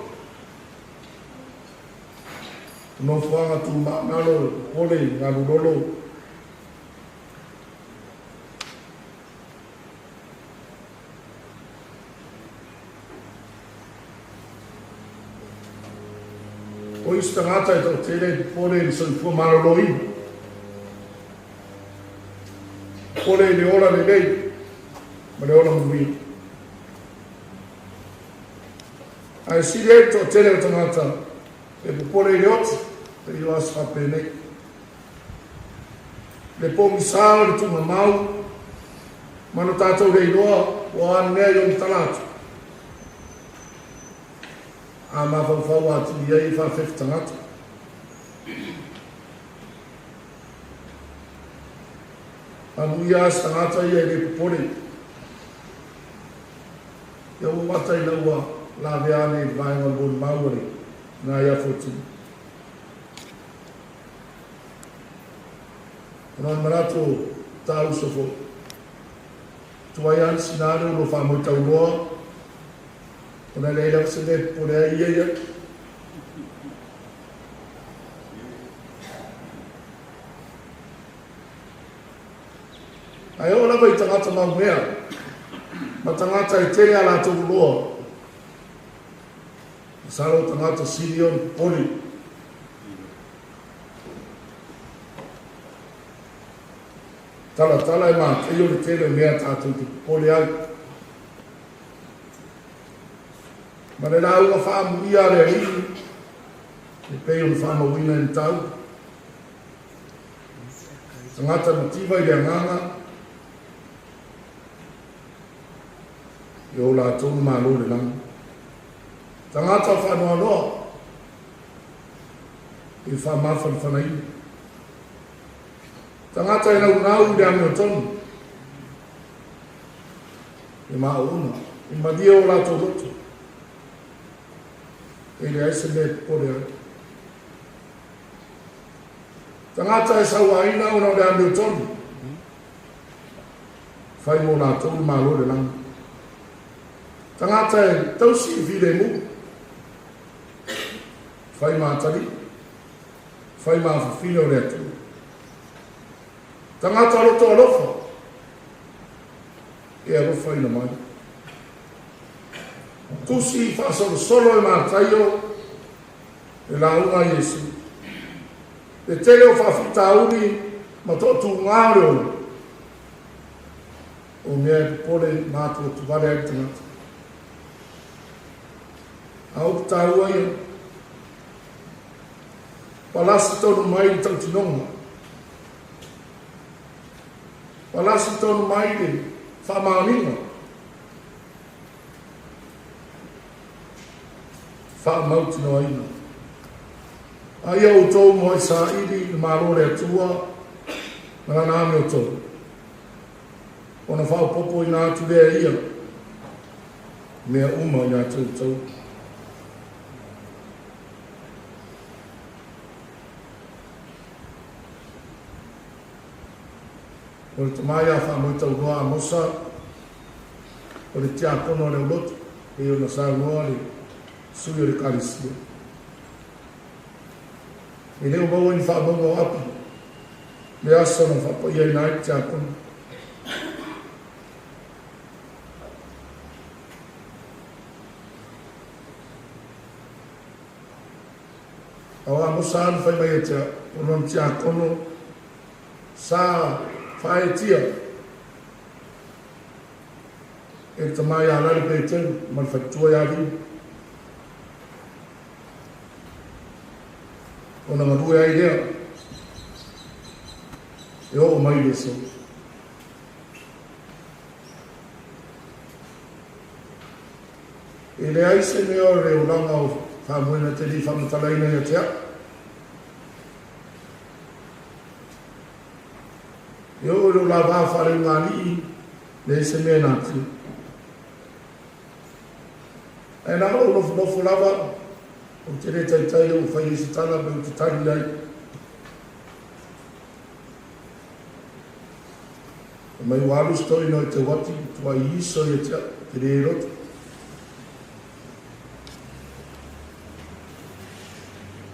O nofoaga tuma'agalo e popole i galulolo. O isi tagata e to'atele e popole i le soifua malōlōina, popole i le ola lelei ma le ola manuia. Ae sili ai le to'atele o tagata e popole i le oti, pei o aso faapenei. Le pogisā o le tuugamau ma lo tatou le iloa ua a ni mea i ona tala atu. A mafaufau atili ai e faafefe tagata. Amuia a se tagata ia e le popole. Ia ua ata ina ua lavea ane i le vaega o le molimau a le tina ia Fotini. Ona o le manatu o ta uso foi, tuai lava le sina lea o lo o faamoe tauloa, ona e leai lava se mea e popole ai ia ia. Ae oo lava i tagata maumea ma tagata e tele a latou oloa, masalo o tagata sili ona popole. Talatala e mataio le tele o mea tatou te popole ai. Ma le lauga faamuia a le Alii e pei ona faamauina i mataupu. Tagata mativa i le agaga, e o latou le Malo o le lagi. Tagata faanoanoa, e faamafanafanaina. Tagata e naunau i le amiotonu, e maouna, e malie o latou loto, e leai se mea e popole ai. Tagata e sauaina ona o le amiotonu, fai mo latou le Malo o le lagi. Tagata e tausi i filemu, fai ma atalii, fai ma afafine o le Atua. Tagata loto alofa, e alofaina mai. Tusi faasolosolo e Mataio le lauga a Iesu. Le tele o faafitauli ma toatūgā o le ola, o mea e popole ma atuatuvale ai le tagata. A upu taua ia, palasi tonu mai le tautinoga, palasi tonu mai le faamaoniga, Faamautinoaina. A ia outou moai saili i le Malo o le Atua ma Lana amiotonu, ona faaopoopoina atu lea e Ia mea uma ia te outou. O le tama ia Faamoetauloa Amosa, o le tiakono a le aulotu, pei ona saunoa le sui o le Ekalesia. E le o maua ni faamauga o Api le aso na faapaiaina ai le tiakono. A o Amosa na fai mai e te o lona tiakono sa faaetia E le tama ia Lale Peteru ma le faletua ia Liu. Ona galue ai lea e oo mai le aso. E leai se mea o le olaga o Famoena te le i faamatalaina ia te au. E oo i lou lavā faaleugaalii, leai se mea e natia. Ae na o lou nofonofo lava, ou te le taitai ou fai ai se tala me ou te tali ai. Fai mai ua alu se toeaina i te uati, tuai iso ia te au, te le loto.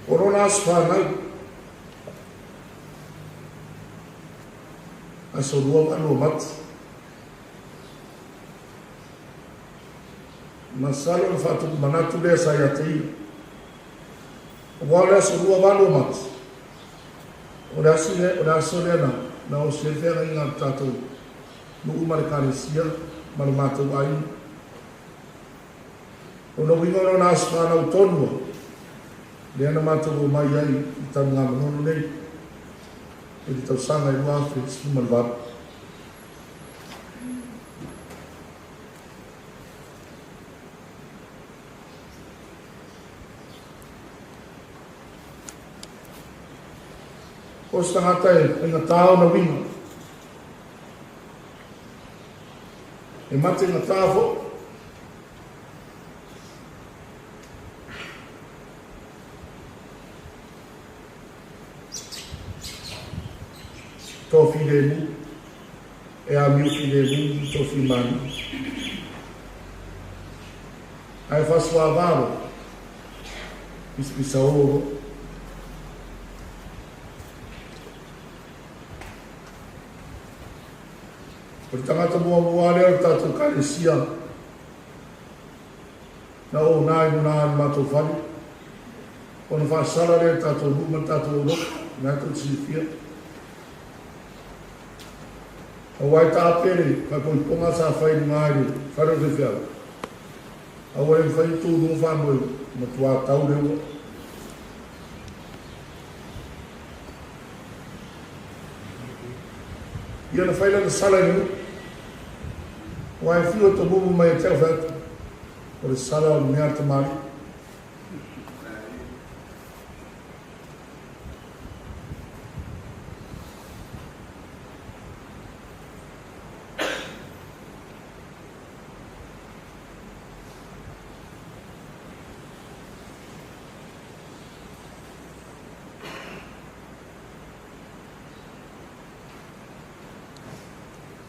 O lona aso fanau, aso 2 ma 2 Mati. Masalo le faatupu manatu lea sa ia te ia. Aua o le aso 2 ma 2 Mati, o le aso lea, o le aso lea na osi ai le feagaiga a le tatou nuu ma le ekalesia ma le matou aiga. O lona uiga o lona aso fanau tonu lava, lea na matou omai ai i Tanugamanono nei i le tausaga e 2018. O se tagata e faigata ona uiga, e mategata foi. Tō filemu, e āmio filemu i tō whimanu. Ae whasuavaro, pisapisa oro. O le tagata muamua lea o le tatou Ekalesia na ou nā i luna i le matou fale, ona faasala lea i le tatou nuu ma le tatou oloka, o lena tou te silafia. Aua e taape le faaipoipoga sa fai i luga i le fale o le faifeau, a ua le mafai ona tu i luga faamoe, matua tau le ua. Ia na fai lana sala i le nuu. Aua e fiu e tomumu mai ia te au fai atu, o le sala o le mea a le tamalii.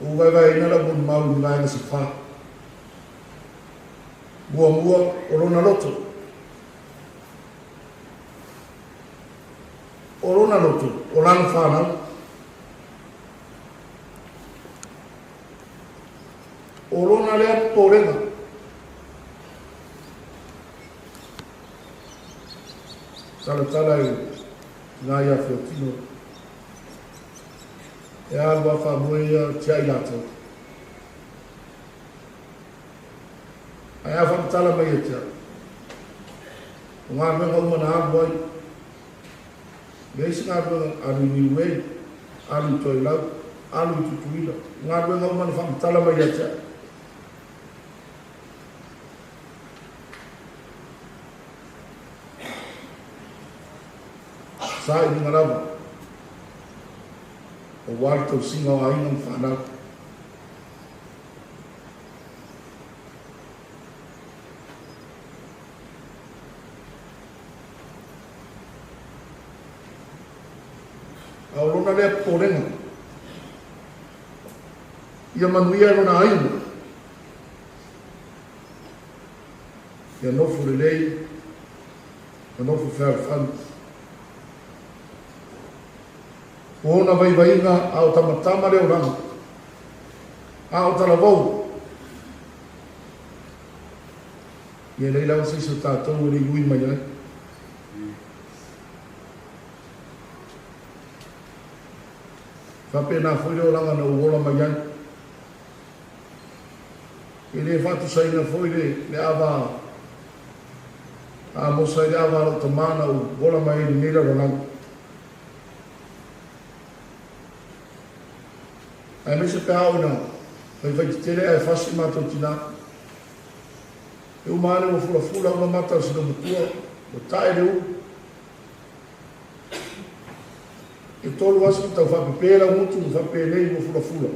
Ua ou vaevaeina lau molimau i ni vaega se fa. Muamua, o lona loto. O lona loto, o lana whanau. O lona lea popolega. Talatala i tina ia Feotino. E alu a faamoe ia tiai latou. Ae a faamatala mai ia te au, o galuega uma na alu ai, leai se galuega alu i Niue, alu i Toelau, alu i Tutuila, o galuega uma na faamatala mai ia te au. Sailiga lava, aua le tausiga o aiga ma fanau. A o lona lea popolega, ia manuia e lona aiga, ia nofo lelei ma nofo fealofani. O ona vaivaiga a o tamatama le olaga, a o talavou. Ia leai lava se isi o tatou e le i ui mai ai. Faapena foi le olaga na ou ola mai ai. E le faatusaina foi le ava a Amosa i le ava a lou tamā na ou ola mai ai i lenei lalolagi. Aemaise pe a oo ina faifaitetele ae fasi matou tinā. E uma ane ua fulafula uma mata o si loomatua, ua tae le ulu. E tolu aso tau faapepe lau gutu ma faapenei ua fulafula.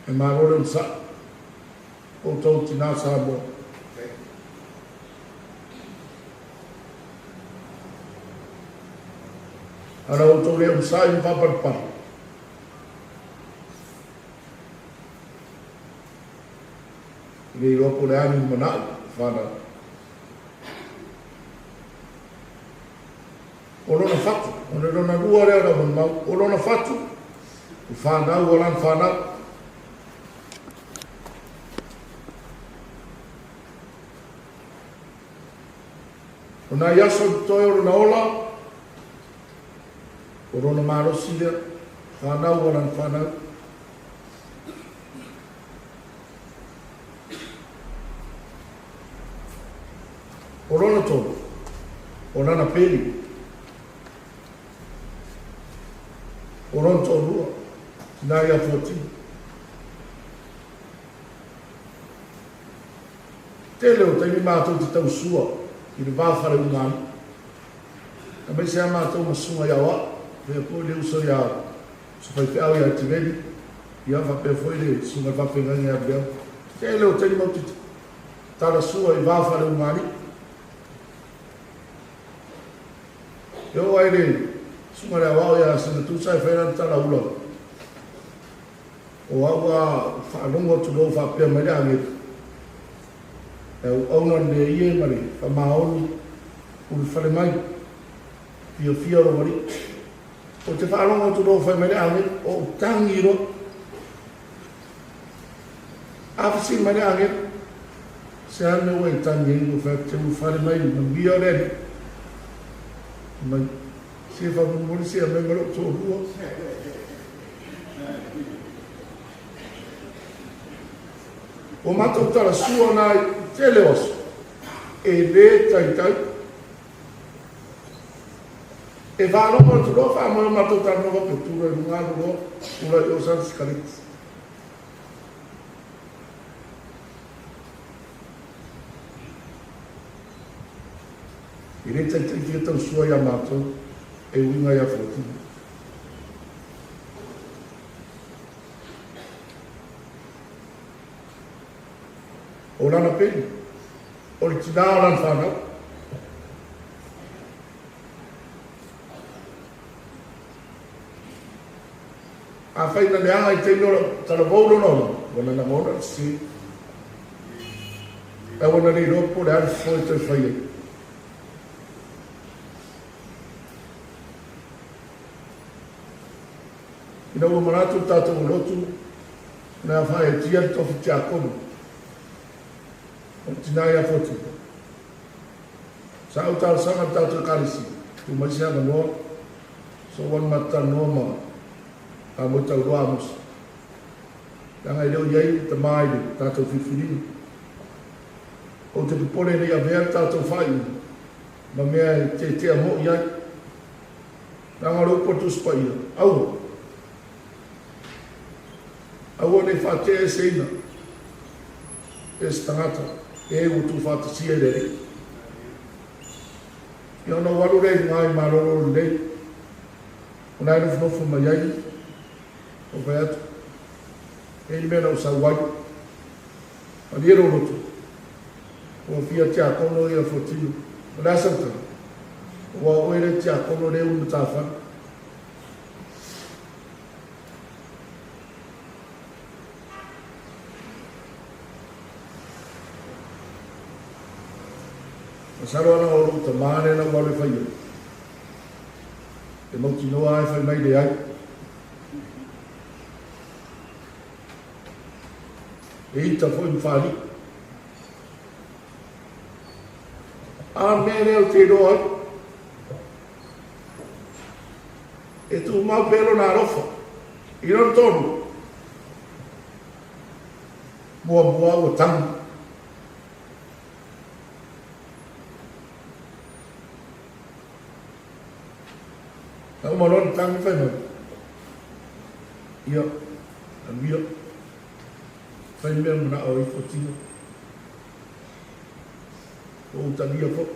E malo le onosai, outou tinā Samoa. A na outou le onosai ma faapalepale. E le iloa po o le a ni lumanai o fanau. O lona fatu, o le lona lua lea o le aumalimau, o lona fatu, o fanau o lana fanau. O nai aso i totoe o lona ola, o lona malosi lea, fanau o lana fanau. O lona tolu, o lana peli. O lona toalua, tina ia Fuatino. Tele o taimi matou te tausua i le va Faleugalii. Aemaise a matou ma susuga ia Oa, faapea foi le uso ia uso faifeau ia Tiveni, ia faapea foi le susuga i le faafeagaiga ia Viliau. Tele o taimi matou te talasua i va Faleugalii. E oo ai le susuga i le aoao ia Senatusa e fai lana tala ula. O au a faalogo atu loa ua faapea mai le agelu, E auauna le ie ma le faamaoni ulufale mai, fiafia lou alii. Ou te faalogo atu loa ua fai mai le agelu, ou tagi loa. A fesili mai le agelu, Se a le mea ua e tagi ai? Ou fai atu, Te ulufale mai i le manuia o le alii. Fai mai, Se faamolemole se aumai ma lou toalua. Ua matou talasua na i tele o aso, e lē taitai. E faalogo atu loa faamoe o matou talanoa faapea, Tula i luga alu loa, tula i o sana sikaleti. E lē taitai fia tausua iā matou e uiga iā Fuatino. O lana peni, o le tinā o lana fanau. Afai na leaga i taimi o lau talavou lona ola, ua na lagona le sese. Ae ua na le iloa po o le a le fofo e toe fai ai. Ina ua manatu le tatou lotu o le a faaetia le tofi tiakono o le tina ia Fuatino, sa ou talosaga i le tatou Ekalesia, tuu mai se avanoa so ua matou talanoa ma Famoetauloa Amosa, leaga e le o i ai le tama i le tatou filifiliga. Ou te popole ne i avea le tatou faaiuga ma mea e tetea mo'i ai. Leaga o le upu a le Tusi Paia, Aua! Aua ne i faateaeseina e se tagata e ua tuufaatasia i le Alii. Ia ona ou alu lea i luga i malolo lelei, o la e nofonofo mai ai, ou fai atu, E i ai le mea na ou sau ai, malie lou loto, ua fia tiakono ia Fuatino, o le a sau tala? Aua o oe le tiakono lea e ulu matafale. Masalo ana o lou tamā lea na ou alu e fai ai. E mautinoa lava e fai mai leai. E ita foi ma faalii. A mea lea ou te iloa ai, e tumau pea lona alofa i lona tonu. Muamua ua tagi. Na uma loa ona tagi fai mai. Ia, aluia. Fai le mea manao ai Fuatino. Ua ou talia foi.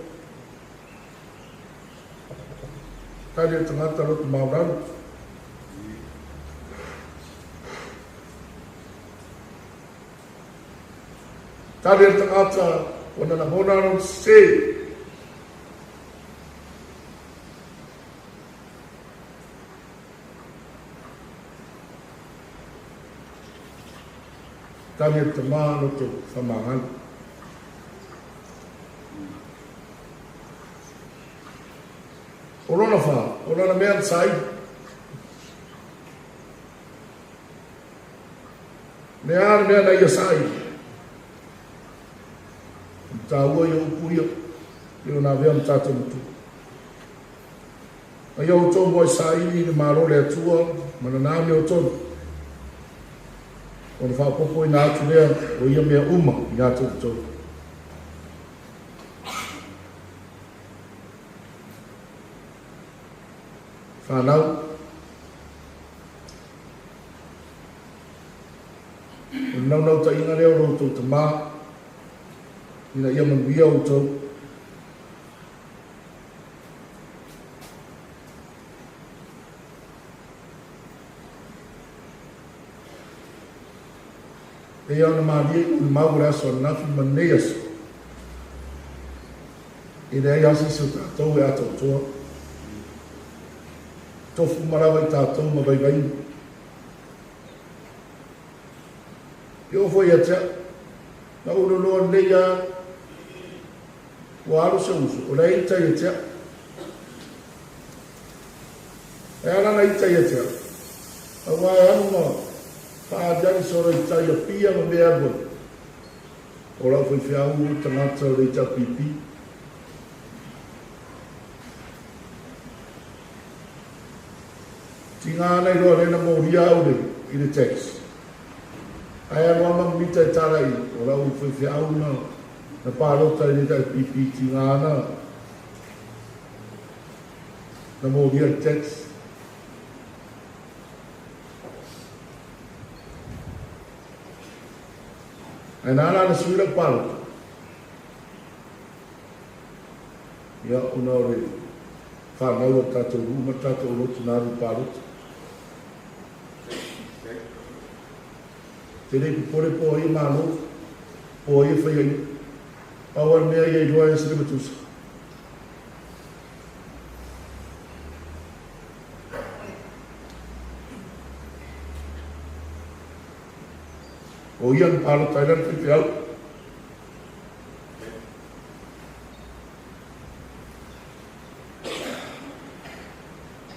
Tali le tagata loto maualalo. Tali le tagata ua na lagona lona sese. Tali a le Tama loto faamagalo. O lona fa, o lana mea na saili. Le a le mea na ia saili. O tāua ia upu ia, i o nā vea ma tātou matua. A ia outou mo ai saili i le malo le Atua ma lana amiotonu. Ona faaopoopoina atu lea o ia mea uma ia te outou. Fanau, o le naunautaiga lea o lo outou Tamā, ina ia manuia outou. Pei ona malie i mau o le aso ananafi ma lenei aso, e leai lava se isi o tatou e atoatoa. Tofu uma lava i tatou ma vaivaiga. E oo foi ia te au, na ou iloiloa lelei lava ua alu se uso, o lea e ita ia te au. E ala na ita ia te au, auā e alu ma faaaliali solo i tai a pia ma mea alu ai. O lau faifeau o tagata o le HRPP. Tiga ana i loa lena molia au le i le tax. Ae alu ama ma mita e tala i o lau faifeau na na palota i le HRPP tiga ana na molia le tax. Ae na ala na sui lau palota. Ia, ona o le whanau o tātou nuu ma tātou lotu nā alu palota. Te rei popore po ai malo, po ai e whai ai. Pau al mea ia i roa e se matusa. O ia na palota ai lana faifeau.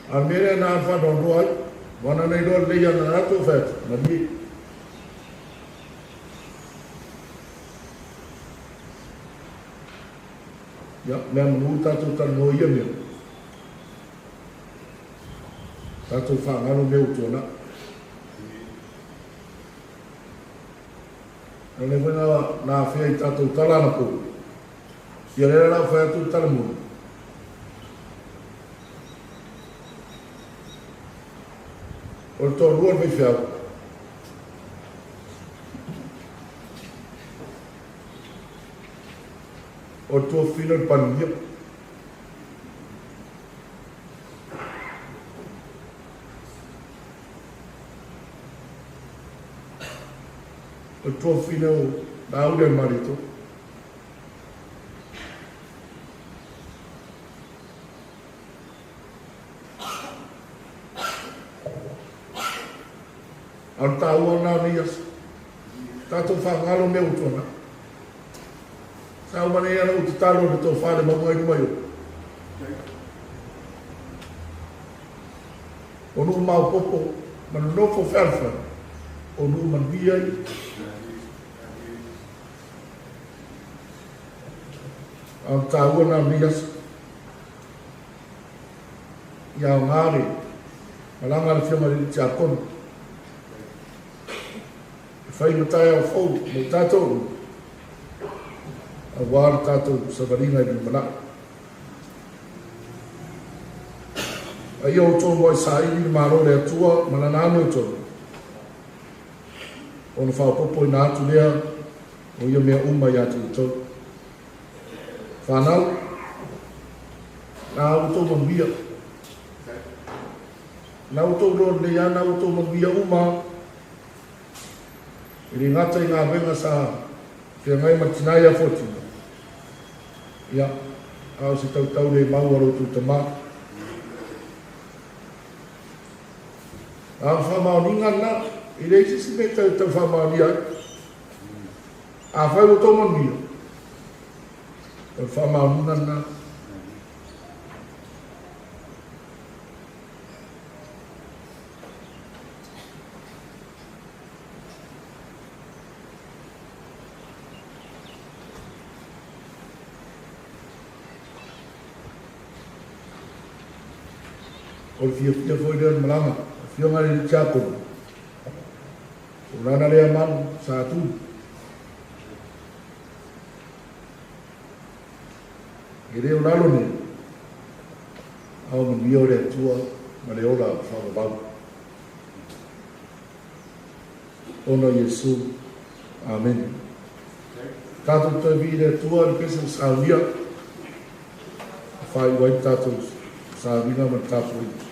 A le mea lea na alu faanoanoa ai, ua na iloa lelei ana latou fai atu, malie. Ia, mea manu tatou talanoa ia mea. Tatou faagalo mea ua tuanai. O le foi na afea i tatou tala anapo. Ia lea la fai atu le tala moni. O le toalua le faifeau. O le tuafafine o le Palemia. O le tuafafine o Laauli o le Malietoa. A o le taua lena o nei aso. Tatou faagalo mea ua tuanai. Sa uma nei ana ou tatalo i le tofa le mauga i luma i o. O nuu maopopo ma nonofo fealofani, o nuu manuia ia. A o le taua lena o lenei aso. Ia aoga le malaga a le Afioga i le Tiakono e fai ma taeao fou mo tatou uma, aua le tatou savaliga i le lumanai. A ia outou moai saili le Malo o le Atua ma Lana amiotonu, ona faaopoopoina atu lea o ia mea uma ia te outou. Whanau, nā outou manuia. Nā outou loa nei a, nā outou manuia uma. E le gata i ngā wenga sa whengai ma tina ia Fortuna. Ia, a o se tautau le mau a lo outou tamā. A o whamaoninga na, i le isi si me tau tau whamaonia ai. Afai ua outou manuia, o le faamaoniga lena. O le fiafia foi lea o le malaga, Afioga i le Tiakono, o lana lea malu sa tuli. E le o lalo nei, a o manuia o le Atua ma le ola faavavau. Ona o Iesu. Amene. Tatou toe vii i le Atua i le pese ua saunia, e faaiu ai le tatou sauniga ma le tapuaiga.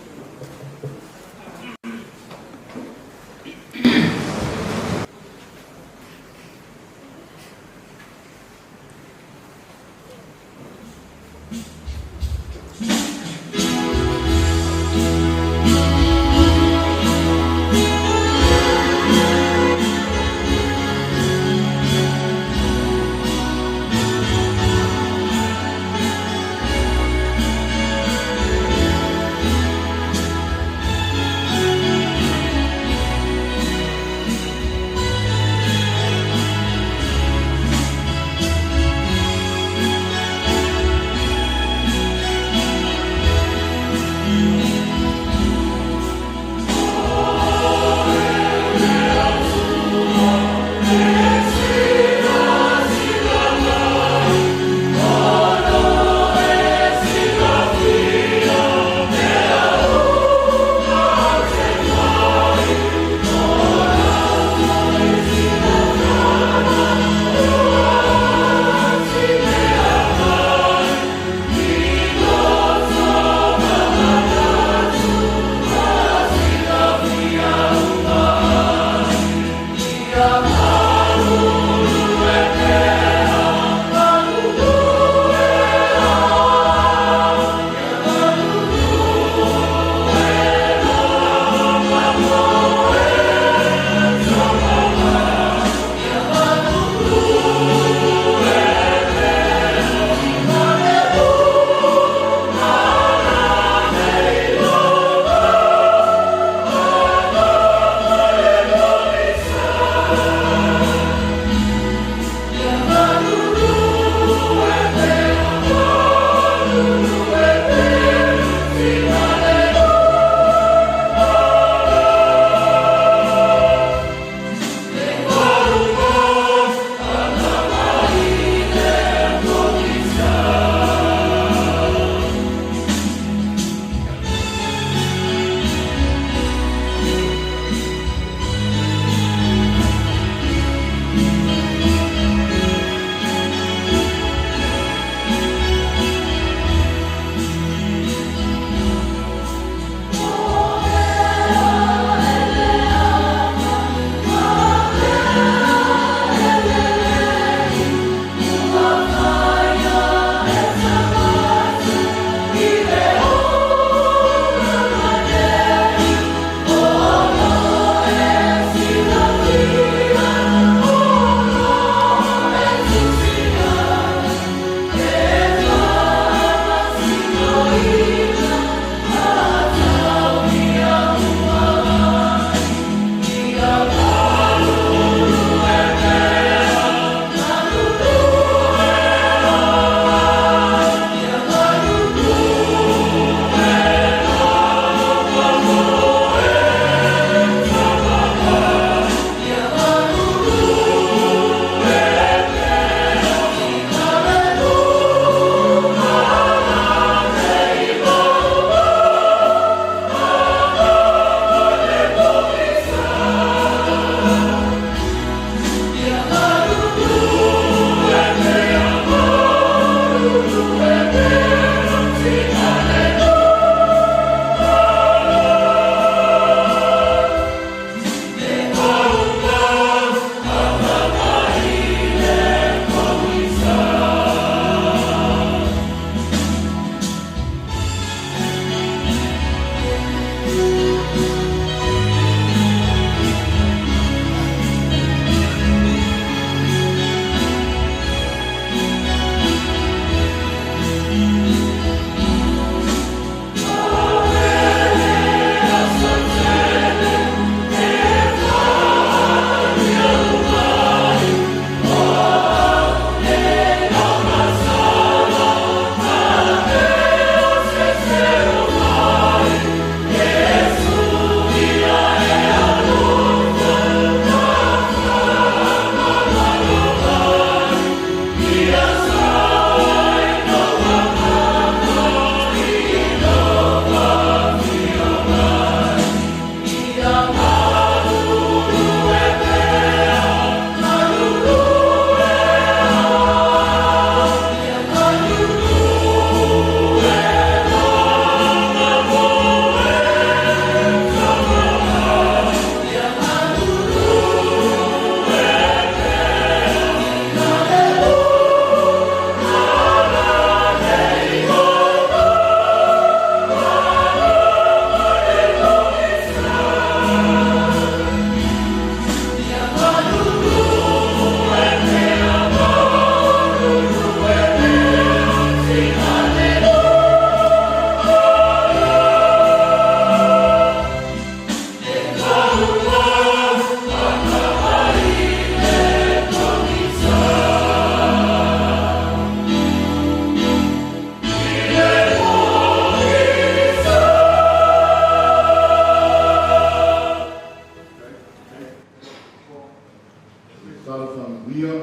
Tatalo faamanuia,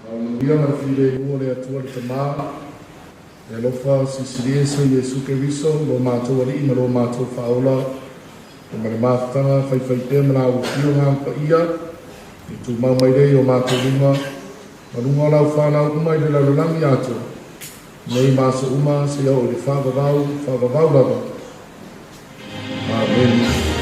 a o le manuia ma le filemu o le Atua le Tamā, le alofa silisili ese o Iesu Keriso, lo matou Alii ma lo matou Faaola, e ma le mafutaga faifaipea ma la outou Agaga Paia, e tumau mai lea i o matou luma, ma luga o lau fanau uma i le lalolagi atoa, nei ma aso uma seia oo i le faavavau, faavavau lava. Amene.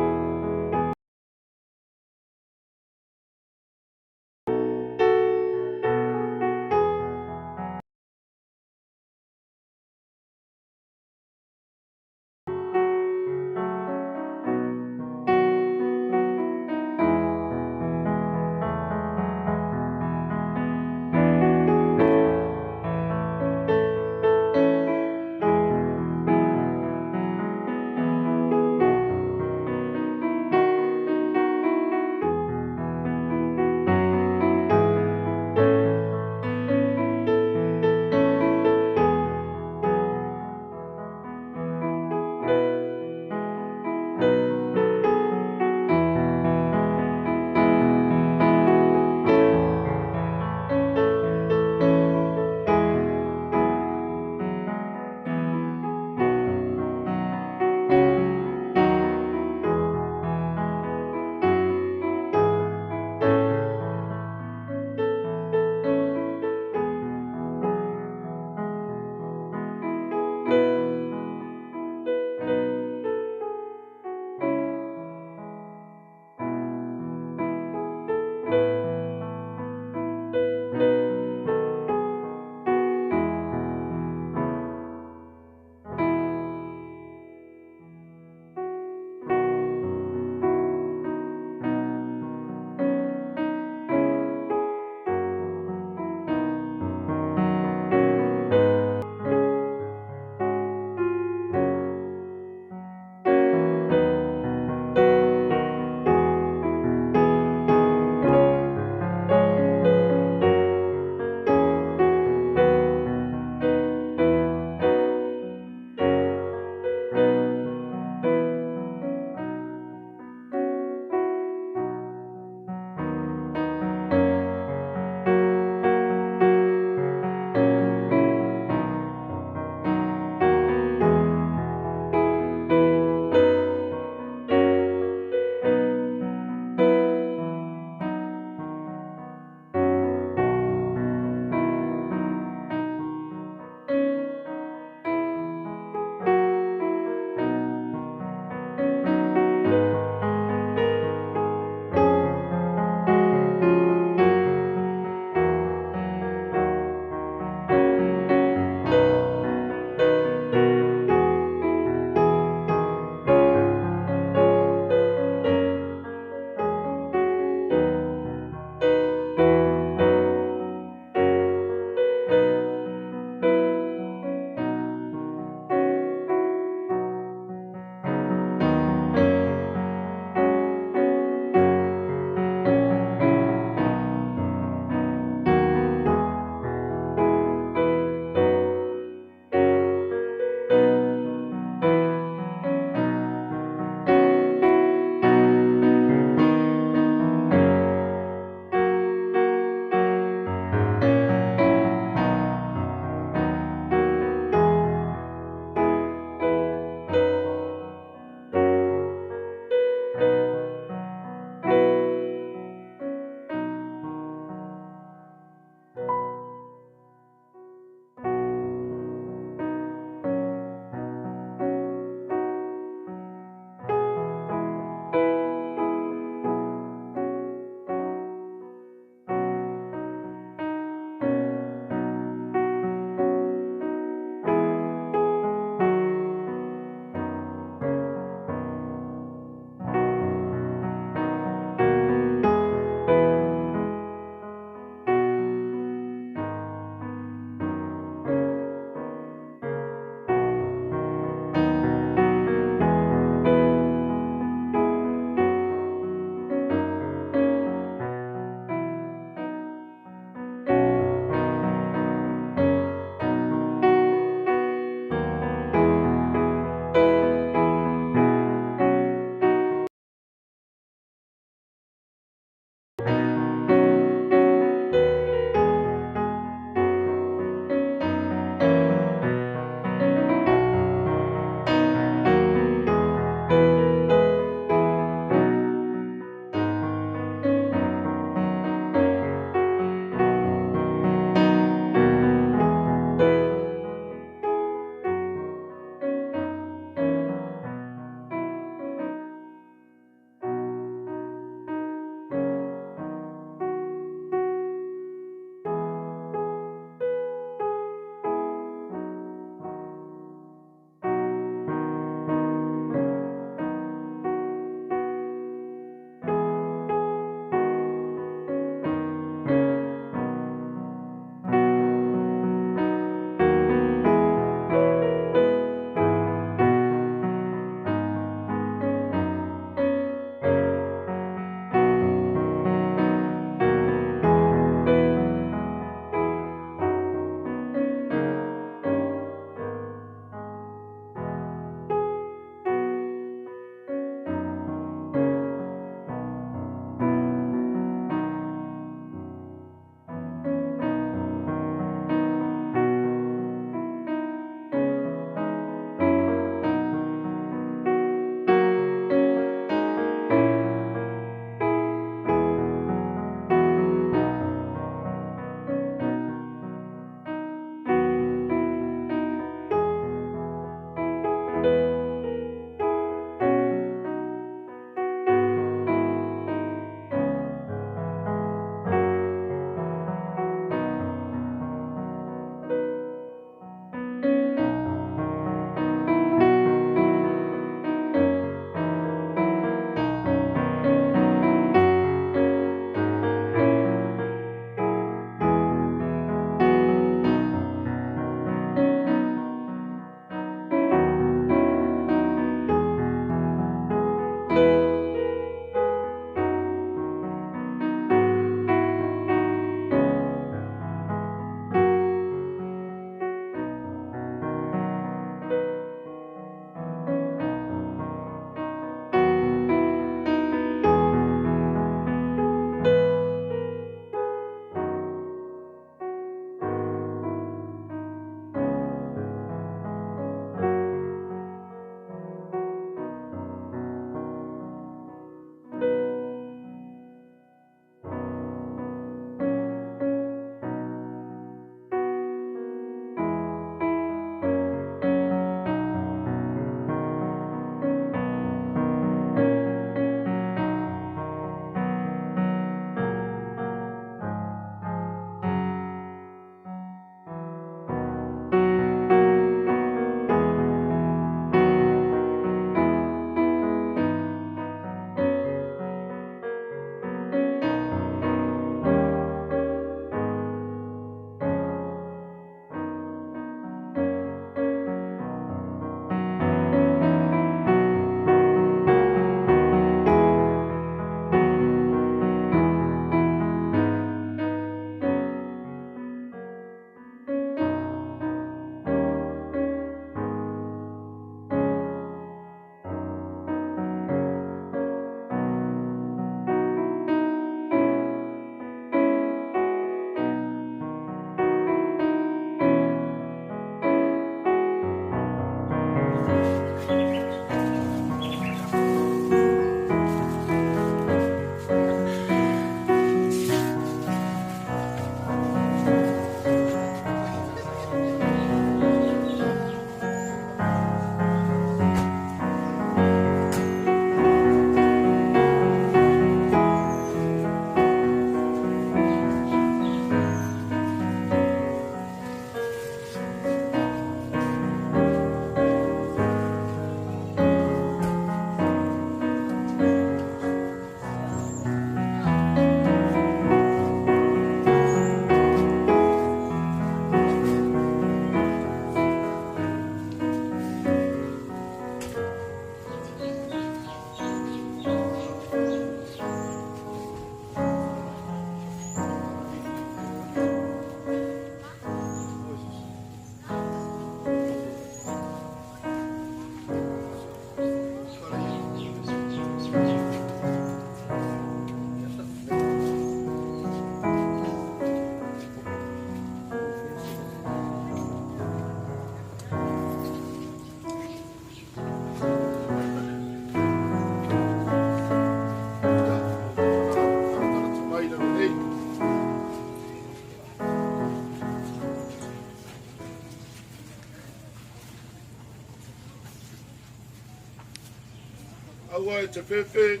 Aua e te fefe,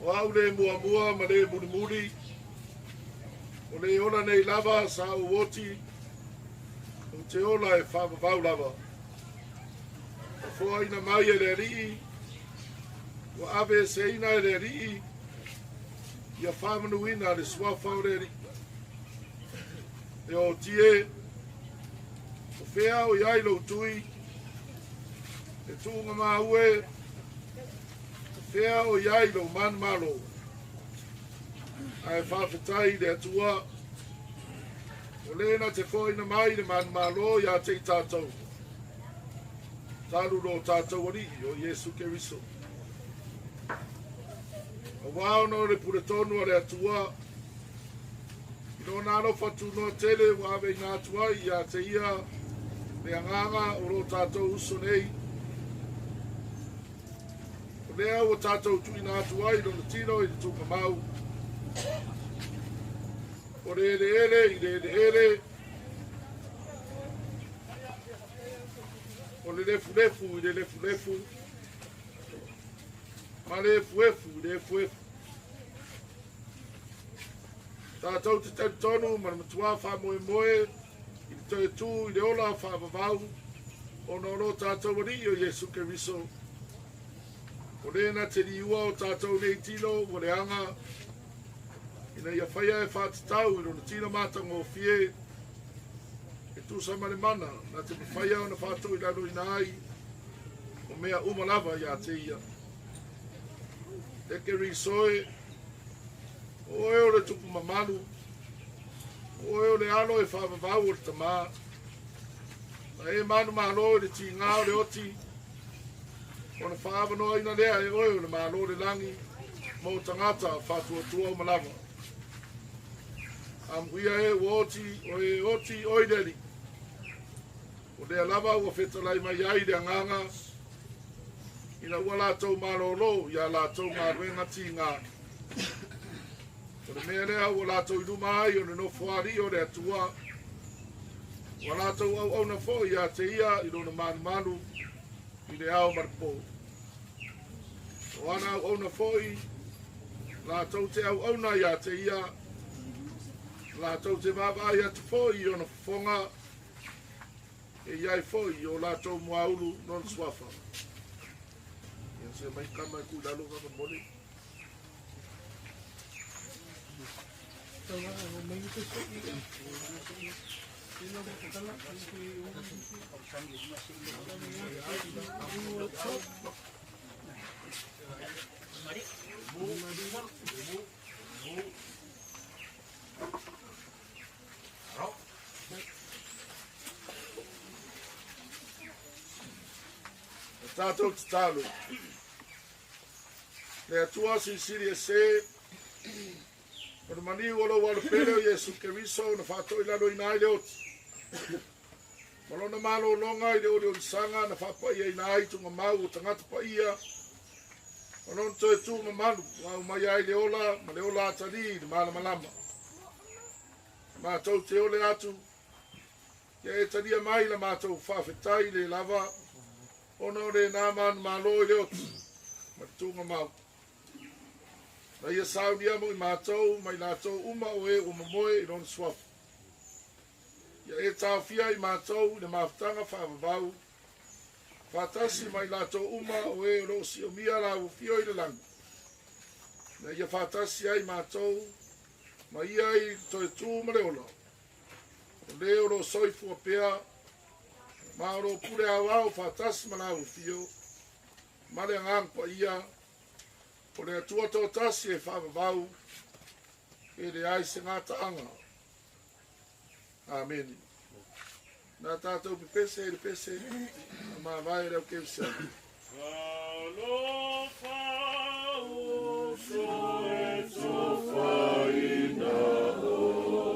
o au le muamua ma le mulimuli, o le ola nei lava sa ou oti, ou te ola e faavavau lava. Ua foaina mai e le Alii, ua aveeseina e le Alii, ia faamanuina le suafa o le Alii. E oti e, o fea o i ai lou tui, e tuuga maue, o fea o i ai lou manumalo. Ae faafetai i le Atua, o le na te foaina mai le manumalo ia te i tatou, talu lo tatou Alii o Iesu Keriso. Auā ona o le puletonu a le Atua, i lona alofa tunoa tele ua aveina atu ai ia te ia le agaga o lo tatou uso nei. O lea ua tatou tuuina atu ai lona tino i le tuugamau, o le eleele i le eleele, o le lefulefu i le lefulefu, ma le efuefu i le efuefu. Tatou te talitonu ma le matua faamoemoe i le toe tū i le ola faavavau ona o lo tatou Alii o Iesu Keriso. O le na te liua o tatou nei tino ua leaga, ina ia faia e faatatau i lona tino matagofie, e tusa ma le mana na te mafaia ona faatoilaloina ai o mea uma lava ia te ia. E Keriso e, o oe o le tupu mamalu, o oe o le alo e faavavau o le tamā, na e manumalo i le tigā o le oti, ona faaavanoaina lea e oe o le malo o le lagi mo tagata faatuatua uma lava. Amuia e ua oti, o e oti oi le Alii. O lea lava ua fetalai mai ai le agaga, ina ua latou malōlō ia latou galuega tigā. O le mea lea ua latou i luma ai o le nofoalii o le Atua, ua latou auauna foi ia te ia i lona malumalu i le ao ma le pō. O ana auauna foi, latou te auauna ia te ia, latou te vaavaai atu foi i ona fofoga, e i ai foi i o latou muaulu lona suafa. Ia se mai kama e ku i lalo faamolemole. O tatou tatalo. Le Atua silisili ese, o le maliu o lou alopele o Iesu Keriso na faatoilaloina ai le oti. Ma lona malōlōga i le oliolisaga na faapaiaina ai tugamau o tagata paia, ma lona toe tū mamalu ua aumaia ai le ola ma le ola atalī i le malamalama. Matou te ole atu, ia e talia mai la matou faafetai le lava, ona o lenā manumalo i le oti ma le tugamau. Na ia saunia mo i matou ma i latou uma o e ua momoe i lona suafa. Ia e taofia i matou i le mafutaga faavavau, faatasi ma i latou uma o e o loo siomia la ua fio i le lagi. Na ia faatasi ai matou ma ia i le toe tū ma le ola. O le o lo soifua pea, ma o lo pule auau faatasi ma la ua fio, ma le agaga paia, o le Atua toatasi e faavavau, e leai se gataaga. Amene. Na tatou pepese i le pese, a mavae le au kerisiano. Alofa uso e tufaina oe,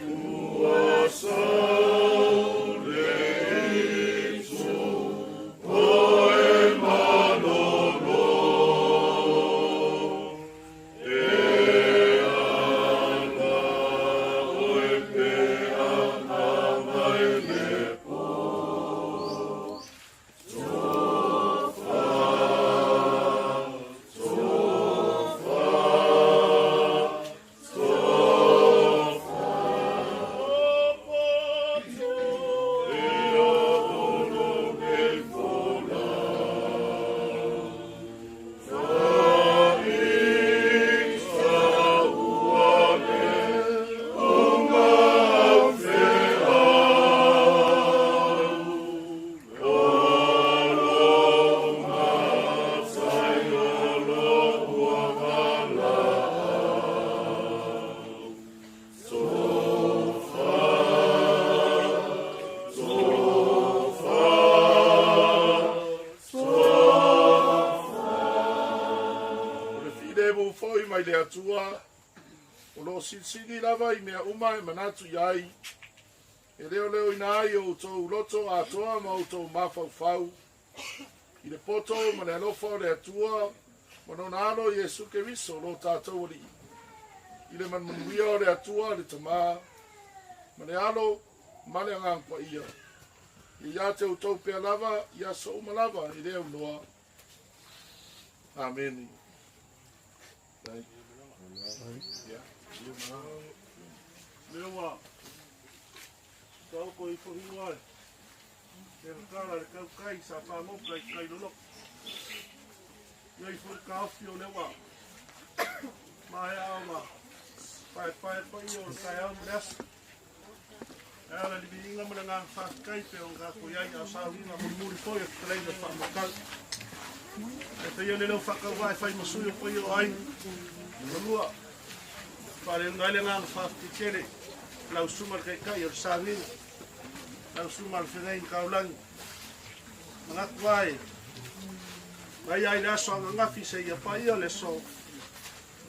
ua sau le itu oe malolo. E ala oe pe anga mai le po. Malu foi mai le Atua, o loo silisili lava i mea uma e manatu i ai, e leoleoina ai o outou loto atoa ma outou mafaufau, i le poto ma le alofa o le Atua, ma lona alo Iesu Keriso lo tatou Alii. I le manumanuia o le Atua le Tamā, ma le Alo, ma le Agaga Paia. Ia ia te outou pea lava, i aso uma lava e le aunoa. Amene. Lea ua taoto ifo hiua le kakala le kaukai sa whangoka i kailoloko. Ia ifo i ka ofi o lea ua maea ona pae pae pai o le taeao ma le aso. E ala le viiga ma le agaga faafetai pe ona tatou iai a o sauliga mulimuli foi o fetalaiga faamatau. E faia le leo faatauvaa e fai ma sui o paia o aiga. Malua, faaleuna ai le agaga faafetai tele lau susuga le taitai o le sagiga, lau susuga le feagaiga taulagi. Manatu ai, mai ai le aso ananafi seia paia le aso.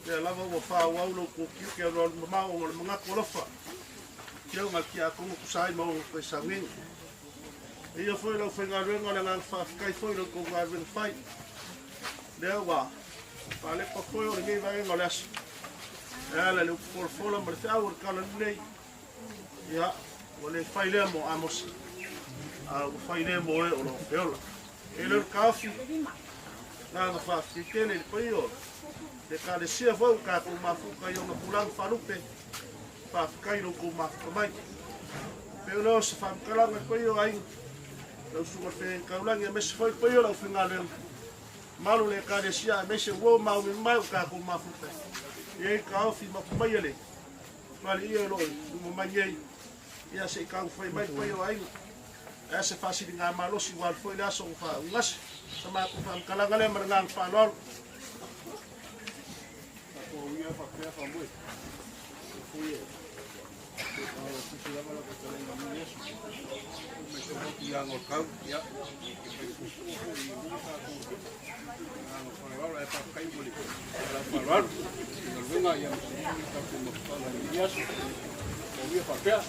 Lea lava ua faaauau lou tiute alualu mamao ona o le manatu alofa. Afioga i le tiakono tusa ai ma ona toe sauniga. Ia foi lau faigaluega o le agaga faafetai foi i lo outou galuega fai. Lea ua faalepa foi o lenei vaega o le aso. E ala i le upu folafola ma le feau o le tala lelei. Ia, ua le fai lea mo Amosa, a ua fai lea mo e o lo o feola. E le o le taofi, agaga faafetai tele i le paia o le Ekalesia foi ua tatou mafuta i ona tulaga faalupe, faafetai i lo outou mafuta mai. Pei o lea o se faamatalaga i le paia o aiga, lau susuga i le feagaiga taulagi aemaise foi le paia o le aufaigaluega, mamalu o le Ekalesia aemaise uo ma au mai ua tatou mafuta. E i ai taofi ma paia le fale ia o lo o luma mai nei, ia se i taumafai mai le paia o aiga. Ae se faasiliga malosi ua alu foi le aso ua faaugase. Sa matou faamatalaga lea ma le agaga faaaloalo. Tatou ia faapea faamoe. Foi e tusi lava lau fetalaiga i Iesu. Mai se hoki ia ngol kau, ia, ke pai fufu foi i luga tatou. Agaga faaaloalo ae faafetai mo le lau faaaloalo. I galuega ia ma se tatou mafutaga i lenei aso. O ia faapea.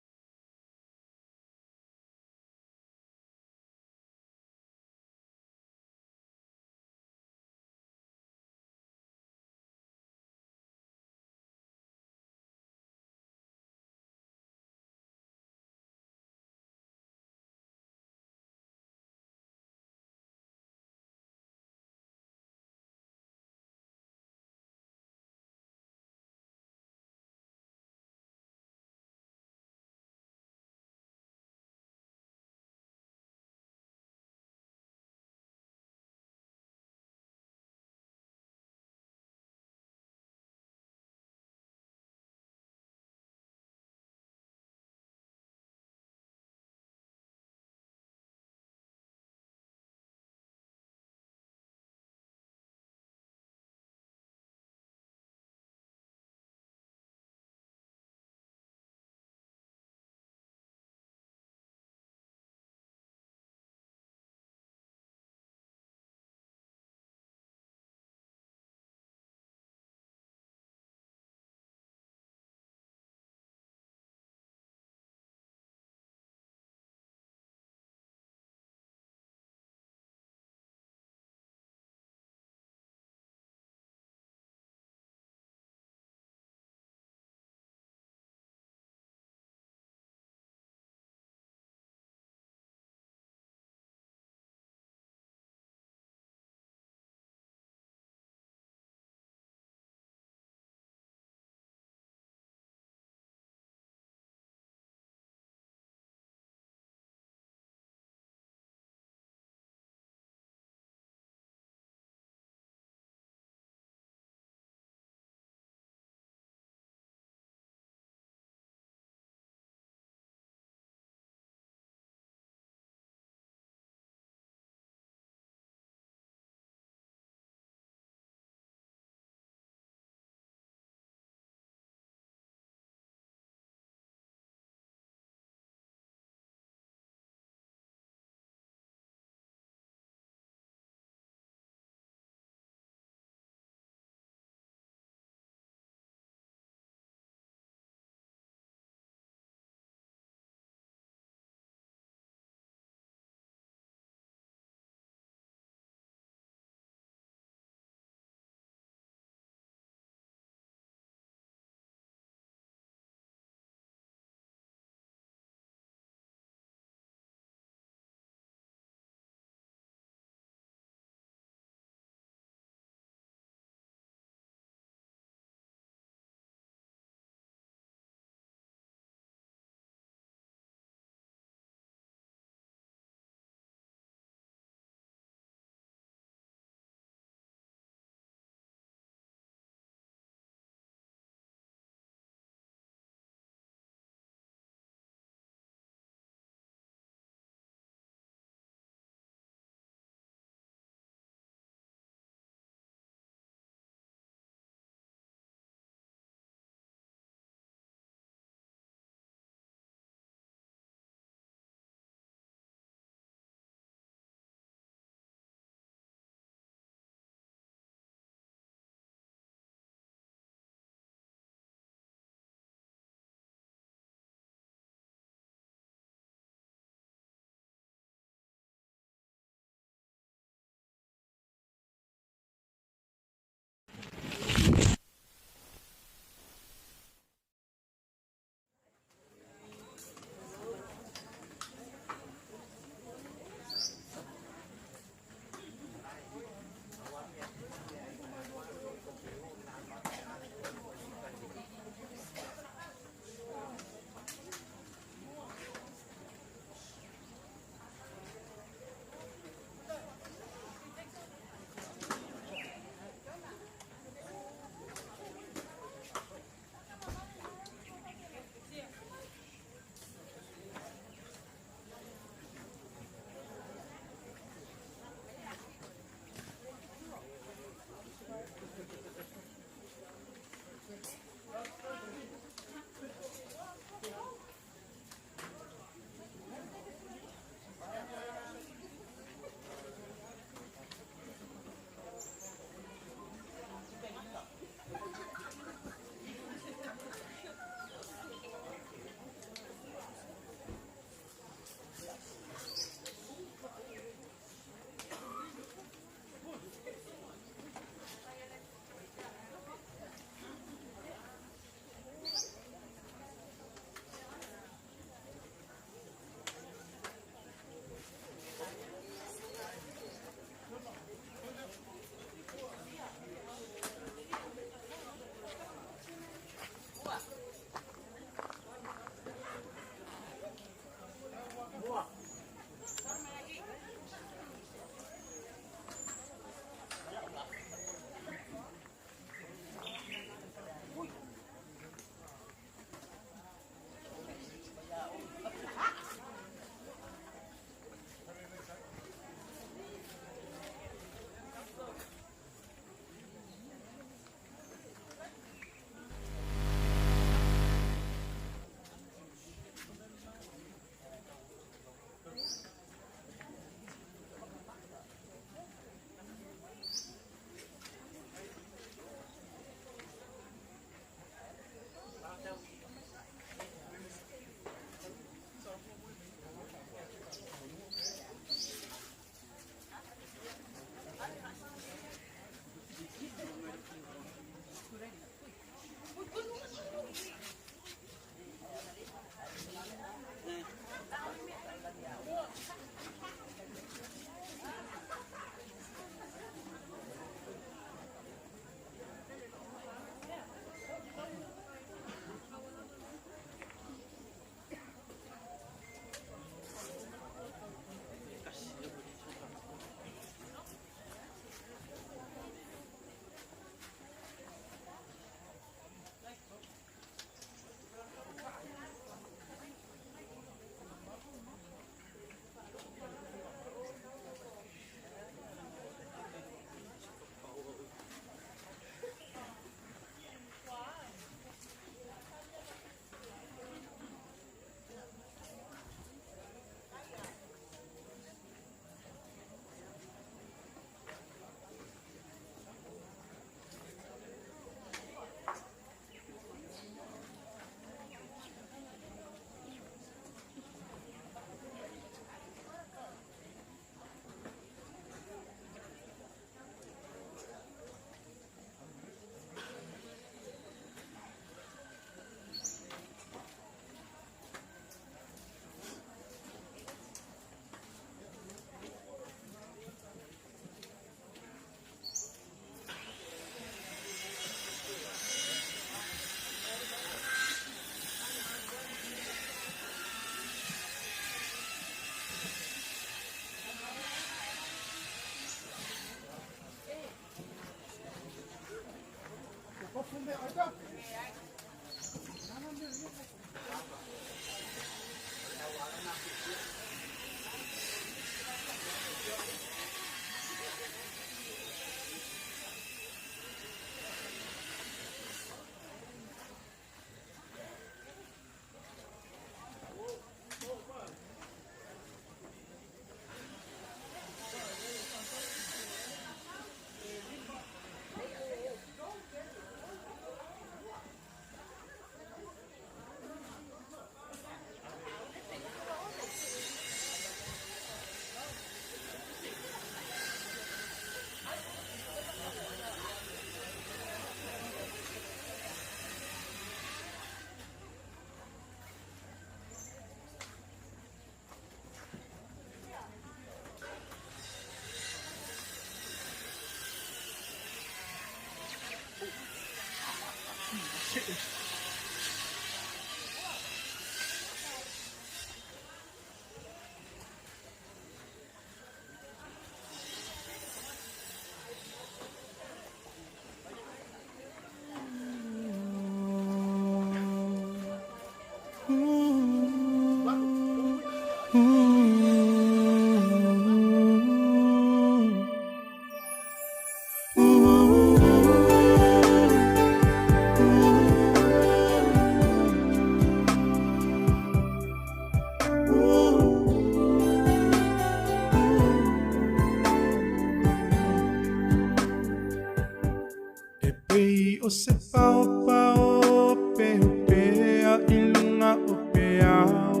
E pei o se paopao pehupea i luga o peau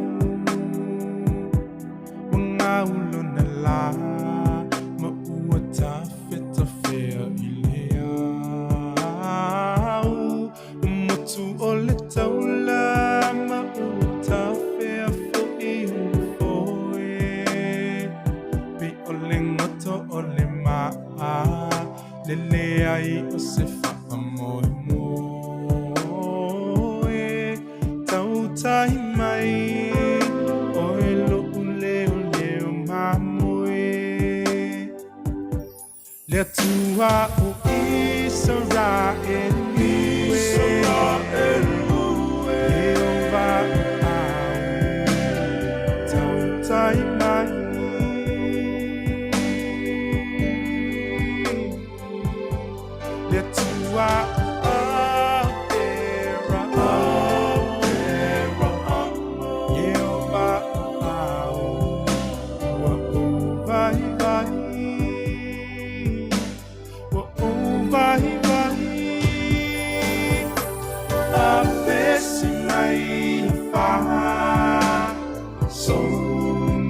Ua gaulo na lā ma ua tafetafea i le au Ua motu o le taula ma ua tafea fo'i ua foe Pei o le goto o le ma'a Le leai o se faamoemoe Tautai mai oe lo'u leoleo mamoe Le Atua o Isaraelu e Ieova o au Tautai mai. Le Atua o Aperahama Ieova o au Ua ou vaivai Ua ou vaivai Apesi mai fa So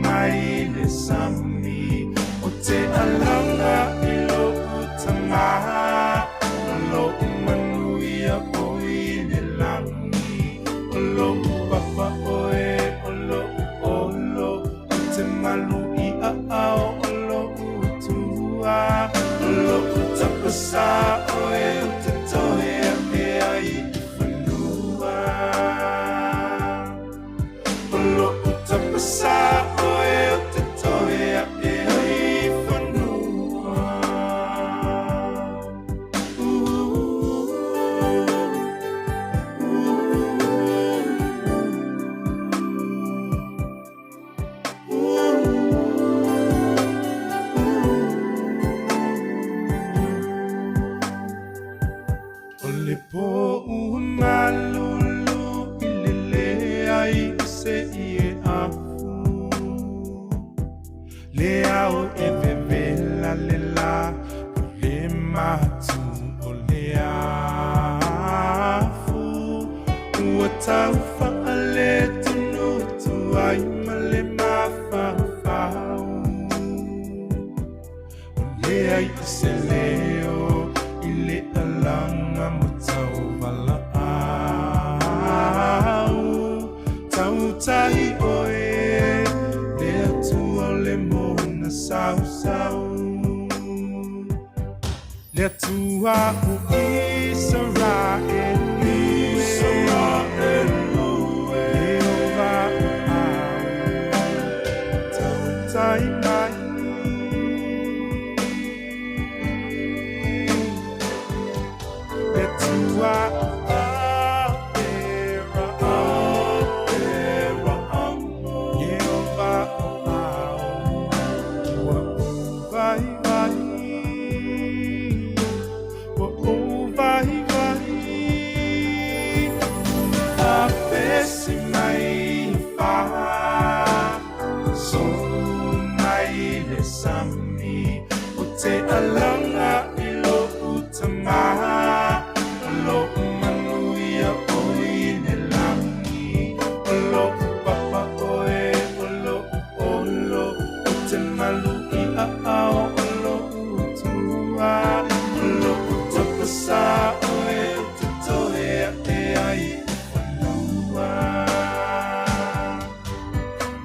mai le sami O te alaga i lo'u tamā O lo'u manuia oi le lagi O lo'u papa oe o lo'u olo O te malu i aao o lo'u Atua O lo'u tapasā oe o te tohe a'e ai i fanua O lo'u tapasā oe o te tohe a'e ai i fanua. O le pō ua malulu i le leai o se ie afu Le ao e vevela le lā po le matu o le afu Ua tau faaletonu atu ai ma le mafaufau Ua leai o se leo i le alaga ma tauvalaau Tautai oe le Atua o le moana sausau Le Atua o Isaraelu e Ieova o au Tautai mai Le Atua o Aperahama Ieova o au Ua ou vaivai Ua ou vaivai Apesi mai fa So mai le sami O te alaga i lo'u tamā O lo'u manuia oi le lagi O lo'u papa oe o lo'u olo O te malu i aao o lo'u Atua O lo'u tapasā oe o te tohe a'e ai i fanua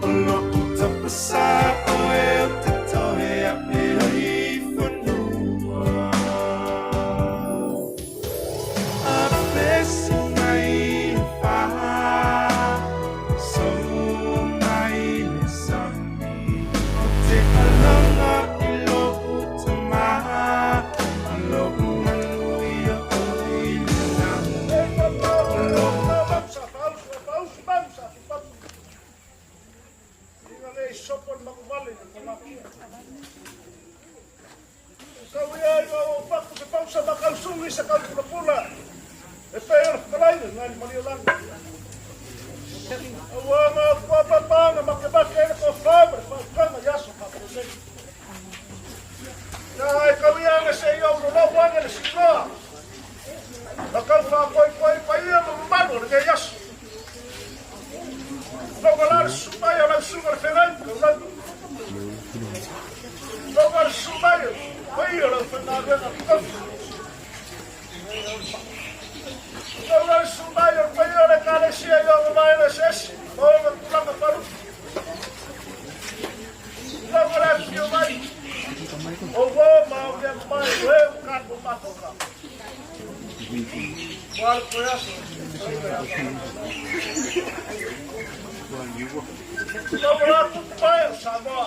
O lo'u tapasā oe o te tohe a'e ai i fanua Apesi mai fa So mai le sami O te alaga i lo'u tamā O lo'u manuia oi le lagi O lo'u faapapa na makemake ai le tofa ma le faautaga i aso faapenei. Ia ae tau ia ane se i ou lolou ane le siuloa ma tau faapoipoi paia ma mamalu o lenei aso. Logo la le susu mai o lau susuga le fegai ma taulagi. Logo le susu mai o paia o lau faigaluega totofi. Logo le susu mai o le paia o le Ekalesia i ona vaega eseese ma ona tulaga faalupe. Logo le afifio mai o uo ma au mea mamae o e ua tatou mafauka. Ua alu koe aso, Logo la tupu mai o Samoa.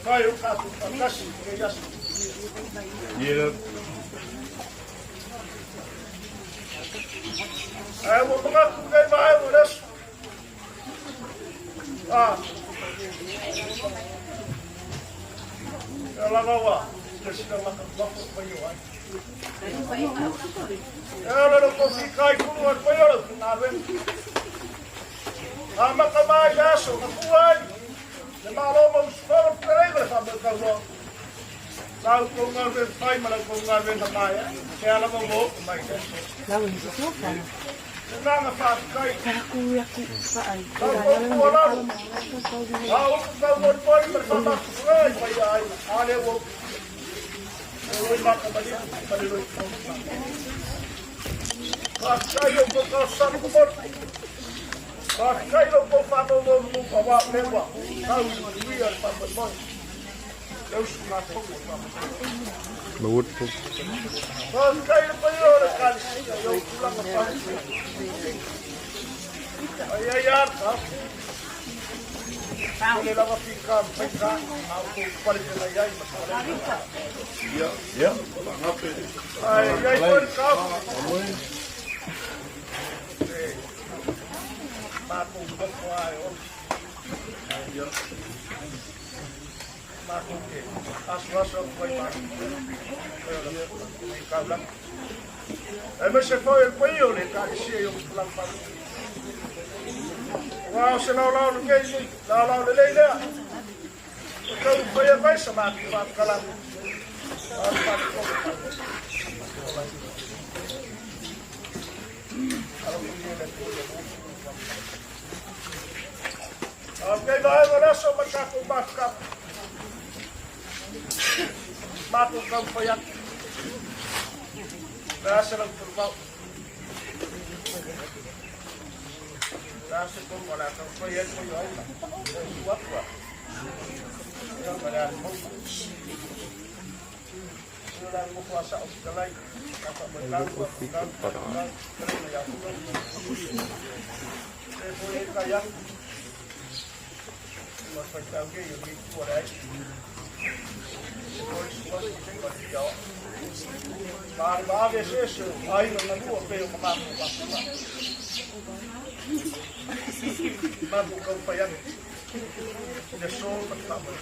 Fai o tatou faatasi i lenei aso. Ae ua manatu lenei vaega o le aso. Ah. Ia lava ua te sila maka mafo mai o ai. Ia ora lo kofi kai kuru ai koe ora ki ngā wen. A maka mai le aso na pua ai. Le malo ma usufono te rei le whamau kau loa. Lau kou ngā wen whai ma lau kou ngā wen na mai. Te ala mo mo mai te aso. Lau e se whana. Te nanga whākai. Aku aku whaai. Lau kou kua lalo. A uku kau mori mori ma le whamau ai mai ai. A le ua uku. O loi maka mali ma le loi kau. Whākai o kou kau sanu kumori. Whākai o kou whāmau mo mu pa wā lewa. Kau i manuia le whamau moi. Le usu ngā tonga o whamau. Whākai le pai o le kalisia i au tulaga whākai. Ai ai a ka. O le lava fika faika a o kou pale te lai ai ma sa Ia, ia, whangape. Ai ai foi ka. Mātou nofo ai o. Ia. Mātou ke aso aso atu ai mātou. Nei kaulanga. E me se foi el paio le ekalesia i o tulaga faalupe. Aua o se laolao lenei nei, laolao lelei lea. O tau faia mai sa mātou whātukalaga. Kei vaega o le aso ma tātou mātuka. Mātou kau whai atu. Le ase lau turumau. Le ase tonu a le atau whai ai whai o aina. Le utu atua. Ia ma le ase mauna. Ia le ngofo a sao fitalai. Ka wha mai kau, ka wha kau, ka wha kau, ia hura. E foi e kai aku. Ma whai tau kei o ni tua le ai. E foi sua si ma te ao. Ma ma ave se se ai na lua pe o ma ma ma. Ma ko kau whai ake. Le so ma te wha mai.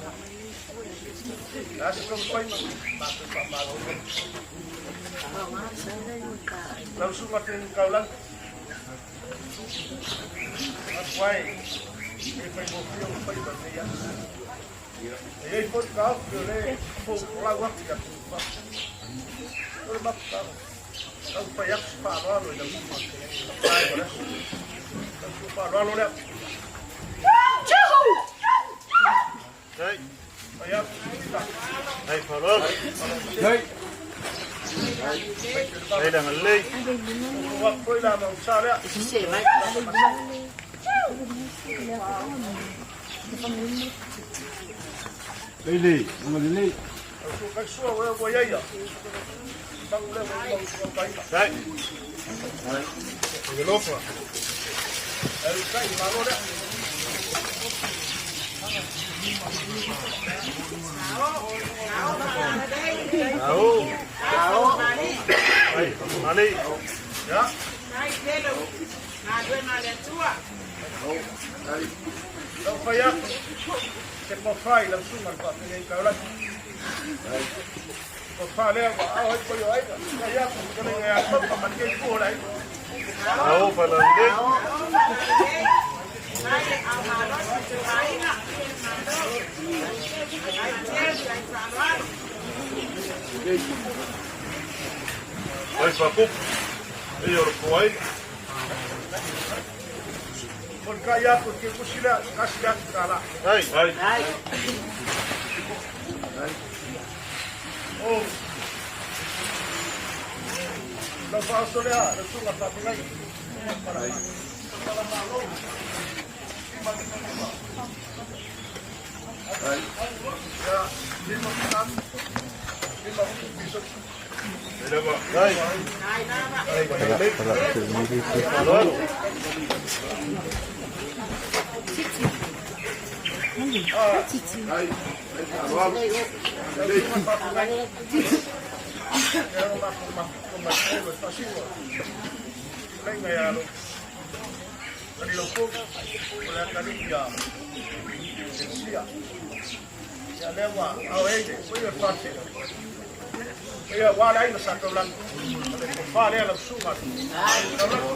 La se kau whai ma ma te wha ma lo. Lau su ma te kau lang. Atu ai, e whai mō whio o whai ma nei atu. E ei foi ka au o le fou lau atu ia tu pa. O le mapu tau. Tau whai atu si whaaloalo i lau suma. Ai ma le aso. Tau su whaaloalo lea. Hei. Whai atu si ta. Hei, whaaloalo. Hei. Hei, langa lei. O atu foi la mau sa lea. Lei, lei, langa lei. Tau su kai sua o e ua ia. Tangu lea ua mau sua kai. Hei. Le lofa. E kai malo lea. Au. Hei, mali. Ya. Lau whai atu. Te kowhai lau sunga le whawhenei kau laki. Ko wha lea wa au hai koe o aina. Kai atu, te lenga ia tauka ma kei puho lai. Au, whala lei. Lelei. Ai whakupu. E o le poai. O le kai atu ke kusi lea, kasi atu tā la. Ai. Ai. Ai. O. Lau whaoso lea, le sunga whapingai. Ai. Pala malo. Ai. Ya, lima tam. Lima piso. Ai. Ai.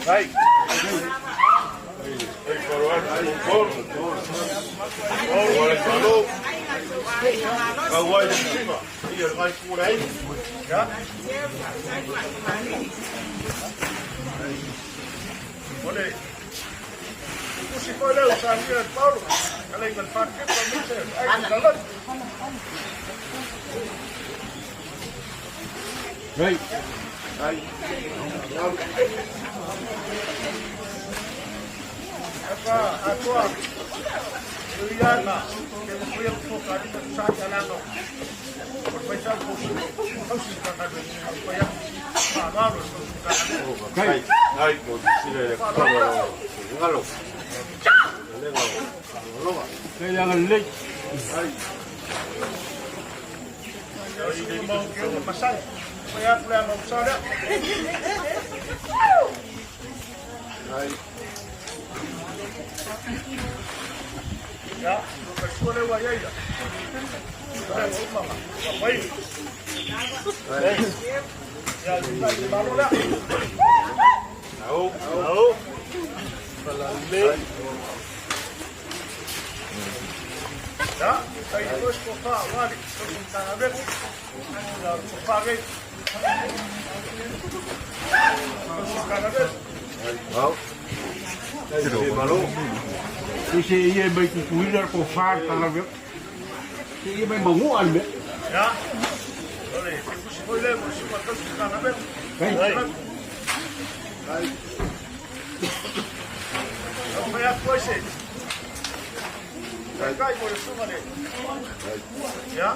Ai. Ai, faroal, kol. Kol, wale falo. Kau wai le sima. Ia le ngai kura ai. Ya. Ole. Kusi foi leo sa nia Paulo. Ale ngal whake pa mise. Ai kalan. Ai. Ai. Apa atoa. Luiana, ke mo ia ko ka ni sa ka lano. Por paisa ko ko si ka ka ni pa ya. Pa malo so ka. Ai. Ai, ko sile le ko. Ngalo. Le ngalo. Ngalo. Kai yang le. Ai. Ai mo ke o masai. Pa ya pla mo sa le. Ai. Ya, lo ka suole wa ya ya. Ai mama. Pai. Ai. Ya, malo la. Au. Au. Pala le. Ya, ai ko ko fa wali ko ta na be. Ya, ko fa ge. Ko ka na be. Au. Ai, malo. Se ia mai kukuina ko whār tanga veo. Se ia mai mangu al mea. Ya. Ole, ko si foi le mo si ma ka na be. Ai. Ai. Ko ya ko se. Kai kai mo le suma le. Ya.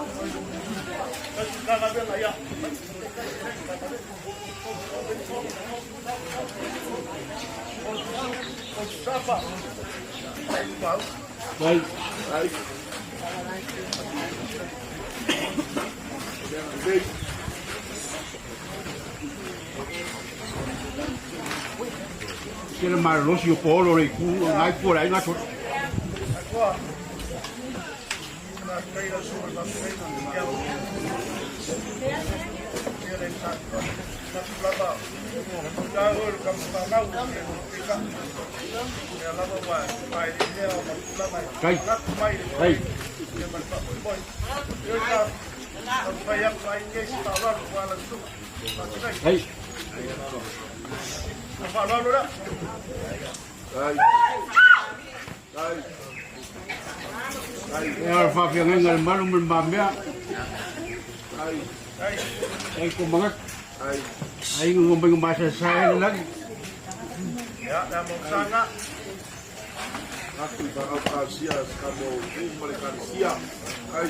Ka na be ya. Sapa. Ai. Ai. Se le maralosi o polo le ku, ngai ku lai ngā tō. Atoa. Na kai la suma na kai ya. Ya le sa. Na lava. Na o ka ma na o ke ka. Ya lava wa mai le o ma lava. Kai. Na mai le. Ai. Ya ma pa boy. Yo ka. Pa ya pa inge sa la wa la su. Ai. Pa la la. Ai. Ai. Ai. E ara whawhia ngai ngai malu me mea. Ai. Ai. Ai ko mangak. Ai. Ai ngombe ngombe sa sa lagi. Ya, na mo sanga. Aku i whakau kāsia ka mo uma le kāsia. Ai.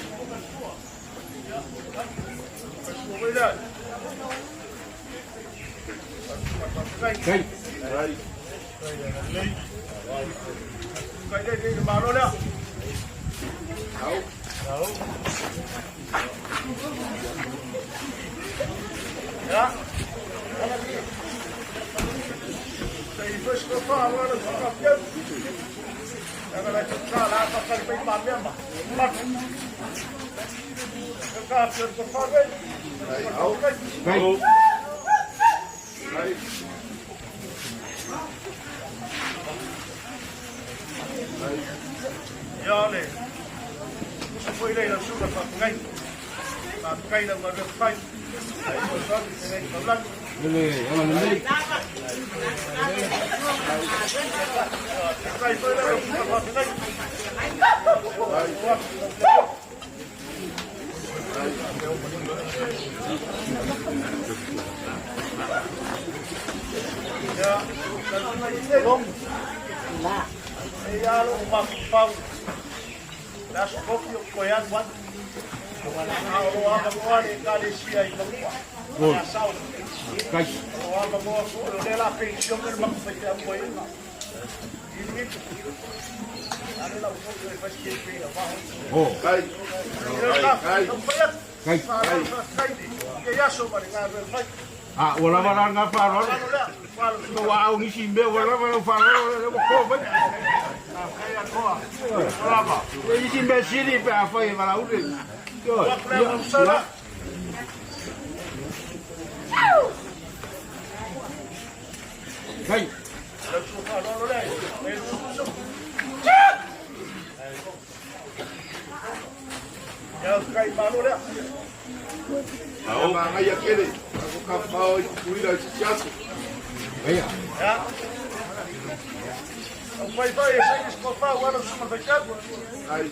Kai. Ai. Kai le le malo la. Au. Au. Ya. Kai first ko pa wala ko ka pia. Ya la ka la ka ka pe pa mea ma. Ma. Ka ka ko pa ve. Ai. Au. Kai. Ai. Ya le. Ko foi le la suga pa ngai. Pa kai la ma le fai. Ua lava la lena faaaloalo. Ua au nisi mea ua lava lau faaaloalo lea ua to mai. E isi mea sili pe afai e valauli. Ia. Kai. Ao mangaia kele, ako ka pao i kuila i siaso. Ia. Ai.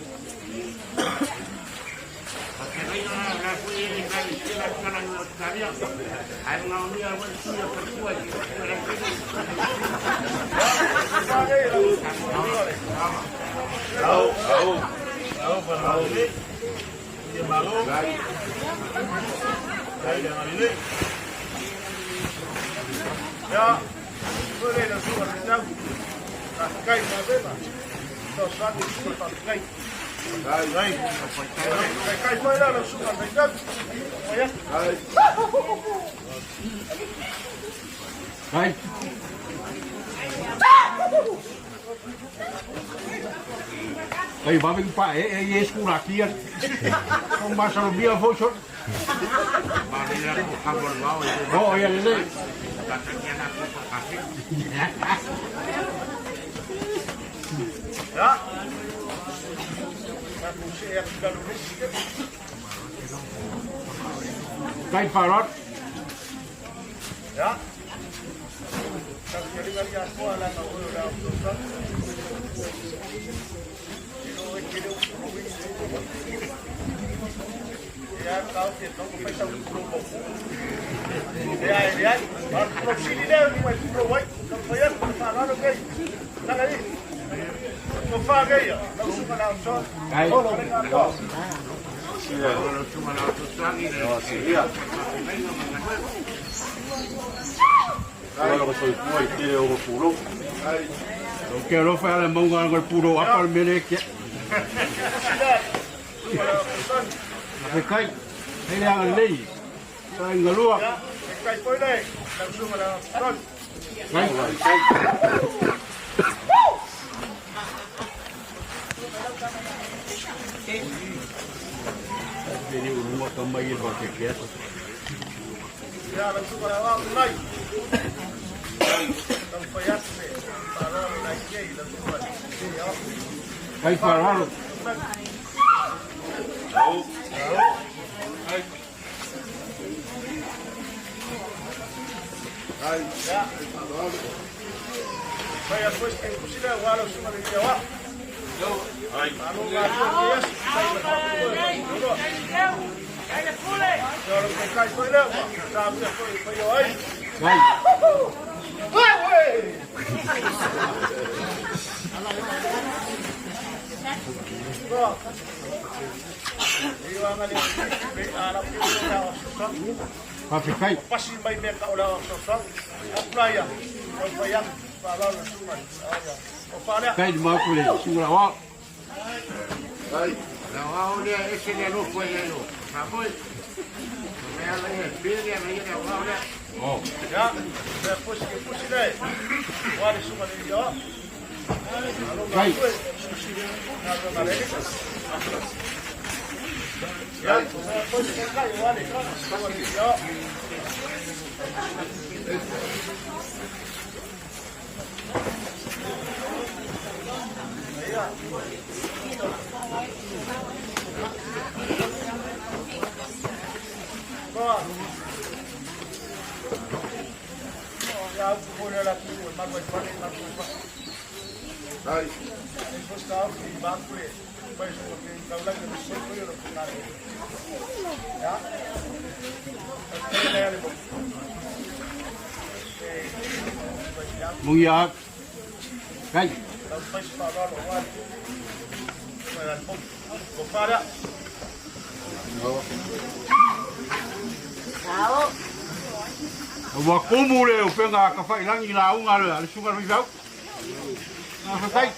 Kai. Kai vave pa e e e skula kia. Ko masalo bia fo so. Oh, ia lele. Kai farot. Kai. O ke alofa ala maunga ngol puro apa le mele ke. Afe kai. Hele anga lei. Kai ngalua. Kai. Veni urunga ka mai e ke ke. Kai faralo. Kai. Afe kai. Kai ma ku le sura wa. Oh. Kai. la tu e malu ai fale malu ai fale. Ai. E fosta au ki bakule. Pai so ke taulagi le se ko yo ko kare. Ya. E le bo. Mungia. Kai. Lau pai se whaaralo wa. Mai la bo. Ko fara. Ua kumu le upega a ka failangi lauga le a le susuga le faifeau. Faafetai.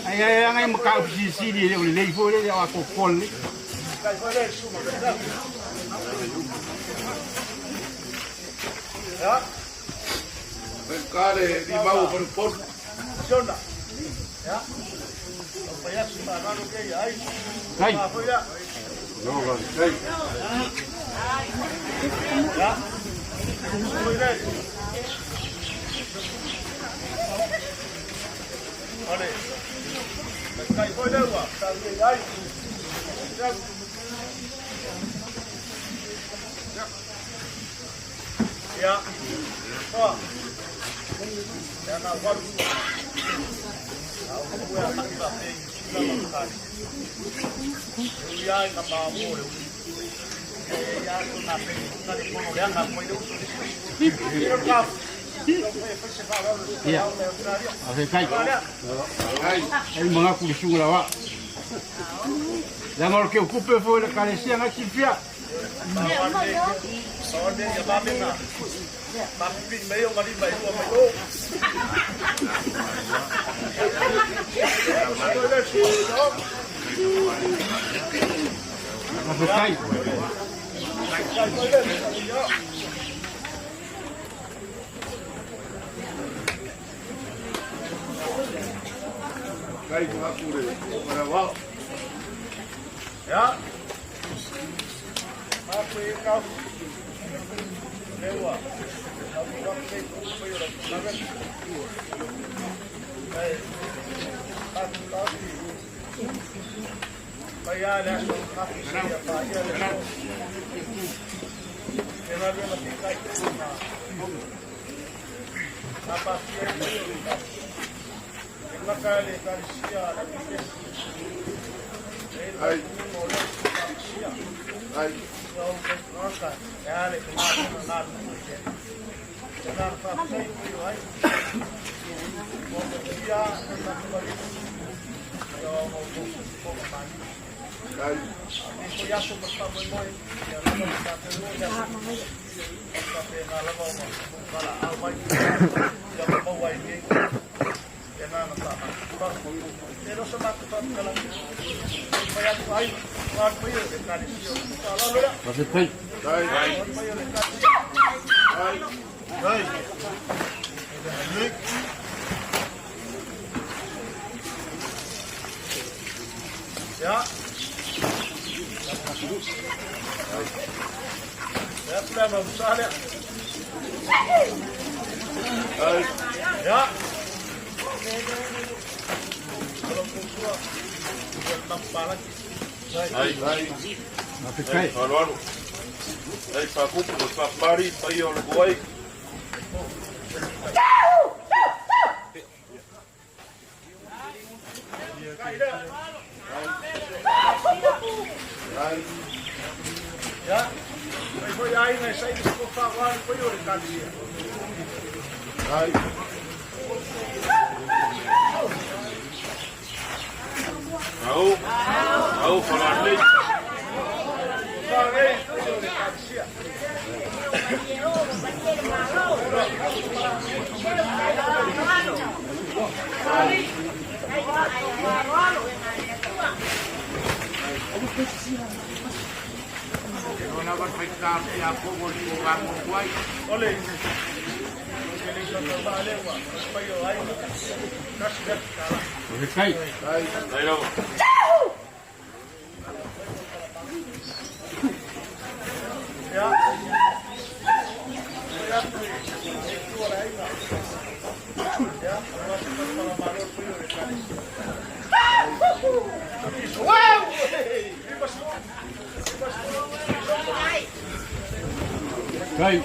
Ai ai ai mataupu silisili e le o lelei foi lea o atoatoa lelei. Kare limau o Panuponu. Kai. Ia. Faafetai. Ai magaku le susuga laoa. Leaga o le keukupe foi le ekalesia na silafia. Faafetai. Kai magaku le Marawa. Ya. Ai. Ai. Ai. Faafetai. Ai. Ai. Ya. Ya, Ai. Ya. Ai. Ai. Faafetai. Faaloalo. Ai faakupu ma faapari paia o le koai. Ai. Ya. Foi ai na sai ko fa wa ko yo le kalisia. Ai. Au. Au falalei. Ole. Faafetai. Ai. Ai lava. Ya. Kai.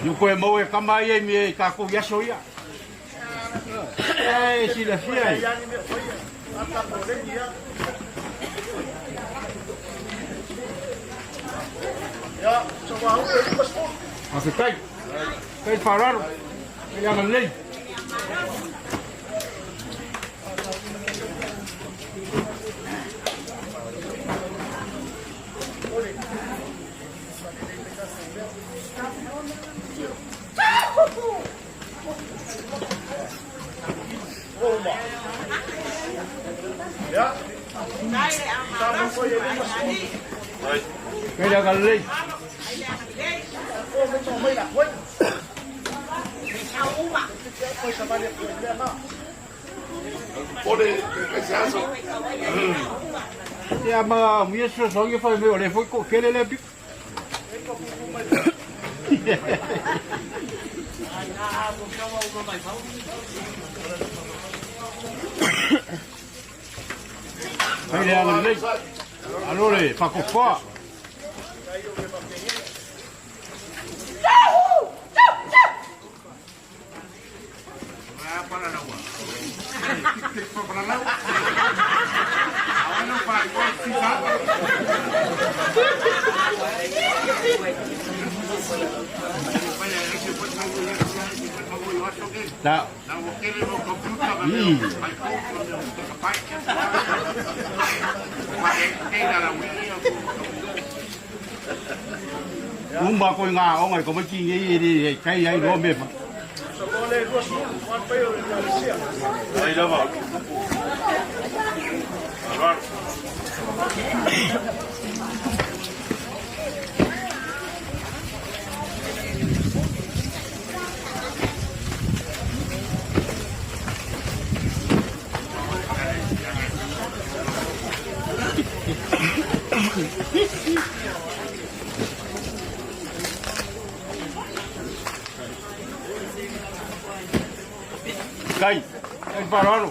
Io koe mau e kama ia i mea i kākou i aso ia. E silafia e. Faafetai. Kai faaaloalo. Kai agalelei. Kai le agalelei. Ia ma muia sosogi fai mai o le foi ko kele le piko. Kai le agalelei. Alo le fakofoa. Ta. Uma ko ngā onga i ko mai ki ngi i i kai ai no me. Ai lava. Kai, kai faaaloalo.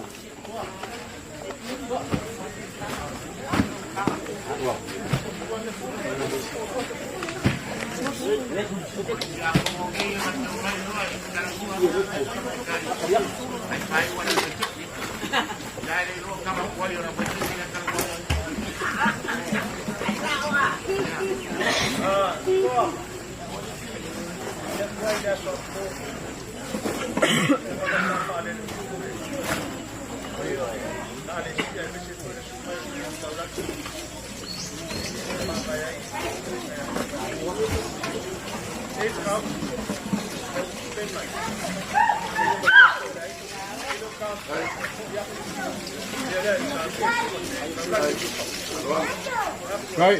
Kai.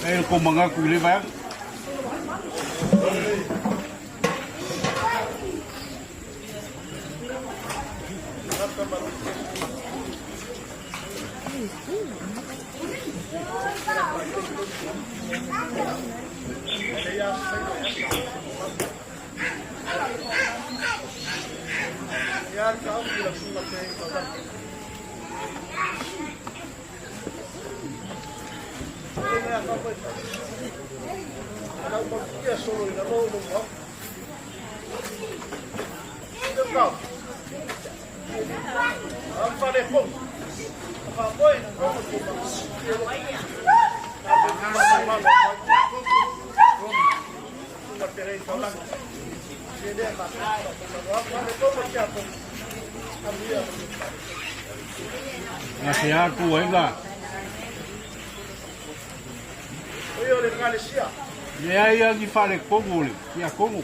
Kai ko manga ku le va. Na se atu ai la. Le ai a ni fale kongo le, ia kongo.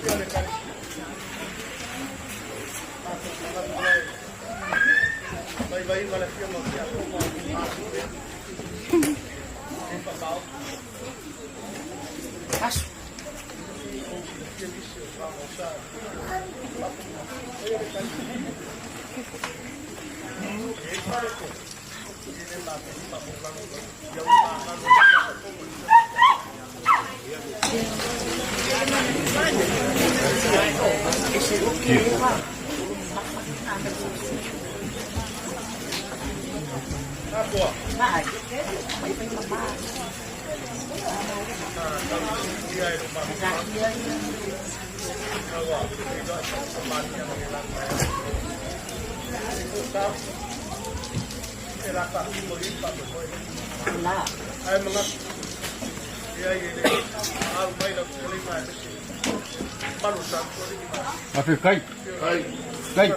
Kai. Kai. Ai.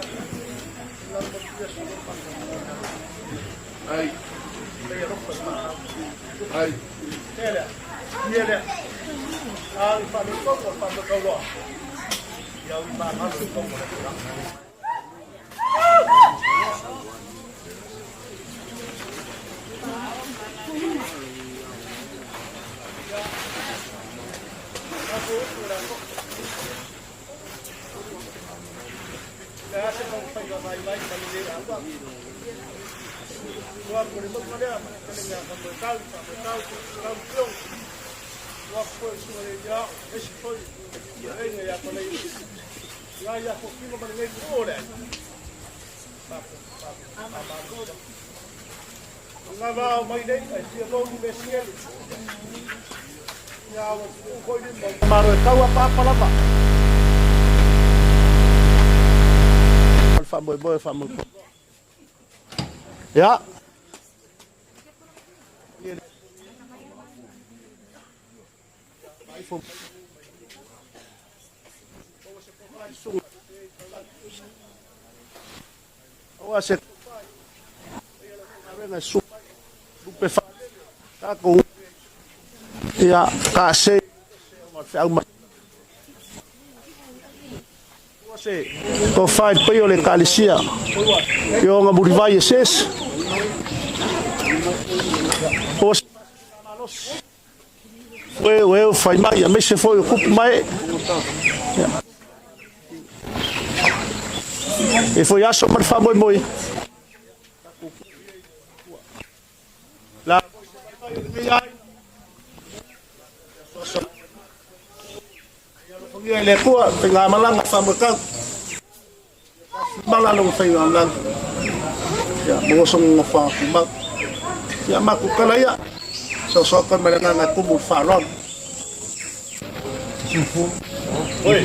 Ai. Maro e taua pāpalava. Whamoe, whamoe. Ia. Aua se ia ka se ko fai pe o le kalisia yo nga muri vai e ses o we we fai mai a mese foi o kupu mai e foi aso mar fa moi moi la le kua te ngā malanga whamukau. Mala lo whai ngā malanga. Ia, mō songo ngā whākumau. Ia, maku kala ia. So so koe mai ngā kumu whāron. Oi.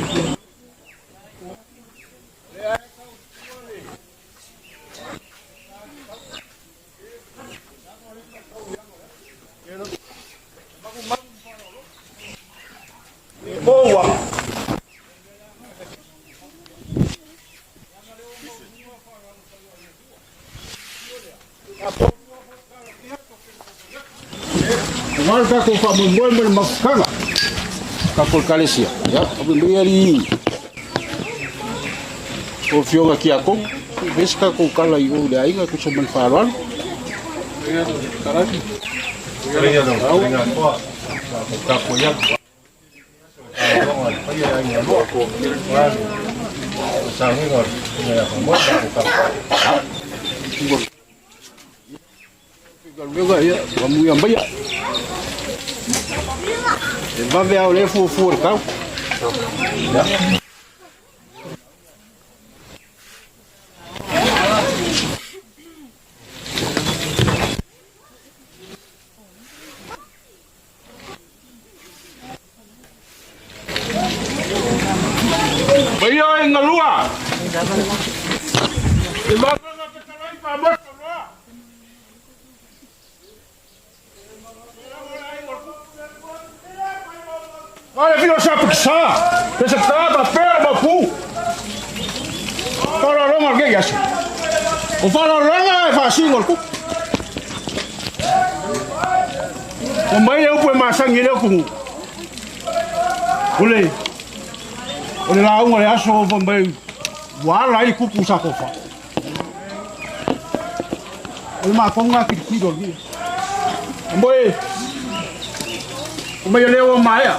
Boa. Ngā ko wha mo moe mo mafukanga. Ka ko kalesia. Ya, o me ari. O fioga ki ako. Veska ko kala i o le ainga ko so man wharoan. Karaki. Ka ko ya. Kupu sa kofa. O ma konga ki ki do gi. Mboe. O mai lea ua maea.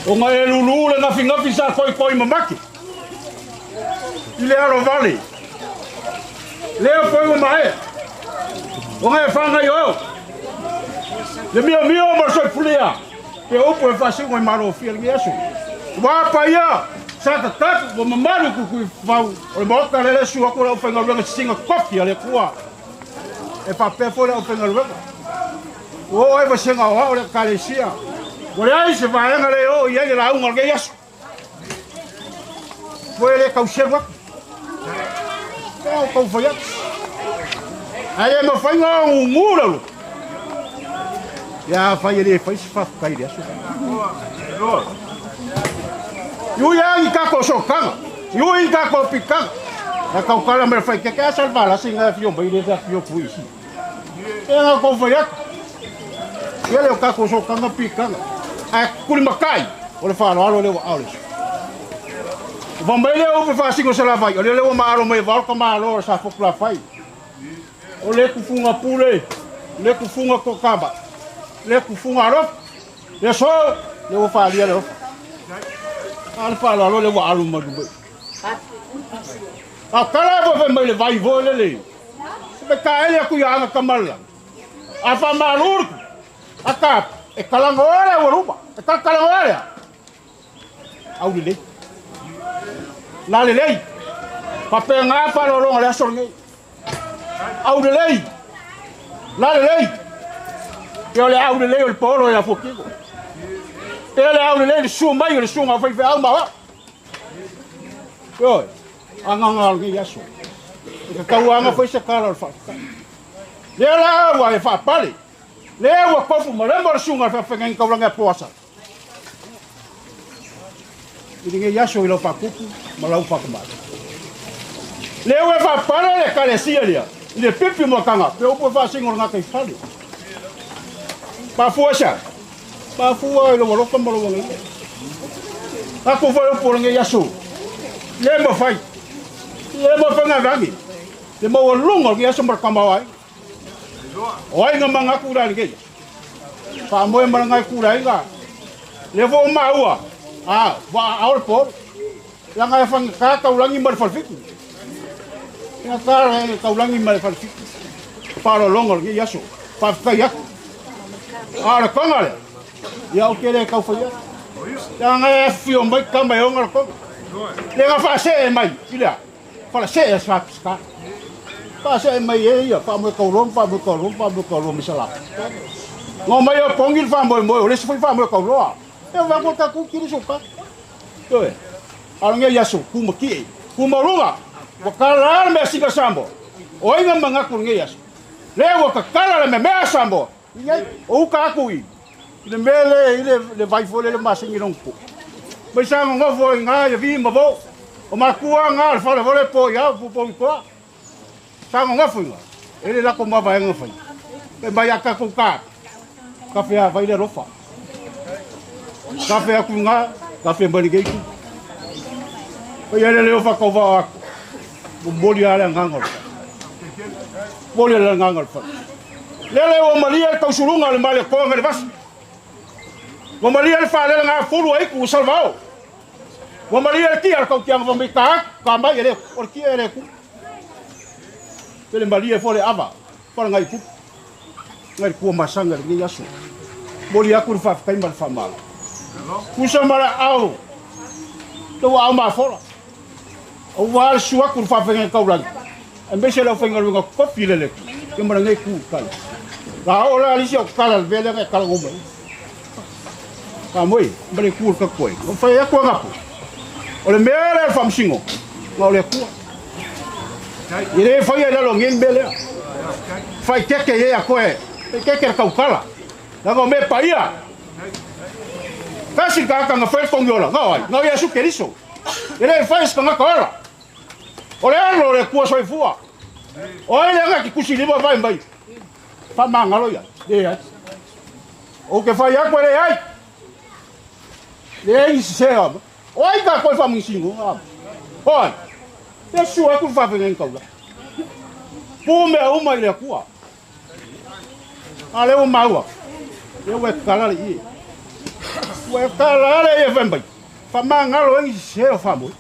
O ngai e lulu le ngafi ngafi sa koi koi mamaki. I le alo vale. Lea foi ua maea. O ngai e whangai o. Le mio mio ma soi fulia. Pe upu e whasingo i maro fia le aso. Wa pa ia. Sa tatapu wa mamalu kukui fau. O le maoka le le sua kura o whainga ruanga singa kofi a le kua. E whapea fo le o whainga ruanga. O ai vasenga o hao le kalesia. O le ai se vaenga le o i ai le launga le aso. Foi le kauseru aku. Kau kau fai atu. Ai e mawhainga o ngungu lalu. Ia fai e le fai se whawhikai le aso. Iu ia i kako sokanga. Iu i kako pikanga. Na kau kala me fai ke ka salva la singa fio mai le fio pui si. E nga kau fai atu. Ia le o kako sokanga pikanga. Ai kuli makai. O le whalo alo le wa au le. Wa mai le o whasingo se la vai. O le le o maaro mai vao ka maaro sa fokula fai. O le kufunga pule, le kufunga kokamba, le kufunga ro. Le so, le o whalia le o. A le whalo alo le wa alu maru mai. A kala e fai mai le vai vo le le. Pe ka ele aku ia anga kamala. A fa malurku. A ka e kalanga ora o rupa. E ka kalanga ora. Au le. La le lei. Pape ngā whalo le aso nei. Au le lei. La le lei. E o le au le lei o le polo e a fokiko. E le au le lei le sua mai o le sua ngā whai au mawa. Oi, anga ngā ngi aso. E ka kau anga whai se kala o le whakaka. Lea la ua e whapale. Lea ua kofu marema o le sua ngā whawhenga kaulanga e poasa. I ngi aso i lau whakupu ma lau whakamata. Lea ua e whapale le kalesia lea. I le pipi mua kanga. Pe upu e whasingo ngā kai whale. Pāfua sa. Pāfua i lo waloka ma lo wangele. Ako whai upu o ngi aso. Le ma whai. Le ma whai ngā rangi. Le maua lunga o ngi aso mara ai. O ai ngā manga kura ni kei. Wha moe mara ngai kura inga. Le fo maua. Ah, wa au le poro. La ngai whanga ka kaulangi mara whalfiku. Nga ka kaulangi mara whalfiku. Wharo longa o ngi aso. Wha whai aku. A le konga le. Ia o kere kau whai aku. La ngai e whio mai ka mai onga le konga. Le ngā whaase e mai, i lea. Whala se e sa piska. Whaase e mai e ia, wha moe kauloa, wha moe kauloa, wha moe kauloa misala. Ngā mai o pongil wha moe moe, o le sifoi wha moe kauloa. E wha moe kaku kiri soka. Toe, arange iaso, kuma ki e, kuma runga. Wakala le mea singa sambo. O inga mangaku nge iaso. Le wakakala le mea sambo. Iai, o uka aku i. I le mea le, i le vaifo le masingi nongpo. Mai sanga ngofo i ngā ia vi ma vō. O makua ngā le whale vole po ia, pupo i koa. Sanga ngofo i ngā. E le lako mawa e ngawhai. E mai aka kou kā. Ka whea vai le rofa. Ka whea ku ngā, ka whea mani keiku. Pai ele leo whakau wao aku. Mo moli ale nganga le whale. Moli ale nganga le whale. Lele o malia le tausulunga le male koa ngare vasi. Wa malia le whalele ngā fulu aiku u salvao. Wa malia le kia le kautianga wa mai ka ka mai ele o le kia ele ku. Pele malia fo le ava. Whala ngai kupu. Ngai kua masanga le ngai aso. Moli aku le whawhikai ma le whamala. Kusa mara au. Tau au mafola. O wā le suaku le whawhenga kaulangi. E mese lau whainga runga kopi lele ku. Ke mara ngai ku kala. La o la alisi o kala le vele ngai kala ngoma. Ka moi, mare ku ka koe. O whai aku angapu. O le mea le whamsingo. Ngā o le kua. I le whai e lalo ngin mele. Whai keke e a koe. Whai keke le kaukala. Nga o me paia. Kasi ka aka nga whai kongi ola. Ngā ai. Ngā ia su keriso. I le whai ska ngā ka ola. O le alo le kua soifua. O ele anga ki kusi lima vai mai. Wha mangalo ia. Le ai. O ke whai aku le ai. Le ai se ama. O ai ka koe whamungisingo. Oi. Le sua aku whawhenga kaula. Pū mea uma i le kua. A leo maua. Ia ua e kala le ie. Ua e kala le ie whai mai. Wha maa ngalo engi se o wha moi.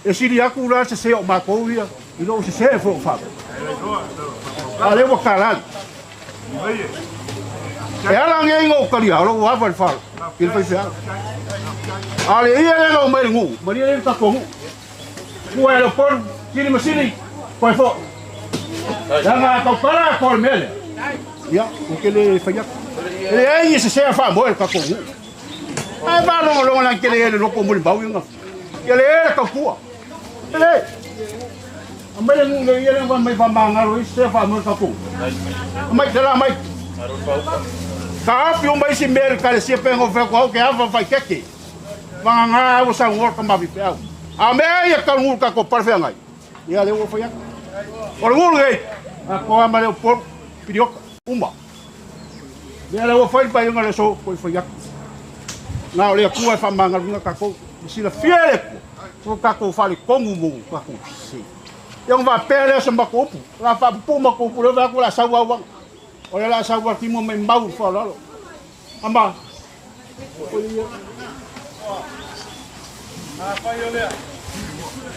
E siri aku la se se o mākou ia. I loo se se fo o wha moi. A le ua kala le. E ala nge ingo o karia, alo ua hafa le whalo. I le whai whai. A le ia le ngau mai le ngu. Maria le tako ngu. Kua e le polu, kiri masini, koe fo. Langa kau kala ko le mele. Ia, o ke le whai aku. E le ai se se wha moi le kako ngu. Ai va longo longo lan ke le le loko muli bau inga. Ke le le kau pua. E le. Amai le ngu le ia le mai wha mangalo i se wha moi le kako. Amai te la mai. Ka afi o mai si mele ka le sia pengo wheko au ke awa whai keke. Wanga ngā au sa ngor ka mawi pe au. A mea ia ka ngul ka ko parwhea ngai. Ia le ua whai aku. O le ngul ngei. A koa ma leo polu, pirioka, uma. Ia le ua whai pai inga le so koi whai aku. Ngā o lea kua e whamangaluinga kakou. Sila fia le kua. Ko kakou whale kongu mō kakou se. Ia ngā pēr lea sa mako upu. La whapupu mako upu leo wha la sau au wanga. O le la sau au kimo mai mau wha lalo. Ama. A whai o lea.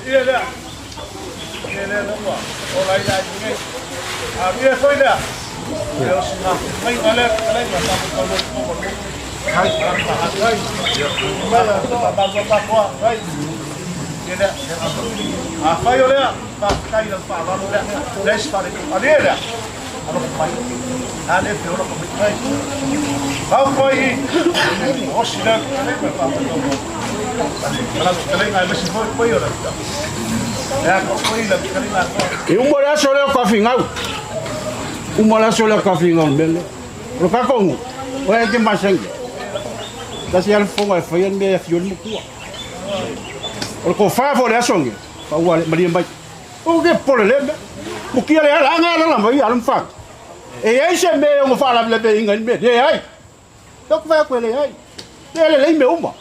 Ia lea. Ia lea lua. O lai lai nge. A ia foi lea. E o sina. Mai nga lea kalai nga sa mo lo mo lo. Hai. Hai. Ma la ba ba ba ba hai. Ia lea. A whai o lea. Pa kai la pa la lea. Les pa le. A lea lea. A lo mai. A le pe o lo mai. Au foi. O sina kalai pa pa lo. E uma le aso leo kawhingau. Uma le aso leo kawhingau mele. O kakongu. O e te masengi. Tasi ala fonga e whai mea fioli mukua. O ko whafo le aso nge. Pa ua le maria mai. O ke pole le mea. Mukia le ala anga ala mai ala mwhaka. E ei se mea o ngawha ala le inga ni mea. E ai. Toko whai koe le ai. Le le le me uma.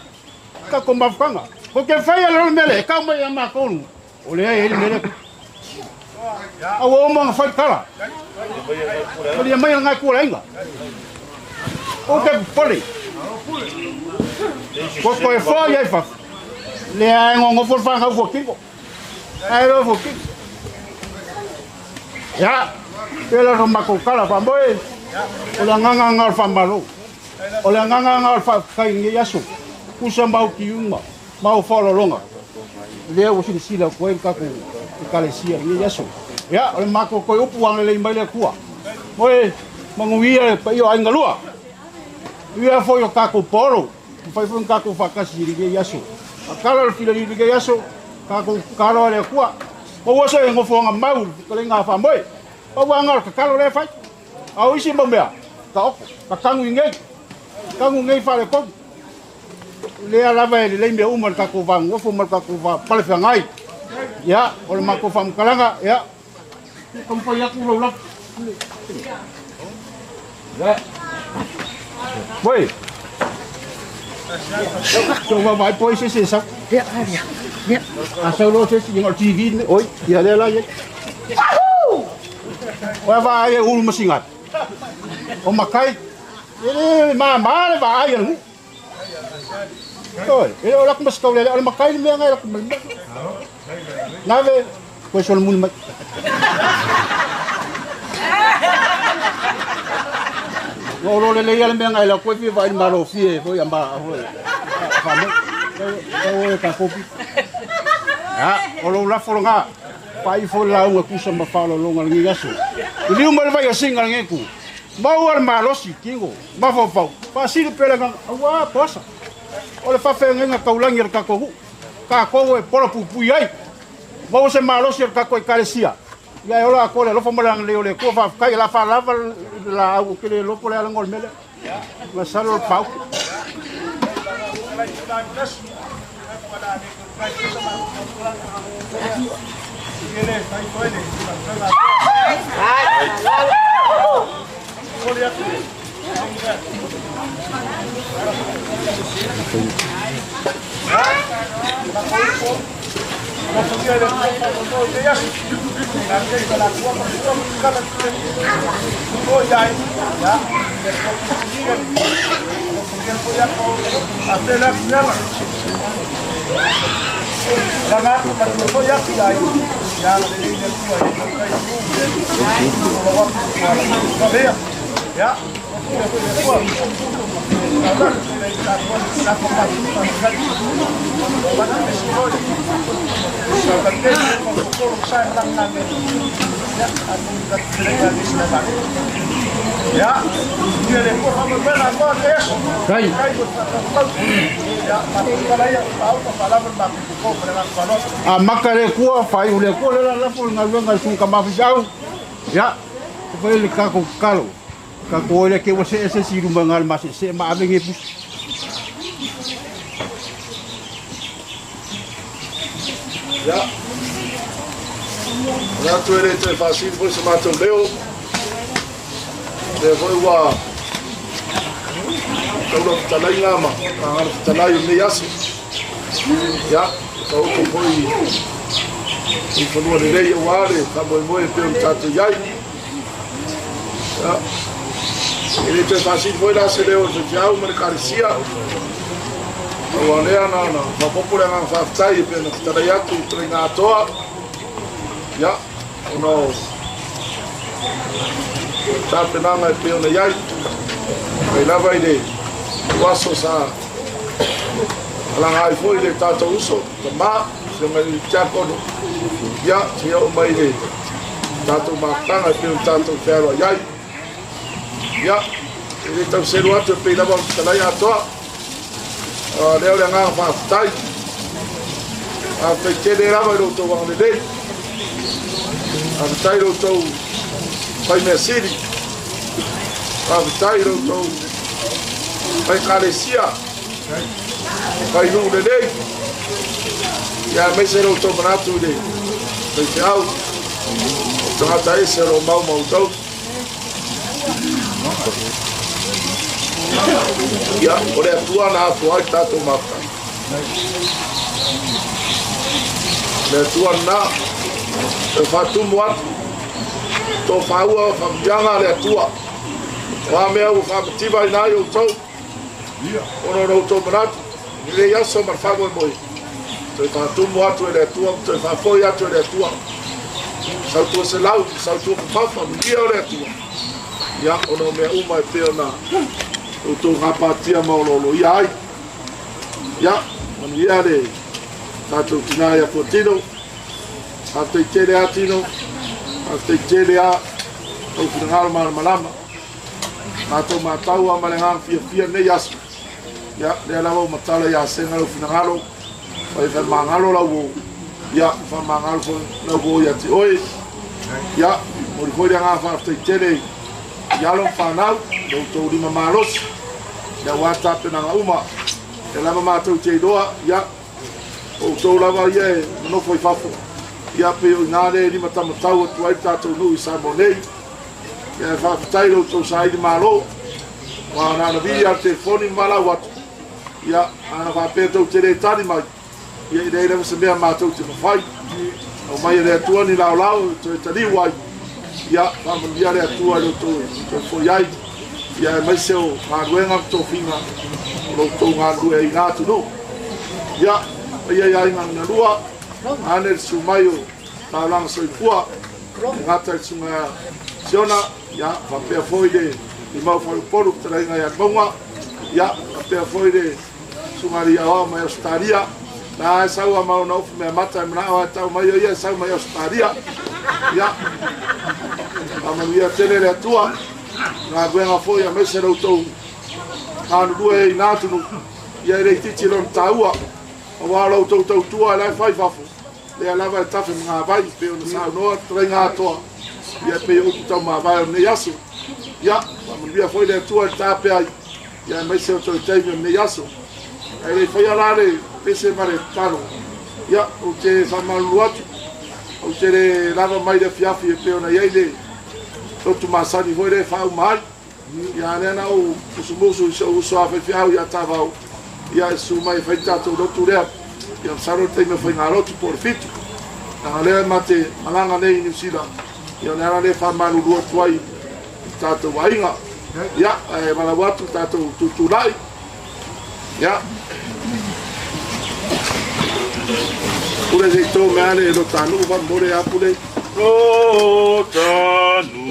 Ka ko mafukanga. Ko ke whai ala le mele. Kau mai a mākonu. O le ai le mele. Au o manga whai kala. O le mai ngā kua inga. O ke pole. Ko koe whai ai whak. Le ai ngongo fo whangau fo kiko. Ai ro fo kiko. Ya. Pela ro mako kala wha moe. O le nganga ngā wha malo. O le nganga ngā wha kai nge yaso. Kusa mau ki uma. Mau whalolonga. Lea ua sila sila koe kako i kalesia nge yaso. Ya, o le mako koe upu anga le mai le kua. Moe, manguia le pa iyo ainga lua. Ia foi o kako polo. Fai foi kako whakasi i nge yaso. A kala le fila i nge yaso. Kako kalo le kua. O ua se ngofo anga mau ka le ngā wha moe. O ua anga ka kalo le whai. Au isi mau mea. Ka oko. Ka kangu i ngei. Kangu ngei whale kogu. Lea lava e le mea uma le kako wha ngofo ma le kako wha palewhea ngai. Ia, o le mako wha mkalanga, ia. Kampai aku lau lap. Ia. Boi. Tō wā vai poi se se sa. Ia, ia. Ia. A sau lo se se inga o TV ne. Oi, ia lea la ia. Wahoo! Oe wā ai e ulu masingat. O makai. E le mā mā le wā ai e ngu. Oi, e o laku masikau lele, o le makai le mea ngai laku mea. Nave, koe solo muni mai. Ngo lo lele ia le mea ngai laku, koe fia vai malo fie, foi amba, foi. Wha mo, kau e ka kopi. Ya, o lo lafo ngā, pai fo la unga kusa ma whalo longa ngi yaso. I liu mai vai asinga ngi ku. Mau al malosi kingo, mafau. Pasili pele ngā, aua posa. O le whawhea ngenga kaulangi le kako hu. Ka kou e polo pupui ai. Mau se malosi le kako i kalesia. Ia e ola a kole lofo malang leo le kua whawhakai la whalava la au ke le lopo le alangol mele. Ma salo le pau. A maka le kua, fai u le kua le la lafu le ngaluenga le sunga mafisau. Ya, te fai le kako kalo. Kako le ke wase ese si rumba ngal mase se ma ave nge pus. Ya. La tu ere te fasil foi se matou leo. Le foi wa taula talai ngama, ngara talai ni aso. Ya, tau ko foi i fanua lelei auā le faamoemoe e pei ona tatou iai. E le toe faasili foi la se leo o le faifeau ma le kalesia auā lea na ona faaopoopo le agaga faafetai e pei ona fetalai atu i talaiga atoa ia ona o tapenaga e pei ona iai mai lava i le aso sa alaga ai foi le tatou uso tamā afioga i le tiakono ia seia oo mai le tatou mafutaga e pei ona tatou fealoai ai. Ia, e le tau selu atu e pei lava ona fetalai atoa. Lea o le agaga faafetai. Faafetai tele lava i lo outou agalelei. Faafetai i lo outou faimeasili. Faafetai i lo outou faikalesia. Fainuu lelei. Ia aemaise lo outou manatu i le faifeau. O tagata ese o lo o mau ma outou. Ia, o le Atua na afua ai le tatou mafutaga. O le Atua lena e faatumu atu tofaua o faamanuiaga a le Atua. O a mea ua faamativa ai na i outou, ona o lo outou manatu, i lenei aso ma le faamoemoe, toe faatumu atu e le Atua ma toe faafoi atu e le Atua. Sautua selau, sautua fafafa, manuia o le Atua. Ia, ona o mea uma e pei ona outou gapatia ma olooloia ai. Ia, manuia le tatou tinā ia Fuatino. Faafetai tele a Tino, faafetai tele a tau finagalo malamalama. Matou matau a ma le agaga fiafia lenei aso. Ia, lea lava ua matala ia Sega lau finagalo, fai faamagalo lau uo. Ia, faamagalo foi lau uo ia te oe. Ia, momoli foi le agaga faafetai tele i alo ma fanau, lo outou lima malosi, ia aua tapenaga uma. Ia lava matou te iloa, ia, o outou lava ia e nonofo i fafo. Ia, pei o i ina lea e lima tamatau atu ai le tatou nuu i Samoa nei. Ia, e faafetai i lo outou saili malo. Aua na ona vili lava le telefoni ma valaau atu. Ia, ana faapea tou te le tali mai, ia e leai lava se mea matou te mafai. Aumai e le Atua ni laolao e toe taliu ai. Ia, faamanuia le Atua i lo outou toe foi ai. Ia, aemaise o galuega ma tofiga o lo outou galulue ai i na atunuu. Ia, paia i aiga na lua, ane le susu mai o taulaga soifua, e gata i le susuga ia Siona, ia, faapea foi le Limau Faleupolu, fetalaiga ia Mauga, ia, faapea foi le susuga alii aoao mai Ausetalia, na e sau a ma ona ofu mea mata e manao e tau mai o ia e sau mai Ausetalia. Ia, faamanuia tele le Atua, galuega foi aemaise lo outou galulue i na atunuu, ia e le itiiti lona taua, aua o lo outou tautua e la e fai fafo, lea lava e tafe ma gavai, pei ona saunoa le fetalaiga atoa, ia e pei o upu taumavae o lenei aso. Ia, faamanuia foi le Atua i le tape ai, ia aemaise o toe taimi o lenei aso. Ae le i faia la le pese ma le tatalo, ia, ou te faamalulu atu, ou te le lava mai le afiafi e pei ona i ai le lotu masani foi lea e faauma ai. Ia lea na ou musumusu i so'u uso a faifeau ia Tavau, ia e susu mai e fai le tatou lotu lea. Ia masalo le taimi o faigalotu po o le 7. Leaga lea ma te malaga nei i Niu Sila, ia o le ala lea faamalulu atu ai i tatou aiga. Ia, ae valaau atu tatou tutulai. Ia. Pule se i tō mea ale e lo tānuu faamolemole a pule. Lo tānuu.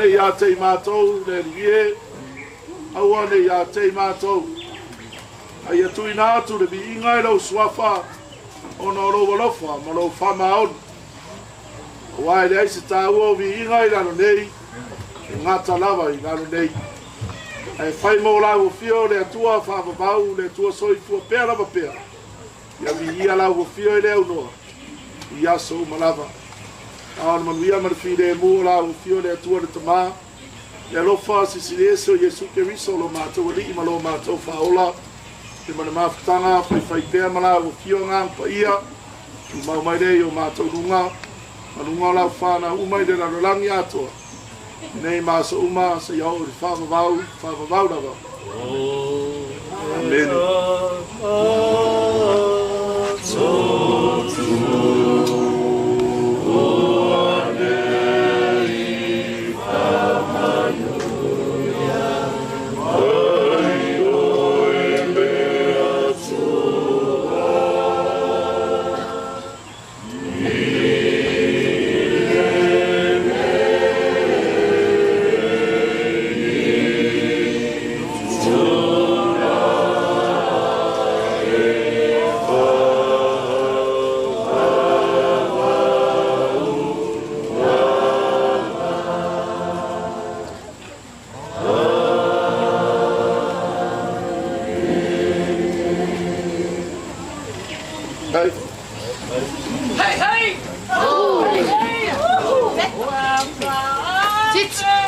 Ia te i mātou, le rie, aua ne ia te i mātou. Ai atu ina atu le viiga i lau suafa, ona o lou alofa ma lou faamaoni. Aua e leai se tāua o viiga i lalo nei, e gata lava i lalo nei. Ae fai mo lau afio le Atua faavavau, le Atua soifua pea lava pea. Ia viia lau afio i le aunoa, i aso uma lava. A o le manuia ma le filemu o lau afio le Atua le Tamā, le alofa sisilese o Iesu Keriso lo mātou alii ma lo mātou faaola, le ma le mafutaga faifaipea ma lau afio agaga paia, tumau mai lea i o mātou luga, ma luga o lau whānau uma i le lalolagi atoa. Nei ma aso uma seia oo i le faavavau, faavavau lava. Amene. Hey, hey! Oh! Hey, hey! Sit! Sit!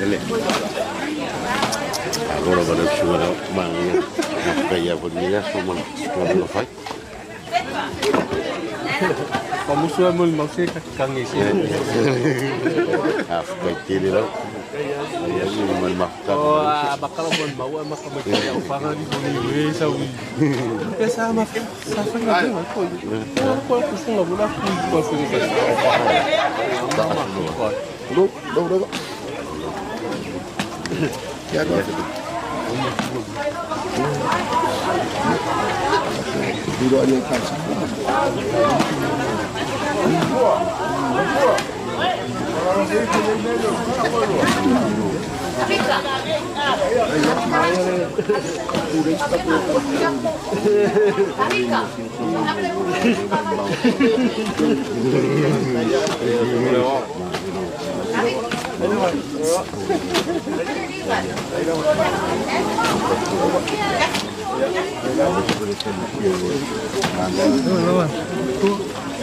Ele. Agora vai chegar manhã, kaya pun dia semua semua fai. Kamu sudah mulai masuk ke kangis. Ah, kaya lah. Ya, ni mal makan. Oh, bakal pun bawa makan macam yang pangan di sini, sawi. Biasa makan, safan nggak boleh. Kalau aku pusing nggak boleh, aku pusing. Lu, lu, lu. Ya, dah. Duduk ada kat sini.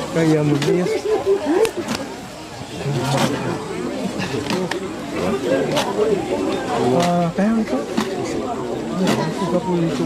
Kaya mo niya. Kaya ito. Ito po ito